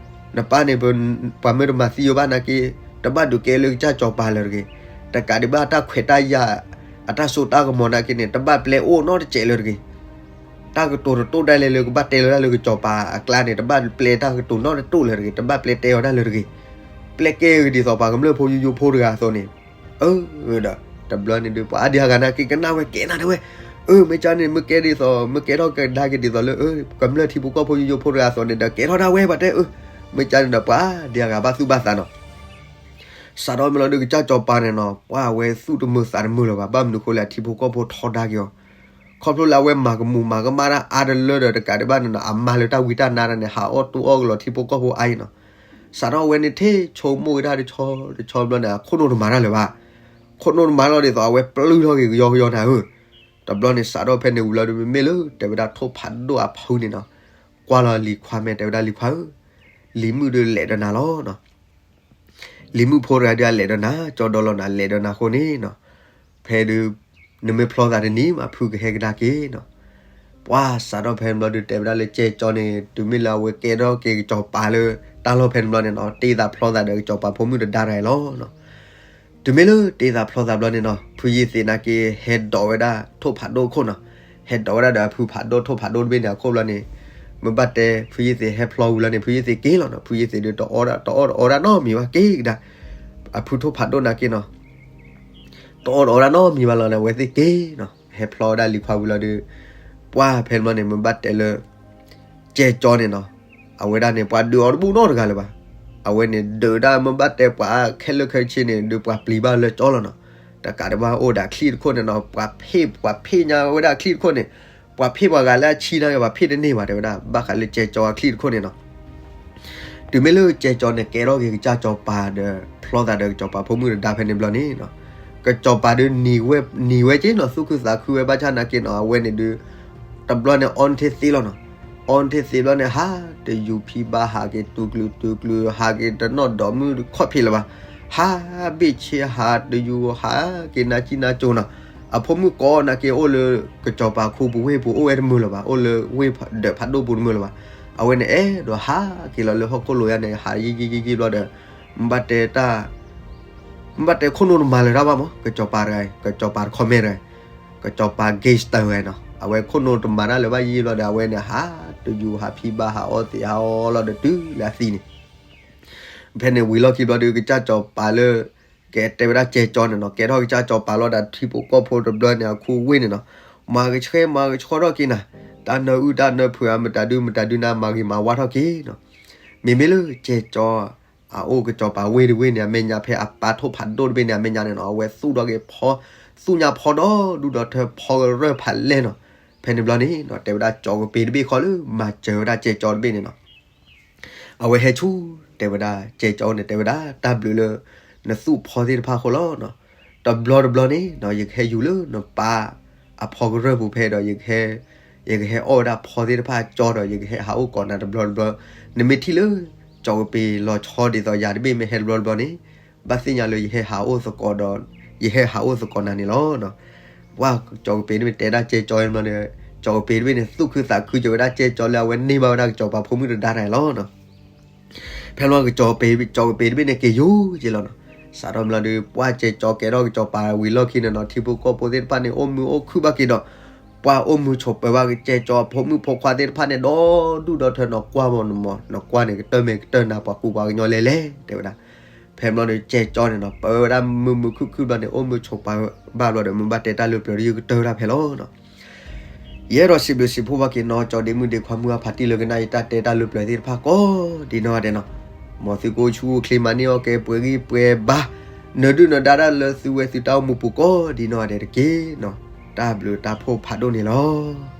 နပၢ်န့ၣ် ပှၤမ့ၢ်တမၤသံအီၤဘၣ်နာ်က့ တဘၣ်ဒုးကဲလၢကစၢ်စီၤပၤလၢာ်တဂ့ၤ. တကးဒံးဘၣ်တၢ်ခွဲးတၢ်ယာ် အတၢ်စိတၢ်ကမီၤနာ်က့န့ၣ် တဘၣ်ပျဲအိၣ်နီတစဲးလၢာ်တဂ့ၤ. တၢ်ကတိၤတတိၣ်ဒၣ်လဲာ်လၢကဘၣ်တဲလီၤတၢ်လၢကစီၤပၤအကျါန့ၣ် တဘၣ်ပျဲတၢ်ကတိၤနီတတိၣ်လၢာ်တဂ့ၤ, တဘၣ်ပျဲတဲအီၤတၢ်လၢာ်တဂ့ၤ. ပျဲကဲဂ့ၤဒ်သိးပှၤကမျၢၢ်ဖိယိယိဖိတဂၤအသိးန့ၣ်, အၢ, ဒီး တဘျီန့ၣ်ဒုး ပှၤအါဒံအါဂၤနာ်က့ ကနၣ်ဝဲကဲနၤတဲဝဲ. အၢ, မ့ၢ်ကန့ၣ် မ့ၢ်ကဲဒ်သိး မ့ၢ်ကဲထီၣ်ကဒါက့ၤဒ်သိးလၢ ကမျၢၢ်ထံဖိကီၢ်ဖိယိယိဖိတဂၤအသိးန့ၣ်ဒီး ကဲထီၣ်ဒၣ်ဝဲဘၣ်တဲ, အၢ, မ့ၢ်ကန့ၣ်ဒီး ပှၤအါဒံအါဂၤဘၣ်သူၣ်ဘၣ်သးနီၤ. စးထီၣ်မ့ၢ်လီၤဒုး ကစၢ်စီၤပၤန့ၣ်နီၤ ပှၤအဝဲသူၣ်တမုာ်သးတမုာ်လၢၤဘၣ်. ဘၣ်မနုၤအဃိလဲၣ် အထံဖိကီၢ်ဖိထီဒါက့ၤအီၤ, ခီဖျိလၢအဝဲမၤကမူးမၤကမၣ်တၢ်အါတလၢဒီး တကးဒံးဘၣ်န့ၣ်နီၤ အမါလၢတၢ်ဝံတၢ်နါတၢ်န့ၣ် ဟးအီၣ်တူၢ်အီၣ်ကလီၤထံဖိကီၢ်ဖိအါအံၤနီၤ. စးထီၣ်အဝဲန့ၣ် ထံၣ်ဆိကမိၣ်ဝဲဒၣ်တဆီတဆီဘျီန့ၣ် အခိၣ်နူာ်တမၤတၢ်လၢၤဘၣ်. ခိၣ်နူာ်တမၤလီၤဒ်သိး အဝဲပျုၢ်ထီၣ်က့ၤကယီကယီနၤဧၢ. တဘျီန့ၣ် စးထီၣ်ဖဲန့ၣ်ဝံၤလီၤဒီး မ့မ့ၢ်လၢ တဲဝဲဒၣ်ထိၣ်ဖးဒိၣ်အဖုန့ၣ်နီၤ, ကွၢ်လီၤလံၤခွါမဲာ် တဲဝဲဒၣ်လံၤခွါဧၢ, လံၤမုၣ်ဒုးလဲၤဒီးနၤလီၤနီၤ. လံၤမုၣ်ဖိတဂၤဒုးအလဲၤဒီးနၤ ကၠီဒီလီၤနၤ လဲၤဒီးနၤအဃိန့ၣ်နီၤ, ဖဲဒုး နမ့ၢ်ဖျီသးတနံၤမး ဖုကဟဲကဒါက့ၤနီၤ. ပှၤစးထီၣ်ဖဲန့ၣ်ဘျီဒုးတဲဝဲဒၣ်လၢကဲကၠီန့ၣ် တုၤမ့ၢ်လၢအဝဲကဲထီၣ်က့ၤကစီၤပၤလၢတၢ်လီၢ်ဖဲန့ၣ်ဘျီန့ၣ်နီၤ တ့သးဖျီသးဒီးကစီၤပၤဖိမုၣ်တဒါတဂၤလီၤနီၤ. တုၤမ့ၢ်လၢတ့သးဖျီသးဘျီန့ၣ်နီၤ ဖုယ့ၢ်သ့းနာ်က့ ဟဲဒိးဝဲဒၣ်ထိၣ်ဖးဒိၣ်အခိၣ်နီၤ, ဟဲဒိးဝဲဒၣ်ဒီးအဖုဖးဒိၣ်ထိၣ်ဖးဒိၣ်တဘ့ၣ်န့ၣ်အခိၣ်ဘျီန့ၣ်, မ့ၢ်ဘၣ်တဲဖုယ့ၢ်သ့းဟဲဖျီဝံၤလီၤန့ၣ် ဖုယ့ၢ်သ့းက့ၤလီၤနီၤ. ဖုယ့ၢ်သ့းဒုးတအီၣ်ဒၣ် တအီၣ်တအီဒၣ်နီတမံၤဘၣ် က့ၤကဒါ အဖုထိၣ်ဖးဒိၣ်နာ်က့နီၤ တအီၣ်တအီဒၣ်နီတမံၤဘၣ်လီၤန့ၣ် အဝဲသ့ၣ်က့ၤနီၤ. ဟဲဖျီဝဲဒၣ်လံၤခွါဝံၤလီၤဒီး ပှၤဖဲန့ၣ်ဘျီန့ၣ် မ့ၢ်ဘၣ်တဲလၢ ကဲကၠီန့ၣ်နီၤ, အဝဲဒၣ်န့ၣ် ပှၤဒုးအီၤတဘူၣ်နီတဂၤလၢၤဘၣ်. အဝဲန့ၣ်ဒုးဒၣ်မ့ၢ်ဘၣ်တဲပှၤခဲလၢာ်ခဲဆ့န့ၣ် ဒုးပှၤပျံၤဘၣ်လၢကၠီလီၤနီၤ. တကးဒံးဘၣ်အိၣ်ဒီးအချံၣ်တခိၣ်န့ၣ်နီၤ ပှၤဖ့ၣ် ပှၤဖ့ၣ်ညါဝဲဒၣ်အချံၣ်တခိၣ်န့ၣ်, ပှၤဖ့ၣ်ပှၤဂၤလၢအဆံနာ်က့ ပှၤဖ့ၣ်တန့ၢ်ဘၣ်တဲဝဲဒၣ် ဘၣ်ဃးလၢကဲကၠီအချံၣ်တခိၣ်န့ၣ်နီၤ. တုၤမ့ၢ်လၢကဲကၠီန့ၣ် ကဲထီၣ်က့ၤကစၢ်စီၤပၤဒီး ဖျီသးဒီးကစီၤပၤဖိမုၣ်တဒါဖဲန့ၣ်ဘျီန့ၣ်နီၤ, ကစီၤပၤဒုးနံၤဝဲက့ၤနီၤ သူၣ်ခုသးခုဝဲဘၣ်ဆၣ်နာ်က့နီၤ အဝဲန့ၣ်ဒုး တဘျီန့ၣ် အီနထ့သ့လီၤနီၤ. အီနထ့သ့ဘျီန့ၣ် ဟးတယူၤဖံဘါဟးက့ၤတူၤကျုၤတူၤကျုၤ ဟးက့ၤတနီၣ်ဒီးမုၢ်တခီၣ်ဖံးလၢၤဘၣ်. ဟးဘ့ၣ်ဆ့ဟးတယူၤဟးက့ၤနါကံနါကၠိနီၤ. အဖိမုၣ်ကိးနာ်က့အိၣ်လၢ ကစီၤပၤခူပူၤဝ့ၢ်ပူၤအိၣ်ဝဲတမုာ်လၢၤဘၣ် အိၣ်လၢဝ့ၢ်ဒၢးဖးဒိၣ်ပူၤတမုာ်လၢၤဘၣ်. အဝဲန့ၣ်အဲၣ်ဒိးဟးက့ၤလီၤလၢဟီၣ်ခိၣ်လိၤယါန့ၣ် ဟးယံာ်ယံာ်ယံာ်ယံာ်ဘျီဒီး မ့ၢ်ဘၣ်တဲတၢ် မ့ၢ်ဘၣ်တဲခိၣ်နူာ်တမၤလၢၤတၢ်ဘၣ်မး ကစီၤပၤတဂၤ ကစီၤပၤတခီမဲတဂၤ ကစီၤပၤ gangster တဂၤနီၤ အဝဲခိၣ်နူာ်တမၤတၢ်လၢၤဘၣ်ယံာ်ယံာ်ဘျီဒီး အဝဲန့ၣ်ဟးတယူၤဟးဖံဘါဟးအီသံးဟးအီလီၤဒီးတုၤလၢအသံန့ၣ် ဖဲန့ၣ်ဝံၤလီၢ်ခံဘျီဒီး ကစၢ်စီၤပၤလၢ ကဲတဲဝဲဒၣ်ကဲကၠီန့ၣ်နီၤ ကဲထီၣ်ကစၢ်စီၤပၤလီၤဒီးထံဖိကီၢ်ဖိတဘျီန့ၣ် အခိၣ်ဝ့ၢ်န့ၣ်နီၤ, မၤကဆှဲမၤကဆှီထီၣ်က့ၤနၤ, တၢ်နၢအုၣ်တၢ်နၢဖုးဧါ မတၤဒုမတၤဒုနၤ မၤဂ့ၤမၤဝါထီၣ်က့ၤနီၤ. မ့မ့ၢ်လၢကဲကၠီ အအိၣ်ကစီၤပၤဝ့ၢ်တဝ့ၢ်န့ၣ် အမဲာ်ညါဖဲအပၢ်ထိၣ်ဖးဒိၣ်တဘ့ၣ်န့ၣ် အမဲာ်ညါန့ၣ်နီၤ အဝဲသူၣ်ထီၣ်က့ၤဖီ သူၣ်ညါဖီဒီဒူၣ်ဒီထၢဖီကရၢၢ်ဖးလဲၢ်နီၤ. ဖဲန့ၣ်ဘျီန့ၣ်နီၤ တဲဝဲဒၣ်ကၠီကပ့ၤတဘ့ၣ်ဃီလၢမၤစၢၤဝဲဒၣ်ကဲကၠီတဘ့ၣ်န့ၣ်နီၤ အဝဲဟဲဆူ တဲဝဲဒၣ် ကဲကၠီန့ၣ် တဲဝဲဒၣ် တၢ်ဘျုးလၢ နသူၣ်ဖီသ့ၣ်တဖၣ်အဃိလီၤနီၤ. တဘျီတဘျီန့ၣ်နီၤ ယကဟဲယူၤလၢနပၢ်အဖီကရၢၢ်ပူၤဖဲဒီး ယကဟဲ ယကဟဲအီၣ်ဝဲဒၣ်ဖီသ့ၣ်တဖၣ်ကၠီဒီး ယကဟဲဟးအိၣ်ကိးနၤတဘျီတဘျီ, နမ့ၢ်ထံၣ်လၢ ကၠီကပ့ၤလီၤဆီဒ်သိးယၤတဘ့ၣ် မ့ၢ်ဟဲတဘျီတဘျီန့ၣ် ဘၣ်သ့ၣ်ညါလၢယဟဲဟးအိၣ်သကိးဒီး ယဟဲဟးအိၣ်သကိးနၤန့ၣ်လီၤ. ပှၤကၠီကပ့ၤတဘ့ၣ်တဲဒၣ်ကဲကၠီဘျီန့ၣ် ကၠီကပ့ၤတဘ့ၣ်န့ၣ် သူၣ်ခုသးခုက့ၤဝဲဒၣ်ကဲကၠီလၢအဝဲန့ၢ်ဘၣ်ဝဲဒၣ်ကစီၤပၤဖိမုၣ်တဒါတဂၤလီၤနီၤ. ဖဲလီၤကစီၤပ့ၤ ကၠီကပ့ၤတဘ့ၣ်န့ၣ် က့ၤယိာ်က့ၤလီၤနီၤ. စးထီၣ်ဘျီဒီး ပှၤကဲကၠီကဲထီၣ်ကစီၤပၤဝံၤလီၢ်ခံန့ၣ်နီၤ ထံဖိကီၢ်ဖိသ့ၣ်တဖၣ်န့ၣ် အိၣ်မုာ်အိၣ်ခုၣ်ဘၣ်က့ၤဒီး ပှၤအိၣ်မုာ်ဆိးပၢၤဘၣ်ကဲကၠီအဖိမုၣ်ဖိခွါသ့ၣ်တဖၣ်န့ၣ် ဒီဒူၣ်ဒီထၢ နကွၢ်မးနမး နကွၢ်န့ၣ် ကတၢၢ်မဲာ်ကတၢၢ်နါ ပှၤကူပှၤကညီလဲၣ်လဲၣ် တဲဝဲဒၣ်. ဖဲဘျီဒီး ကဲကၠီန့ၣ်နီၤ ပၢဝဲဒၣ်မုာ်မုာ်ခုၣ်ခုၣ်ဘျီန့ၣ် အိၣ်မုာ်ဆိးပၢၤဘၣ်ဘျီဒီး မ့ၢ်ဘၣ်တဲတၢ်လၢပျၢၤဒီး ယကတၢၢ်ဝဲဒၣ်ဖဲလီၤနီၤ. ယအဲၣ်ဒိးစံးဘျုးစံးဖှိၣ်ဘၣ်က့ၤနီၤ ကၠီဒ့မုၣ်ဒ့ခွါမုၢ်အဖါတံၢ်လၢကနၣ်ယတၢ်တဲတၢ်လၢပျၢၤသ့ၣ်တဖၣ်ကိးဒ်နီၢ်ဂၤဒဲးနီၤ. မ်သုကအိၣ်ဆူၣ်အိၣ်ချ့မၤန့ၢ်အီၣ်ကဲပှဲၤဂံၢ်ပှဲၤဘါ နဒုၣ်နဒါတၢ်လၢသုဝဲသုတၢ်အိၣ်မူပူၤကိးဒ်နီၢ်ဂၤဒဲးတက့ၢ်နီၤ. တၢ်ဘျုးတၢ်ဖှိၣ်ဖးဒိၣ်န့ၣ်လီၤ.